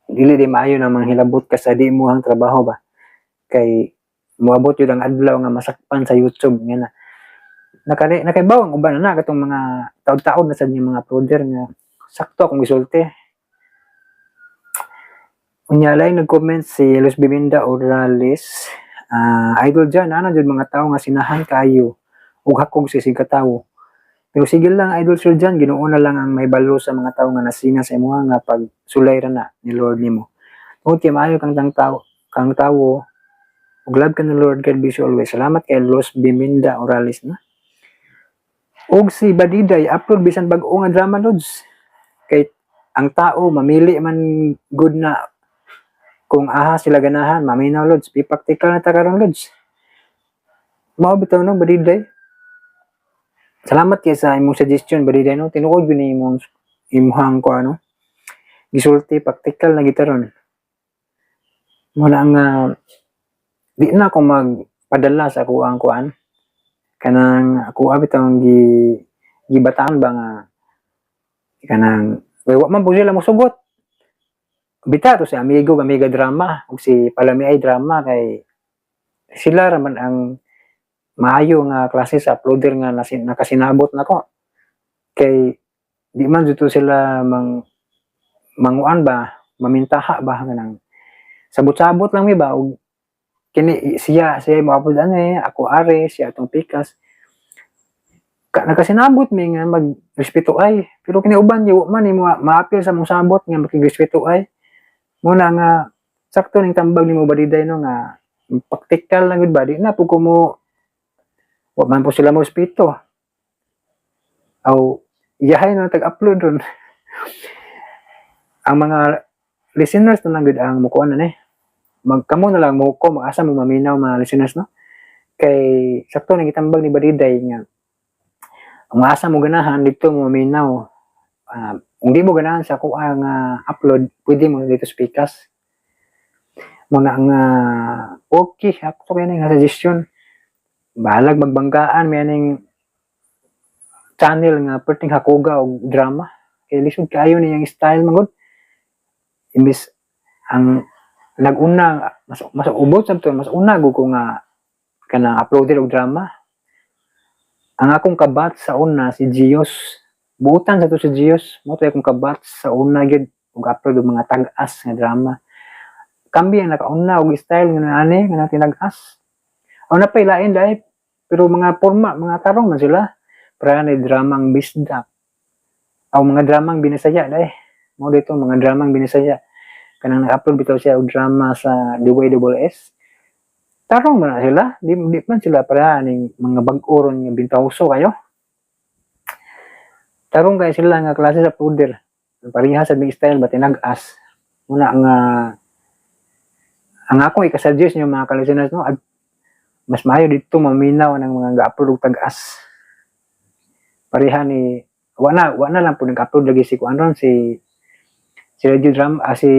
dili di maayo na manghilabot ka sa di mo ang trabaho ba. Kay moabot yun ang adlaw nga masakpan sa YouTube nga na. Nakaibaw ang uban na katong mga taod-taod na sad nga mga uploader nga sakto akong gisulti. Unya lain nag-comment si Luz Biminda Orales. Idol dyan, ana jud mga tao nga sinahan kayo ug hakog sa sig katawo. Pero sige lang, Idol Sir John, Ginoo na lang ang may balo sa mga tao nga nasina sa imuha nga pag sulay ra na ni Lord nimo. Tungod kay maayo kang tang tao, kang tawo ug love ka ni Lord, God bless you always. Salamat kay Luz Biminda Orales na. Og si Badiday upload bisan bag-o nga drama, lods. Kay ang tao mamili man good na kung aha sila ganahan, maminaw, lods. Be practical na ta karon, lods. Mao bitaw no, Badiday. Salamat kay sa imong suggestion, Badiday, no. Tinuod gyud ni imong imuhang ko ano. Gisulti practical na gid ron. Muna nga di na ako magpadala sa kuang kuan. Kanang ako bitaw gi gibataan ba nga kanang wa man po sila mosugot. Bita to si Amigo Amiga Drama ug si Palami ay Drama kay sila ra man ang maayo nga klase sa uploader nga nakasinabot nako. Kay di man dito sila manguan ba, mamintaha ba kanang sabot-sabot lang mi ba og kini siya siya mo upload ani ako are siya atong pikas. Nakasinabot mi nga magrespeto ay, pero kini uban yo man nimo maapil sa mong sabot nga makigrespeto ay. Muna nga sakto ning tambag nimo, Badiday, no, nga praktikal lang gud ba, di na pud ko mo wa man po sila mo respeto. Aw iyahay na tag-upload ron. Ang mga listeners na lang gud ang mukuan na ni. Magkamo na lang mo ko mag-asa mo maminaw, mga listeners, no. Kay sakto ning gitambag ni Badiday nga ang asa mo ganahan dito mo maminaw. Kung di mo ganahan sa kuha nga upload, pwede mo dito sa pikas. Muna nga okay, ako kaya nga suggestion. Bahalag magbanggaan may aning channel nga perting hakuga og drama. Kay lisod kaayo niyang style man gud. Imbis ang nag-una mas mas ubot sa to, mas una gud ko nga kanang uploader og drama. Ang akong kabat sa una si Gios. Buutan sa to si Gios, mo to akong kabat sa una gyud og upload og mga tag-as nga drama. Kambi ang nakauna og style nga ani nga tinag-as. Aw na pay lain dai, pero mga porma, mga tarong man sila. Para ni dramang bisdak. Aw mga dramang binisaya dai. Mo dito mga dramang binisaya. Kanang nag-upload bitaw siya og drama sa DYSS. Tarong man na sila, di man sila para ning mga bag-o ron nga bintawso kayo. Tarong kay sila nga klase sa uploader. Pareha sa big style ba tinag-as. Muna nga ang ako ikasuggest niyo mga ka-listeners, no, mas maayo dito maminaw ng mga ga-upload og tag-as. Pareha ni wa na lang po nag-upload lagi si kuan ron si si radio drum si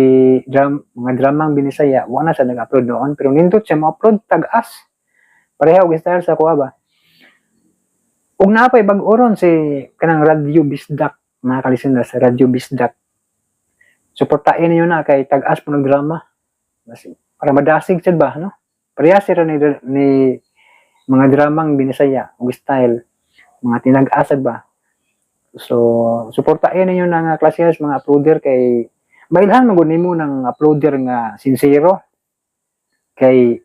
drum mga dramang binisaya, wa na sa nag-upload noon, pero nindot siya mo-upload tag-as. Pareha og style sa kuha ba. Ug naa pay bag-o ron si kanang Radyo Bisdak, mga ka-listeners, sa Radyo Bisdak. Suportain niyo na kay tag-as po ng drama. Mas, para madasig sad ba, no? Pareha sila ni mga dramang binisaya ug style, mga tinag-asad ba. So, suportain ninyo na nga klase mga uploader kay mailhan man gud nimo ng uploader nga sincero kay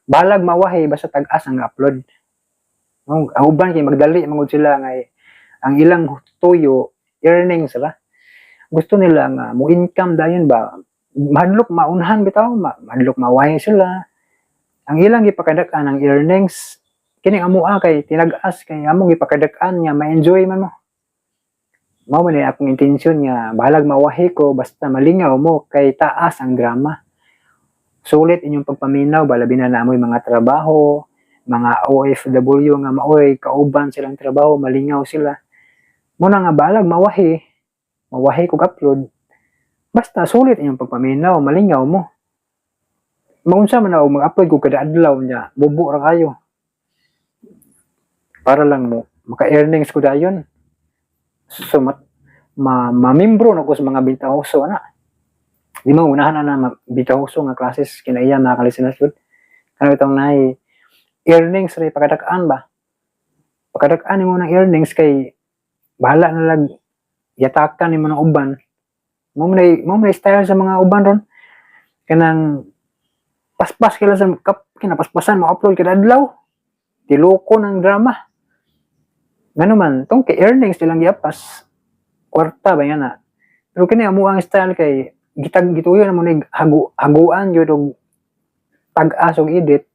balag mawahi basta tag-as ang upload. Ang uban kay magdali man gud sila nga ang ilang tuyo earnings ra. Gusto nila nga mo income dayon ba. Mahadlok maunhan bitaw, mahadlok mawahi sila. Ang ilang gipakadak-an ang earnings, kini amoa kay tinag-as kay among gipakadak-an nga ma-enjoy man mo. Mao man ni akong intensyon nga bahalag mawahi ko basta malingaw mo kay taas ang drama. Sulit inyong pagpaminaw ba, labi na namoy mga trabaho, mga OFW nga maoy kauban silang trabaho, malingaw sila. Muna nga balag mawahi, mawahi kog upload. Basta sulit inyong pagpaminaw, malingaw mo. Maunsa man ako mag-upload kog kada adlaw niya, bubo ra kayo. Para lang mo maka-earnings ko dayon. So Ma mamimbro na ko sa mga bintahoso ana. Di mo unahan na na bintahoso nga classes kinaiya, mga ka-listeners gud. Kano itong nay earnings ray pakadak-an ba? Pakadak-an nimo ng earnings kay bahala na lag yatakan nimo ng uban. Mo man style sa mga uban ron. Kanang paspas kila sa kap kinapaspasan mo upload kada adlaw. Tiloko ng drama. Ngano man, tong kay earnings silang giapas. Kwarta ba yan na. Pero kini amo ang style kay gitag gituyo na mo ni haguan gyud og tag-as og edit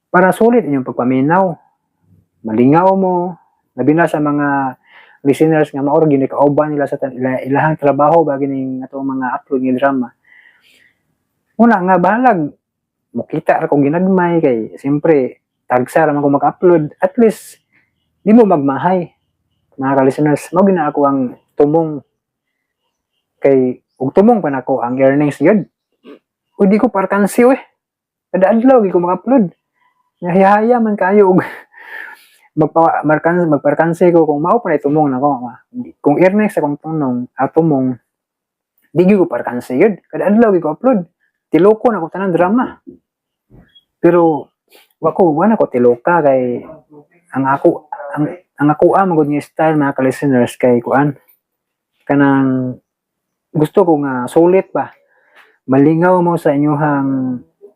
para sulit inyong pagpaminaw. Malingaw mo, labi na sa mga listeners nga mao ra gyud ni kauban nila sa ilahang trabaho ba gining atong mga upload nga drama. Una nga bahalag mokita ra kong ginagmay kay siyempre tagsa ra man ko mag-upload, at least di mo magmahay, mga ka-listeners. Mao gina ako ang tumong kay ug tumong pa nako ang earnings gyud. Uy, di ko parkansi eh. Kada adlaw gi ko mag-upload. Nahihaya man kayo og magpa markan magparkansi ko kung mao pa na tumong nako. Kung earnings akong tunong atumong, di gyud ko parkansi gyud. Kada adlaw gi ko upload. Tiloko na ko tanan drama. Pero wa ko wa na ko tiloka kay ang ako ang magud nga style, mga ka-listeners, kay kuan, kanang gusto ko nga sulit ba, malingaw mo sa inyong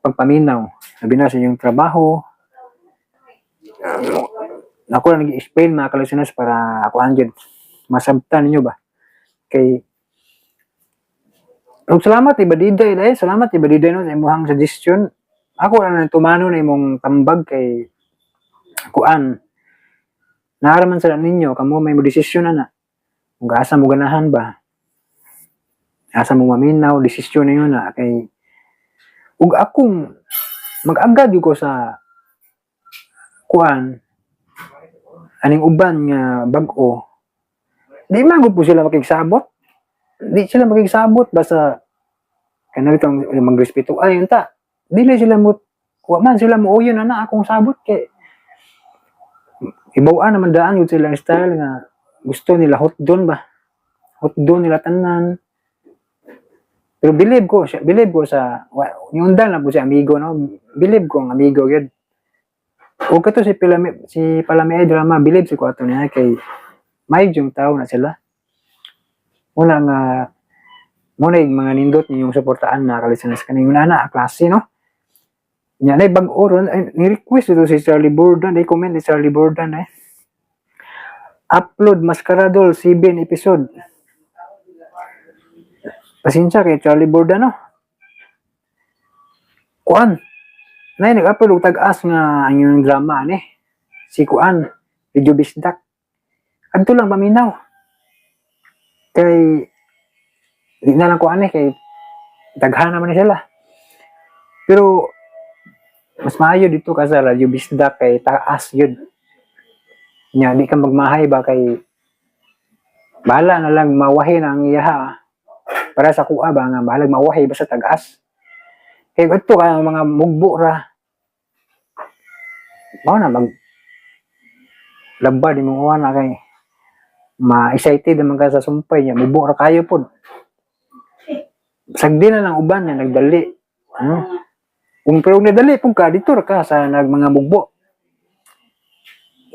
pagpaminaw, labi na sa inyong trabaho. Ako lang nag-explain, mga ka-listeners, para ako gyud masabtan ninyo ba kay ug salamat Ibadiday dai, salamat Ibadiday no sa imong suggestion. Ako lang nang tumano na imong tambag kay kuan, naaraman sa ninyo, kamo may mo desisyon na na kung asa mo ganahan ba, asa mo maminaw, desisyon ninyo na kay ug akong mag-agad gyud ko sa kuan aning uban nga bag-o, di man gud po sila makigsabot, di sila makigsabot basta kanang itong magrespeto ay unta dili sila mo, wa man sila mo uyon na na akong sabot kay ibaw-an naman daan yun silang style nga gusto nila hotdon ba, hotdon nila tanan. Pero believe ko siya, believe ko sa niundang na po si amigo no, believe ko ang amigo gyud o kato si Pilami, si Palami ay drama, believe si ko ato niya kay may yung tao na sila. Muna nga muna yung mga nindot ninyong suportaan na ka-listeners kaning una na klase no. Nya nay bag-o ron ay ni-request ito si Charlie Bordan ay comment ni Charlie Bordan eh. Upload Mascaradol 7 episode. Pasensya kay Charlie Bordan no. Kuan. Nay nag-upload og tag-as nga ang inyong drama ani. Si kuan, Video Bisdak. Adto lang paminaw. Kay di na lang kuan eh kay daghan naman ni sila. Pero mas maayo dito ka sa Radyo Bisdak kay taas yun. Nya di ka magmahay ba kay bahala na lang mawahi na ang iyaha. Para sa kuha ba nga bahalag mawahi basta tag-as. Kay adto ka mga mugbo ra. Mao na mag laba di mo na kay ma-excited naman ka sa sumpay niya, mubo ra kayo pod. Sagdi na lang uban na nagdali. Ano? Kung pero kung nagdali pud ka dito ra ka sa nag mga mugbo.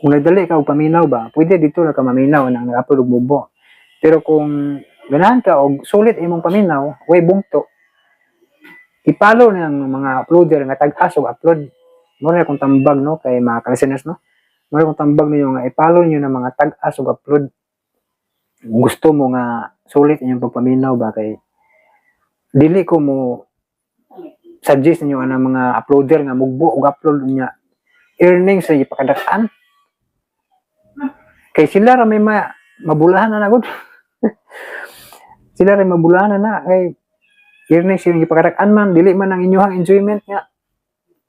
Kung nagdali ka og paminaw ba, pwede dito ra ka maminaw nang nag-upload og mugbo. Pero kung ganahan ka og sulit imong paminaw, way bugto. I-follow ng mga uploader nga tag-as og upload. Mo na akong tambag no kay mga ka-listeners no. Mo na akong tambag ninyo nga i-follow niyo ng mga tag-as og upload. Kung gusto mo nga sulit inyong pagpaminaw ba kay dili ko mo suggest ninyo ang mga uploader nga mugbo og upload niya earnings sa ipakadak-an. Kay sila ra may mabulahan na gud. Sila ra may mabulahan na na kay earnings yung ipakadak-an man dili man ang inyong enjoyment nga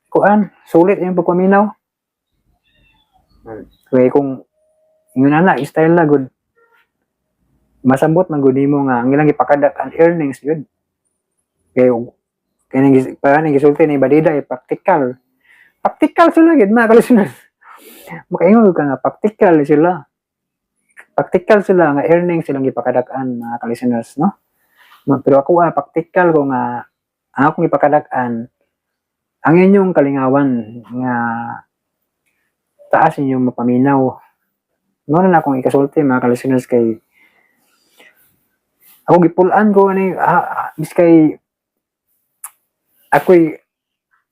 kuan sulit inyong pagpaminaw. Kay kung ingon ana style na gud, masabot man gud nimo nga ang ilang ipakadak-an earnings gud. Kay kay nang para nang gisulti ni Badida eh, practical. Practical sila gid, mga ka-listeners. Makaingon ka nga practical sila. Practical sila nga earnings silang gipakadak-an, mga ka-listeners, no? Pero ako, practical ko nga ang akong ipakadak-an ang inyong kalingawan nga taas inyong mapaminaw. Mao na akong ikasulti, mga ka-listeners, kay ako gipulan ko ani, biskay ako'y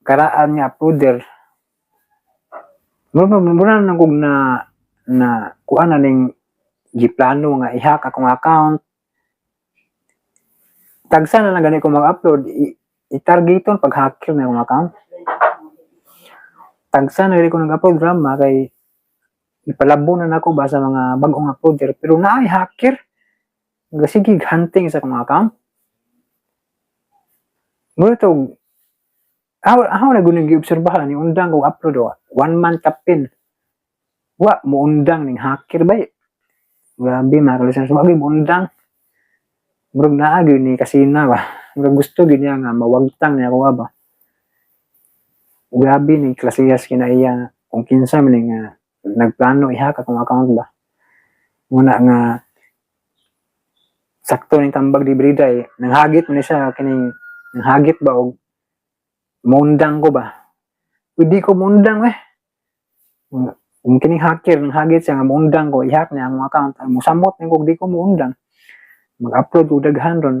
karaan nga uploader. Mura mura na kog na na kuan na ning giplano nga i-hack akong account. Tagsa na lang gani ko mag-upload, i-targeton pag hacker na akong account. Tagsa na gani ko nag-upload drama kay ipalabo na nako ba sa mga bag-ong uploader, pero naay hacker sige hunting sa akong account. Mura to aw na guning giobserbahan ni undang kog upload o one month kapin. Wa mo undang ning hacker bay. Grabe, mga ka-listeners, wa gyud mo undang. Murag naa gyud ni kasina ba. Murag gusto gyud niya nga mawagtang niya ako ba. Grabe ni klasehas kinaiya kung kinsa man ni nga nagplano i-hack akong account ba. Muna nga sakto ning tambag di Briday, nanghagit man ni siya kining nanghagit ba og muundang ko ba. Uy, di ko muundang eh. Kung kining hacker nanghagit siya nga muundang ko, i-hack niya akong account, ay, musamot ni ko di ko muundang. Mag-upload og daghan ron.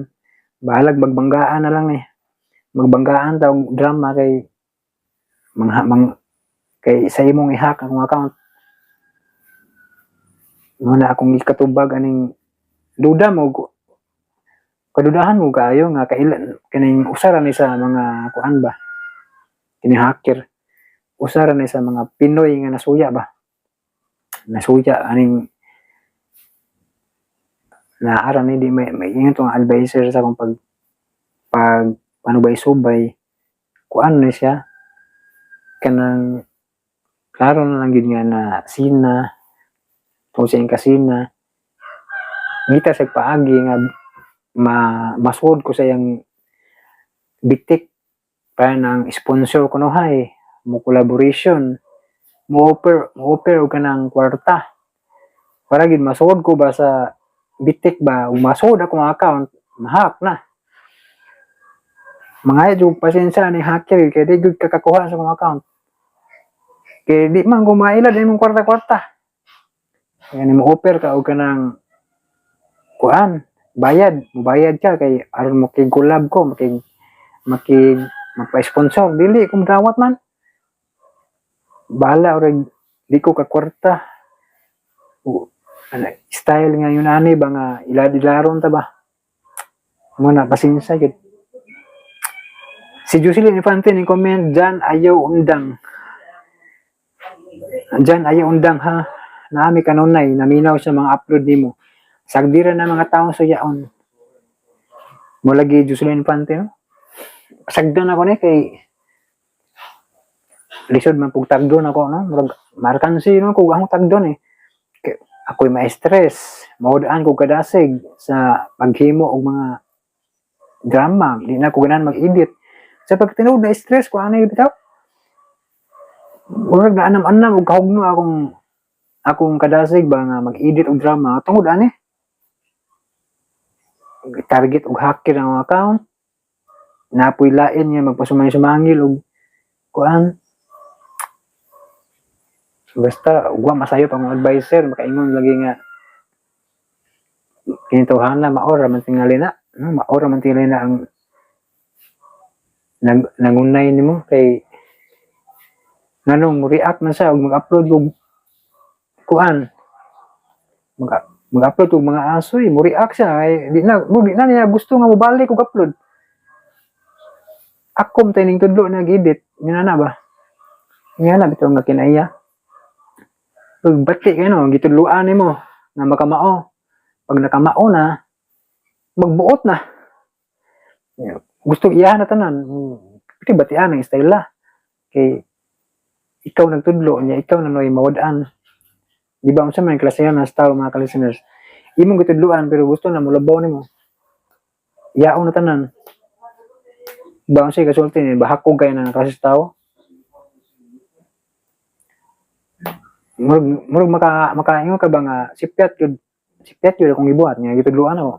Bahalag magbanggaan na lang ni. Magbanggaan ta og drama kay mang kay sa imong i-hack akong account. Muna akong ikatubag aning duda mo, kadudahan mo kaayo nga kailan kining usa ra ni sa mga kuan ba, kining hacker usa ra ni sa mga Pinoy nga nasuya ba, nasuya aning naara ni di may ingon tong advisor sa akong pag pag panubay-subay kuan ni siya kanang klaro na lang gyud nga na sina kung sa iyang kasina ngita sa paagi nga ma masud ko sa iyang bitik para nang sponsor ko no hay mo collaboration, mo offer og kanang kwarta para gid masuod ko ba sa bitik ba. Ug masuod akong account, ma-hack na. Mga jud pasensya ni hacker kay di jud kakakuha sa akong account kay di man ko mailad imong kwarta-kwarta. Kaya mo offer ka og kanang kuan, bayad, mubayad ka kay aron mo kay collab ko, makig makig magpa-sponsor, dili ko dawat man. Bahala orag di ko ka kwarta. O, ana, style nga yun ani ba nga ilad-ilaron ta ba. Muna pasensya gyud. Si Jocelyn Infante ni comment dyan, "Ayaw undang." Diyan, ayaw undang ha. Naami kanunay, naminaw sa mga upload nimo. Sagdira na mga taong suyaon. Mo lagi Jocelyn Infante, no? Sagdan ako ni kay lisod man pug tagdon ako, no? Murag markansi no kung akong tagdon eh. Kay ako'y ma-stress, maudaan ko kadasig sa paghimo og mga drama, di na ko ganahan mag-edit. Sa pagtinuod na stress ko ani bitaw. Murag na anam-anam og kahugno akong akong kadasig ba nga mag-edit og drama tungod ani. Target og hacker ang account. Napoy lain nga magpasumay-sumangil og kuan. Basta wa masayop ang advisor, makaingon lagi nga kini tawhana mao ra man tingali na, no? Mao ra man tingali na ang nangunay nimo kay nganong mo react man siya og mag-upload og kuan, mag-upload og mga asoy, mo react siya ay di na niya gusto nga mobalik og upload. Ako man ning tudlo nag-edit nga na ba nga na bitaw nga kinaiya. Pag bati kayo no, gitudloan nimo nga makamao. Pag nakamao na, magbuot na. Gusto iyahan na tanan. Pwede batian ang style la. Kay ikaw nagtudlo niya, ikaw na noy mawad-an. Di ba unsa man klase ng tao, mga ka-listeners? Imong gitudloan pero gusto na mulabaw nimo. Yaon na tanan. Ba unsa kasulti ni bahakog kay na klase sa tao? Murag murag makaingon ka ba nga sipyat gyud. Si Pet yun akong gibuhat nga gitudloan ako.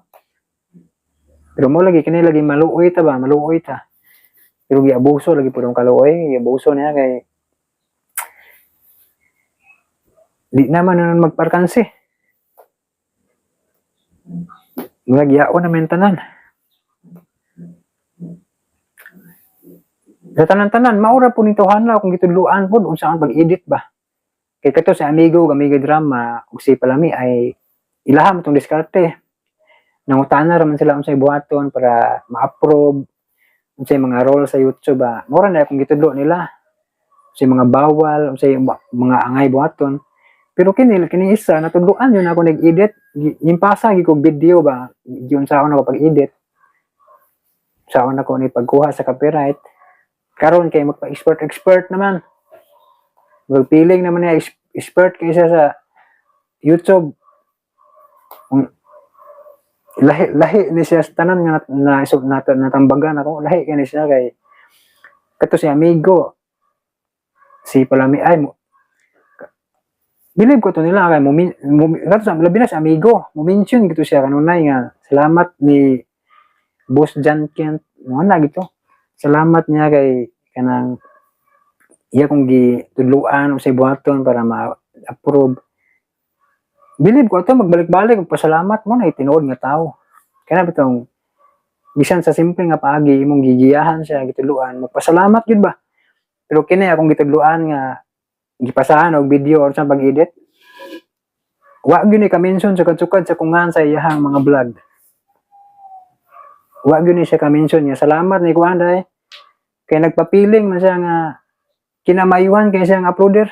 Pero mo lagi kini lagi maluoy ta ba, maluoy ta. Pero giabuso lagi pud ang kaluoy, giabuso niya kay di naman na magparkansi. Murag yaon na tanan. Sa tanan-tanan, maura po nito hanlaw kung gitudloan po unsa ang pag-edit ba. Kay kato sa amigo, ug amiga drama, ug si Palami ay ilaha mo tong diskarte. Nangutana ra man sila unsay buhaton para ma-approve unsay mga role sa YouTube ba. Mura na akong gitudlo nila. Unsay mga bawal, unsay mga angay buhaton. Pero kini kini isa natudloan yun ako nag-edit. Gimpasa gi kog video ba, giun sa ako pag-edit. Saon ako ni pagkuha sa copyright. Karon kay magpa-expert expert naman. Magpiling naman niya expert kaysa sa YouTube. Kung lahi lahi ni siya sa tanan nga na, na, na, natambagan ako, lahi kay ni siya kay kato si amigo si Palami ay mo believe ko to nila kay mo, mo kato sa labi na si amigo mo mention gito siya kanunay nga salamat ni Boss John Kent mo na gito salamat niya kay kanang iya kong gitudloan unsay buhaton para ma-approve. Believe ko ato magbalik-balik og pasalamat mo na tinuod nga tao. Kaya bitong bisan sa simple nga paagi imong gigiyahan siya gitudloan, magpasalamat gyud ba. Pero kini akong gitudloan nga gipasahan og video or sa pag-edit. Wa gyud ni ka-mention sa sukad sa kungan sa iyahang mga vlog. Wa gyud ni siya ka-mention nga salamat ni kuan day. Kay nagpapiling man siya nga kinamayuhan kay siya nga uploader.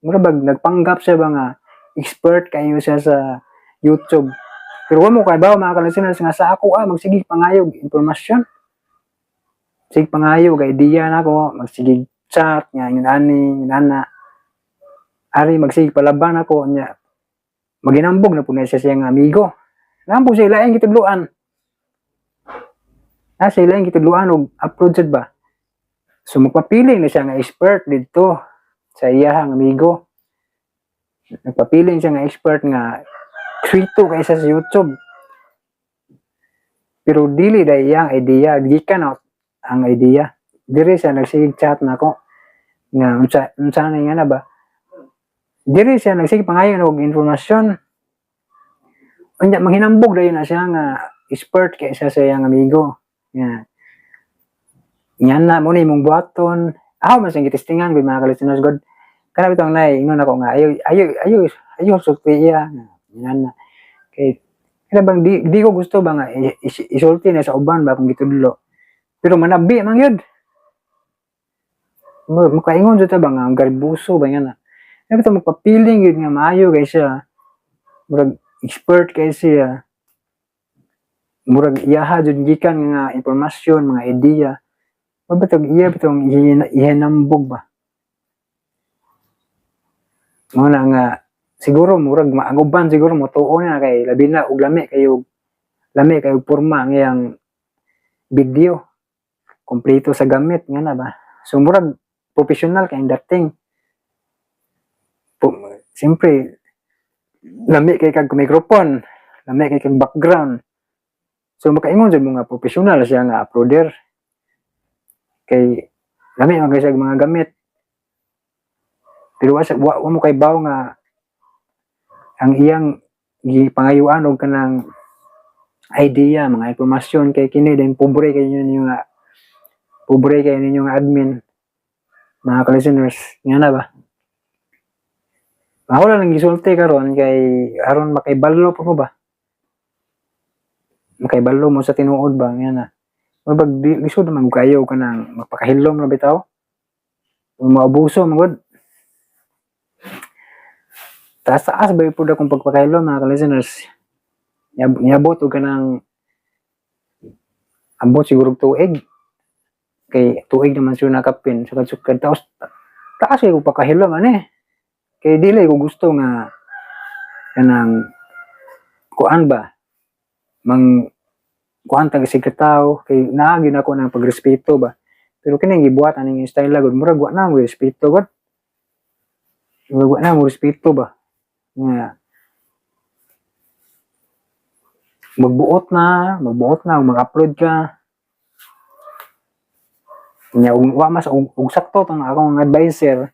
Mura bag nagpanggap siya ba nga expert kayo siya sa YouTube. Pero wa mo kay bawo mga ka-listeners nga sa ako magsige pangayog impormasyon. Sige pangayo og idea nako, magsige chat nga ingon ani, ingon ana. Ari magsige palaban ako nya. Maginambog na pud na siya siyang amigo. Nambog siya laing gitudloan. Na siya laing gitudloan og upload sad ba. So magpapiling na siya nga expert didto sa iyahang amigo. Nagpapiling siya nga expert nga kwito kaysa sa YouTube. Pero dili dai iyang idea, gikan na ang idea. Diri siya nagsigig chat nako nga unsa unsa na nga na ba. Diri siya nagsige pangayo og informasyon. Unya manghinambog dayon na siya nga expert kaysa sa iyang amigo. Nga yan na mo na imong buhaton. Ako man siyang gitistingan gud mga ka-listeners god. Kana bitong nay ingon ako nga ayo ayo ayo ayo sulti iya nga yan na. Kay kana bang di ko gusto ba nga isulti na sa uban ba kung gitudlo. Pero manabi man gyud. Makaingon jud ta ba nga ang garbuso ba nga na. Kana bitong magpapiling gyud nga maayo kay siya. Murag expert kay siya. Murag iyaha jud gikan nga impormasyon, mga ideya. Wa ba tog iya bitong ihinambog ba? Mao na nga siguro murag ang uban siguro motuo na kay labi na og lami kayo porma ang iyang video. Kompleto sa gamit nga na ba. So murag professional kay dating. Siyempre lami kay kag microphone, lami kay kag background. So makaingon jud mo nga professional siya nga uploader. Kay lami man kay siya mga gamit. Pero wa mo kay baw nga ang iyang gipangayuan og kanang idea, mga impormasyon kay kini din pobre kay ninyo nga pobre kay ninyo nga admin mga ka-listeners nga na ba. Ako lang gisulti karon kay aron makaibalo pa mo ba. Makaibalo mo sa tinuod ba nga na. Mabag lisod naman kayo kanang magpakahilom na bitaw. Maabuso man gud. Taas-taas ba pud akong pagpakahilom mga ka-listeners. Niabot og kanang abot siguro og tuig. Kay tuig naman siya nakapin sukad-sukad taos taas kay ko pagkahilom ani. Kay dili ko gusto nga kanang kuan ba mang kuan tag sig tawo kay naa gyud ako ng pagrespeto ba. Pero kini gibuhat aning style gud murag wa na mo respeto gud. Murag wa na mo respeto ba. Nga Magbuot na, mag-upload ka. Nya ug wa mas og sakto tong akong advisor,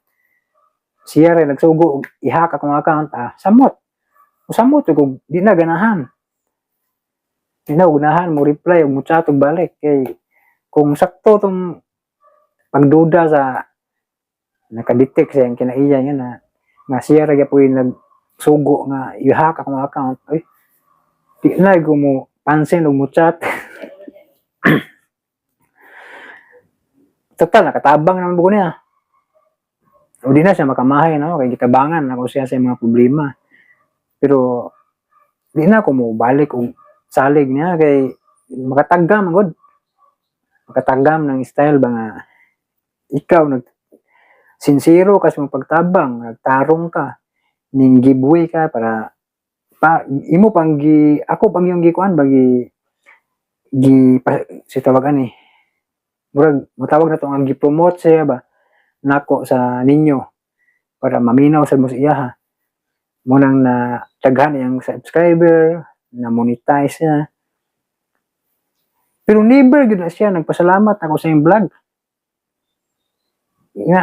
siya rin nagsugo og i-hack akong account, ah, samot. Samot og di na ganahan. Di na ganahan mo reply og mo chat og balik kay kung sakto tong pagduda sa nakadetect sa iyang kinaiya nga na nga siya ra gyapon nagsugo nga i-hack akong account, ay di na ko mo pansin og mo chat. Total, nakatabang naman ko niya. O di na siya makamahay, no? Kay gitabangan ako siya sa mga problema. Pero di na ako mo balik og salig niya kay makatagam gud. Makatagam ng style ba nga ikaw nag sincero ka sa imong pagtabang, nagtarong ka, ning giveaway ka para pa imo pang gi ako pang yung gikuan ba gi gi pa, si tawag ani murag matawag na to ang gi-promote siya ba nako sa ninyo para maminaw sa mo sa iya ha. Munang na daghan iyang subscriber, na monetize siya. Pero never gyud na siya nagpasalamat ako sa iyang vlog. Nga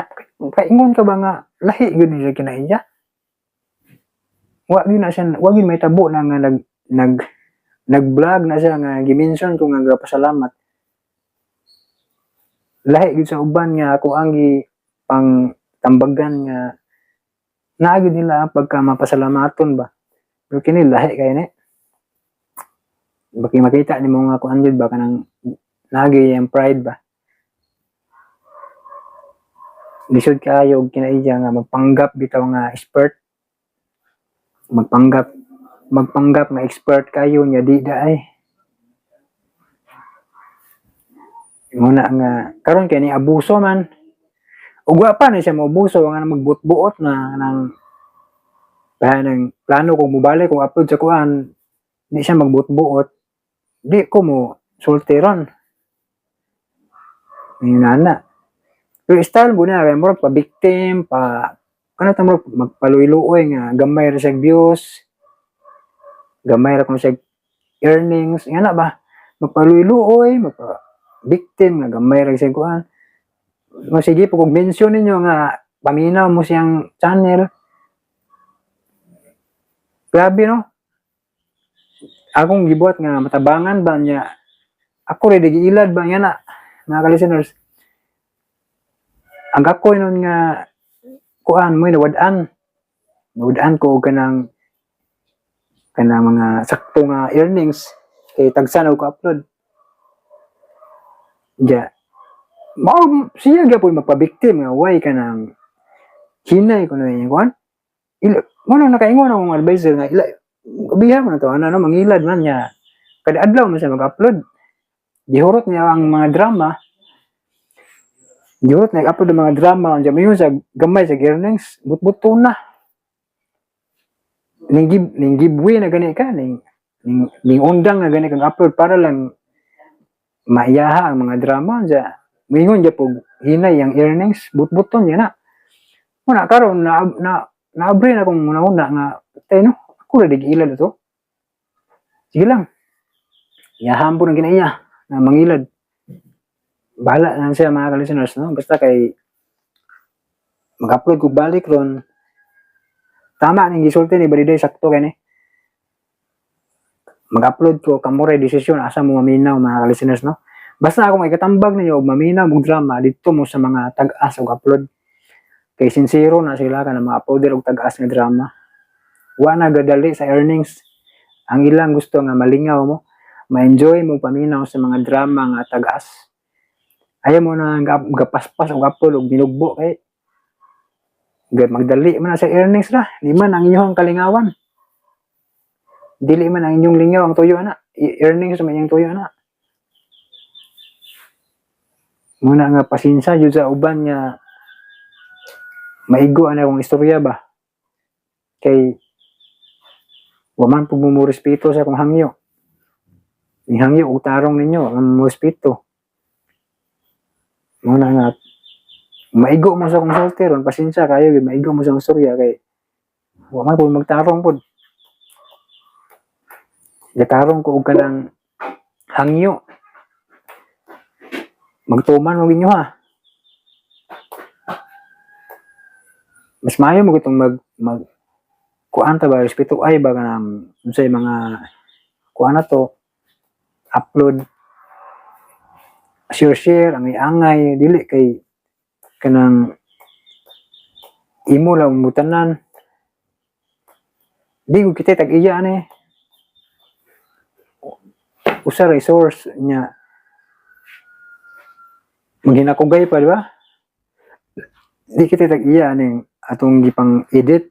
kaingon ka ba nga lahi gyud niya kinaiya? Wa gyud na siya, wa gyud may tabo na nga nag nag nag-vlog na siya nga gi-mention ko nga gapasalamat. Lahi gyud sa uban nga ako ang gi pang tambagan nga naa gyud nila pagka mapasalamaton ba. Pero kini lahi kay ni. Baki makita nimo nga kuan gyud ba kanang naa gyud iyang pride ba. Lisod kaayo og kinaiya nga magpanggap bitaw nga expert. Magpanggap nga expert kayo nya di da ay. Muna nga karon kay ni abuso man. Ug wa pa na siya moabuso nga magbuot-buot na nang ng plano kung mobalik kung upload sa kuan di siya magbuot-buot. Di ko mo sulti ron. Nana. Pero style mo na kay murag pa victim pa kana ta murag magpaluy-luoy nga gamay ra siya views, gamay ra kung siya earnings, nga na ba magpaluy-luoy, magpa victim nga gamay ra siya kuan. Mo sige po kung mention ninyo nga paminaw mo siyang channel. Grabe no. Akong gibuhat nga matabangan ba niya. Ako rin giilad ba niya na mga ka-listeners. Ang ako nun nga kuan mo nawad-an. Nawad-an ko og kanang kanang mga sakto nga earnings kay tagsa na ko upload. Ja. Mao siya gyapon magpa-victim nga way kanang hinay ko na yung kuan. Ila mo nang nakaingon akong advisor nga ila biha mo na to ano no mangilad man niya. Kada adlaw man siya mag-upload. Gihurot niya ang mga drama. Gihurot niya upload ang mga drama unsa mayon sa gamay sa earnings but-buto na. Ning giveaway na gani ka ning ning, ning undang na gani kang upload para lang maiyaha ang mga drama unsa moingon gyud pog hinay ang earnings but-buton niya na. Muna karon na na naabre na akong una-una nga tay no ako ra di giilad ato. Sige lang. Iyahan po ng kinaiya na mangilad. Bahala na siya mga ka-listeners, no? Basta kay mag-upload ko balik ron. Tama ning gisulti ni Bariday, sakto kay ni. Mag-upload ko kamo ray desisyon asa mo maminaw mga ka-listeners, no? Basta akong ikatambag ninyo og maminaw mong drama didto mo sa mga tag-as og upload. Kay sincero na sila kana mga uploader og tag-as nga drama. Wa na gadali sa earnings. Ang ilang gusto nga malingaw mo, ma-enjoy mo paminaw sa mga drama nga tag-as. Ayaw mo na gapaspas og upload og binugbo kay magdali man na sa earnings ra. Di man ang inyong kalingawan. Dili man ang inyong lingaw ang tuyo na. Earnings man inyong tuyo na. Muna nga pasensya jud sa uban nga maigo ana akong istorya ba. Kay wa man pud mo respeto sa akong hangyo. Ning hangyo og tarong ninyo ang mo respeto. Muna nga maigo mo sa akong sulti ron, pasensya kayo gyud maigo mo sa akong istorya kay wa man pud magtarong pud. Gatarong ko og kanang hangyo. Magtuman mo inyo ha. Mas maayo mo gitong mag mag kuan ta ba, respeto ay ba kanang unsay mga kuan na to upload, share share ang iangay, dili kay kanang imo lang mutanan di ko kita tag iya ani usa ra source nya maghinakugay pa, di ba? Di kita tag iya aning atong gipang edit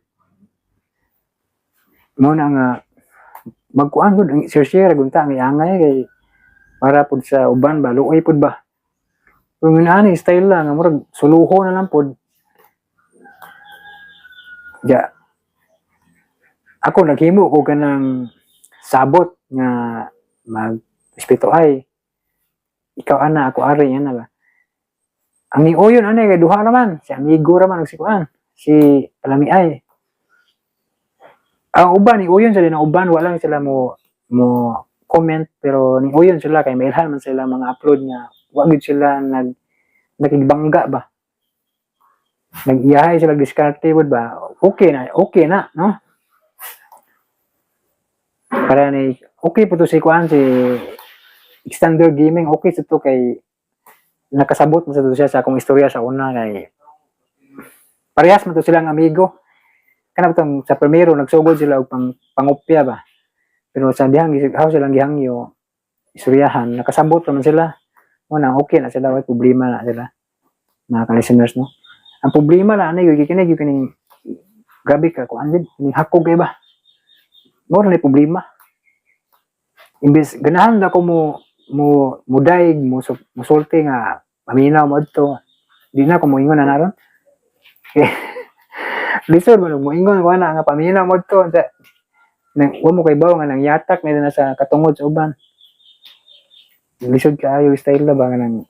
mo na nga magkuan gud ang share share gunta ang iangay kay para pud sa uban ba, luoy pud ba. Kung ani style lang nga murag suluho na lang pud. Ja ako naghimo ko kanang sabot nga mag respeto ay ikaw ana, ako ari ana ba. Ang iuyon ani kay duha raman si amigo raman ug si kuan si Palamiay. Ang uban ni uyon sila ng uban, wala lang sila mo mo comment, pero ni uyon sila kay mailhan man sila mga upload nga wa gid sila nakigbangga ba, nag-iyahay sila diskarte pud ba. Okay na, okay na, no? Para ni okay po to si kuan si Extender Gaming, okay sa to kay nakasabot mo sa to siya sa akong istorya sa una kay parehas man to silang amigo. Kana bitong sa primero nagsugod sila og pang pangopya ba, pero sa dihang how silang gihangyo istoryahan, nakasabot naman sila mo na, okay na sila, way problema na sila mga ka-listeners, no? Ang problema na ani gyud kini gyud kining grabe ka kuan gid kining hakog kay ba mo na problema. Imbes ganahan na ko mo mo mudaig mo musulti nga paminaw mo adto, di na ko moingon na naron. Lisod man moingon ko ana nga paminaw mo adto sa nang wa mo kay bawo nga nang yatak na sa katungod sa uban. Lisod kaayo style na ba nga nang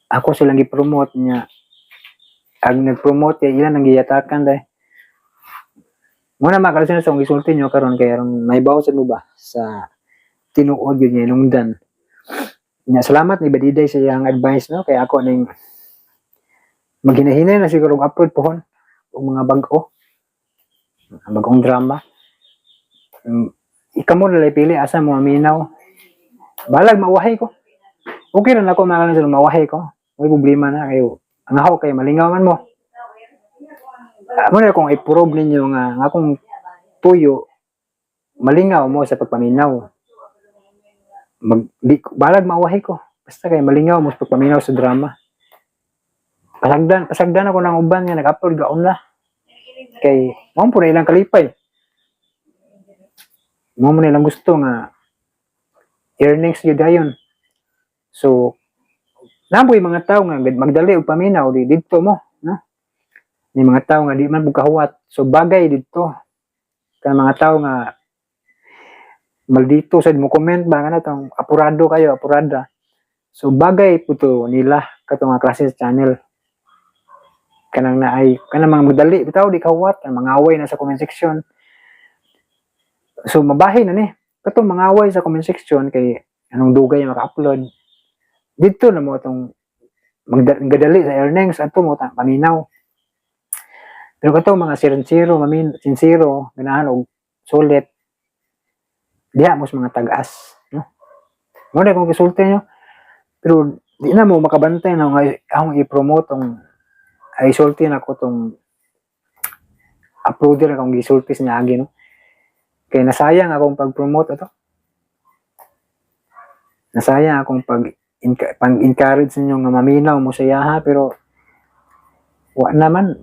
ako silang gi-promote niya, ag nag-promote kay ilan ang giyatakan dai. Muna mga kalisunod sa akong gisulti nyo karon kay aron may sad mo ba sa tinuod yun niya nungdan. Nya salamat ni Badiday sa iyang advice, no, kay ako ning maghinahinay na siguro og upload pohon og mga bag-o, mga bag-ong drama. Ikaw mo nalay pili asa mo aminaw. Balag mawahi ko. Okay ra nako mga kalisunod, mawahi ko. May problema na kayo. Ang ako kay malingaw man mo. Mo na kung i-probe ninyo nga ang akong tuyo malingaw mo sa pagpaminaw. Balag mawahi ko. Basta kay malingaw mo sa pagpaminaw sa drama. Pasagdan ako ng uban nga nag-upload gaon na. Kay mao po na ilang kalipay. Mao mo na ilang gusto nga earnings gyud dayon. So naboy mga tao nga magdali og paminaw di didto mo, no? Ni mga tao nga di man pud kahuwat. So bagay didto. Kay mga tao nga maldito sad mo comment ba nga tong apurado kayo, apurada. So bagay po to nila katong nga klase sa channel. Kanang naay kanang mga magdali bitaw di kahuwat, kanang mga away na sa comment section. So mabahin na ni katong mga away sa comment section kay anong dugay maka-upload. Didto na mo atong magdali sa earnings ato mo ta paminaw. Pero katong mga sinsero, mamin sinsero ganahan og sulit diha mo sa mga tag-as, no? Mo na kung gisulti nyo, pero di na mo makabantay na nga akong i-promote tong ay sulti na ko tong uploader akong gisulti sa niagi, no? Kay nasayang akong pag-promote ato. Nasayang akong pag-encourage ninyo nga maminaw mo sa iyaha, pero wa naman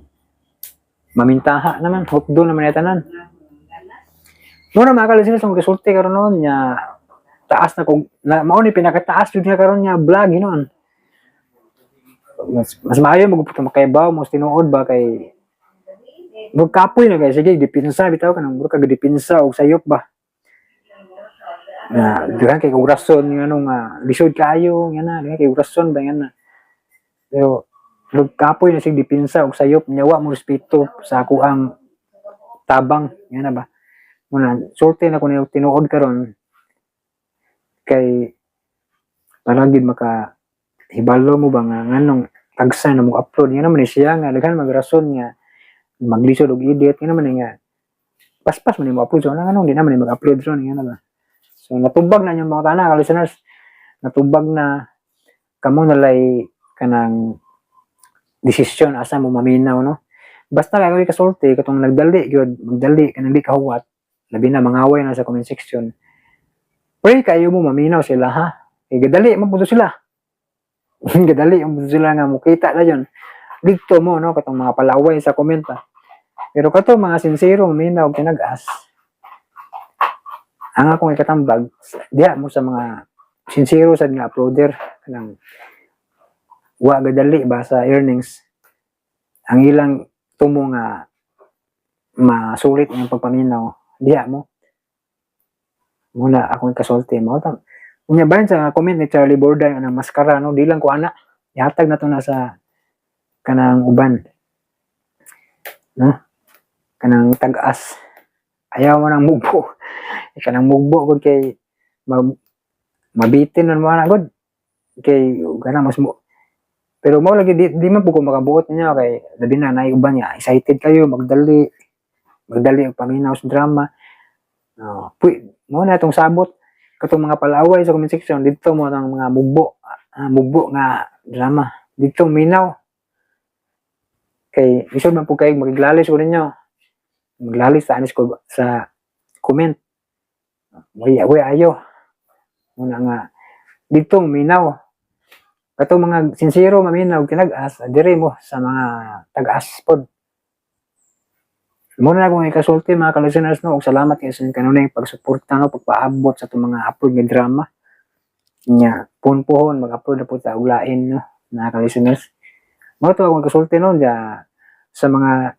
mamintaha naman, hukdo naman ya tanan. Muna mga kalisunod sa mga gisulti karon noon nya taas na kung na, mao ni pinakataas jud nga karon nga vlog hinuon. Mas maayo mo gud makaibaw mo tinuod ba kay murag kapoy na kay sige dipinsa bitaw kanang murag kag dipinsa og sayop ba. Na dughan kay kog rason nga ano nga lisod kaayo nga na dughan kay rason ba nga na. Pero murag kapoy na sig dipinsa og sayop nya wa mo respeto sa ako ang tabang nga na ba. Muna sulti na ko niyo tinuod karon. Kay para gid maka hibalo mo ba nga nganong tagsa na mo upload nga naman ni siya nga daghan magrason nga maglisod og edit nga naman ni nga paspas man ni mo upload, so nganong di naman ni mag-upload, so nga na ba. So natubag na inyong mga tana ka listeners, natubag na kamo nalay kanang desisyon asa mo maminaw, no? Basta kay kasulti katong nagdali gyud, magdali kanang di kahuwat, labi na mangaway na sa comment section. Pray kayo mo maminaw sila, ha, kay gadali man pud sila, gadali man pud sila nga mukita na yon didto mo, no? Katong mga palaway sa komenta, pero kato mga sinsero maminaw kinag-as, ang akong ikatambag diha mo sa mga sinsero sad nga uploader, kanang wa gadali ba sa earnings, ang ilang tumo nga masulit ang pagpaminaw diha mo muna akong kasulti mo tam. Unya bahin sa comment ni Charlie Borday anang maskara, no, di lang ko ana ihatag na to na sa kanang uban, no, kanang tag-as. Ayaw mo nang mugbo. Kanang mugbo gud kay mabitin man mo ana gud kay kanang mas mo, pero mo lagi di man pud ko makabuot ninyo kay labi na naay uban nga excited kayo, magdali magdali og paminaw sa drama, no? Puy mo na itong sabot katong mga palaway sa comment section didto mo ang mga mugbo, mugbo nga drama didto minaw kay lisod man pud kayo magiglalis ko ninyo, maglalis sa anis ko sa comment. Way way ayo muna nga didto minaw katong mga sinsero maminaw kinag-as dire mo sa mga tag-as pod. Muna na akong ikasulti, mga ka-listeners, no, ug salamat kay sa inyong kanunay pagsuporta, no, pagpaabot sa itong mga upload nga drama. Nya, puhon-puhon mag-upload na po ta og lain, no, mga ka-listeners. Mao to akong ikasulti, no, ja, sa mga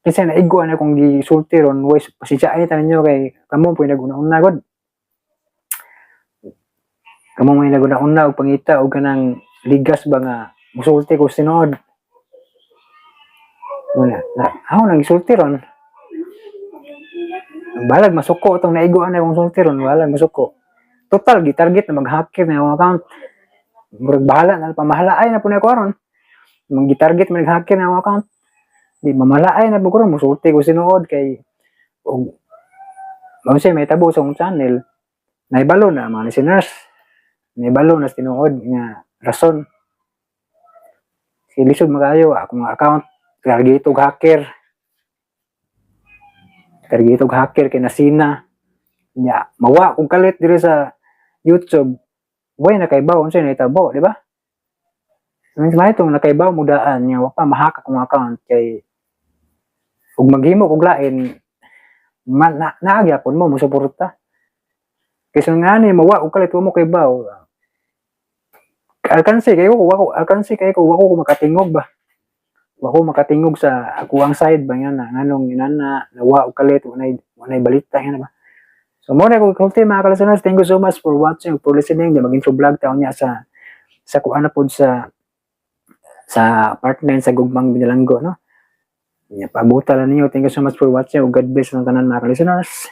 kinsa naigo na akong gisulti ron, way pasensyahay ta ninyo kay kamo po naguna-una gud. Kamo may naguna-una og pangita og kanang ligas ba nga musulti ko sinuod. Muna, na, ako nang gisulti ron. Balag masuko itong naiguan na akong sulti ron, balag masuko. Total, gitarget na mag-hacker na akong account. Murag bahala na, pamahala ay na po na ako ron. Mag-gitarget mag-hacker na akong account. Di, mamalaay na po ko ron, musulti ko sinuod kay og mao may tabo sa akong channel, naibalo na mga listeners. Naibalo na sa tinuod nga rason. Si lisod magayo akong account, target og hacker. Target og hacker kay nasina. Nya, mawa kung kalit diri sa YouTube, way nakaibaw unsa nahitabo, di ba? Means may itong nakaibaw mo daan nga wa pa ma-hack akong account kay ug maghimo kog lain ma, na, naagyapon mo mosuporta. Kaysa nga ni mawa og kalit wa mo kaibaw. Alkansi kayo ko, wako alkansi kayo ko, wako ko makatingog ba. Wako makatingog sa akuang side ba nga na nganong inana nawa og kalit, walay balita nga na ba. So mo na ko kulti, mga ka-listeners, thank you so much for watching, for listening. Di mag-intro vlog taon niya sa kuan na pod sa part 9 sa Gugmang Binalanggo, no. Nya, pabuta lang ninyo. Thank you so much for watching. God bless ang tanan, mga ka-listeners.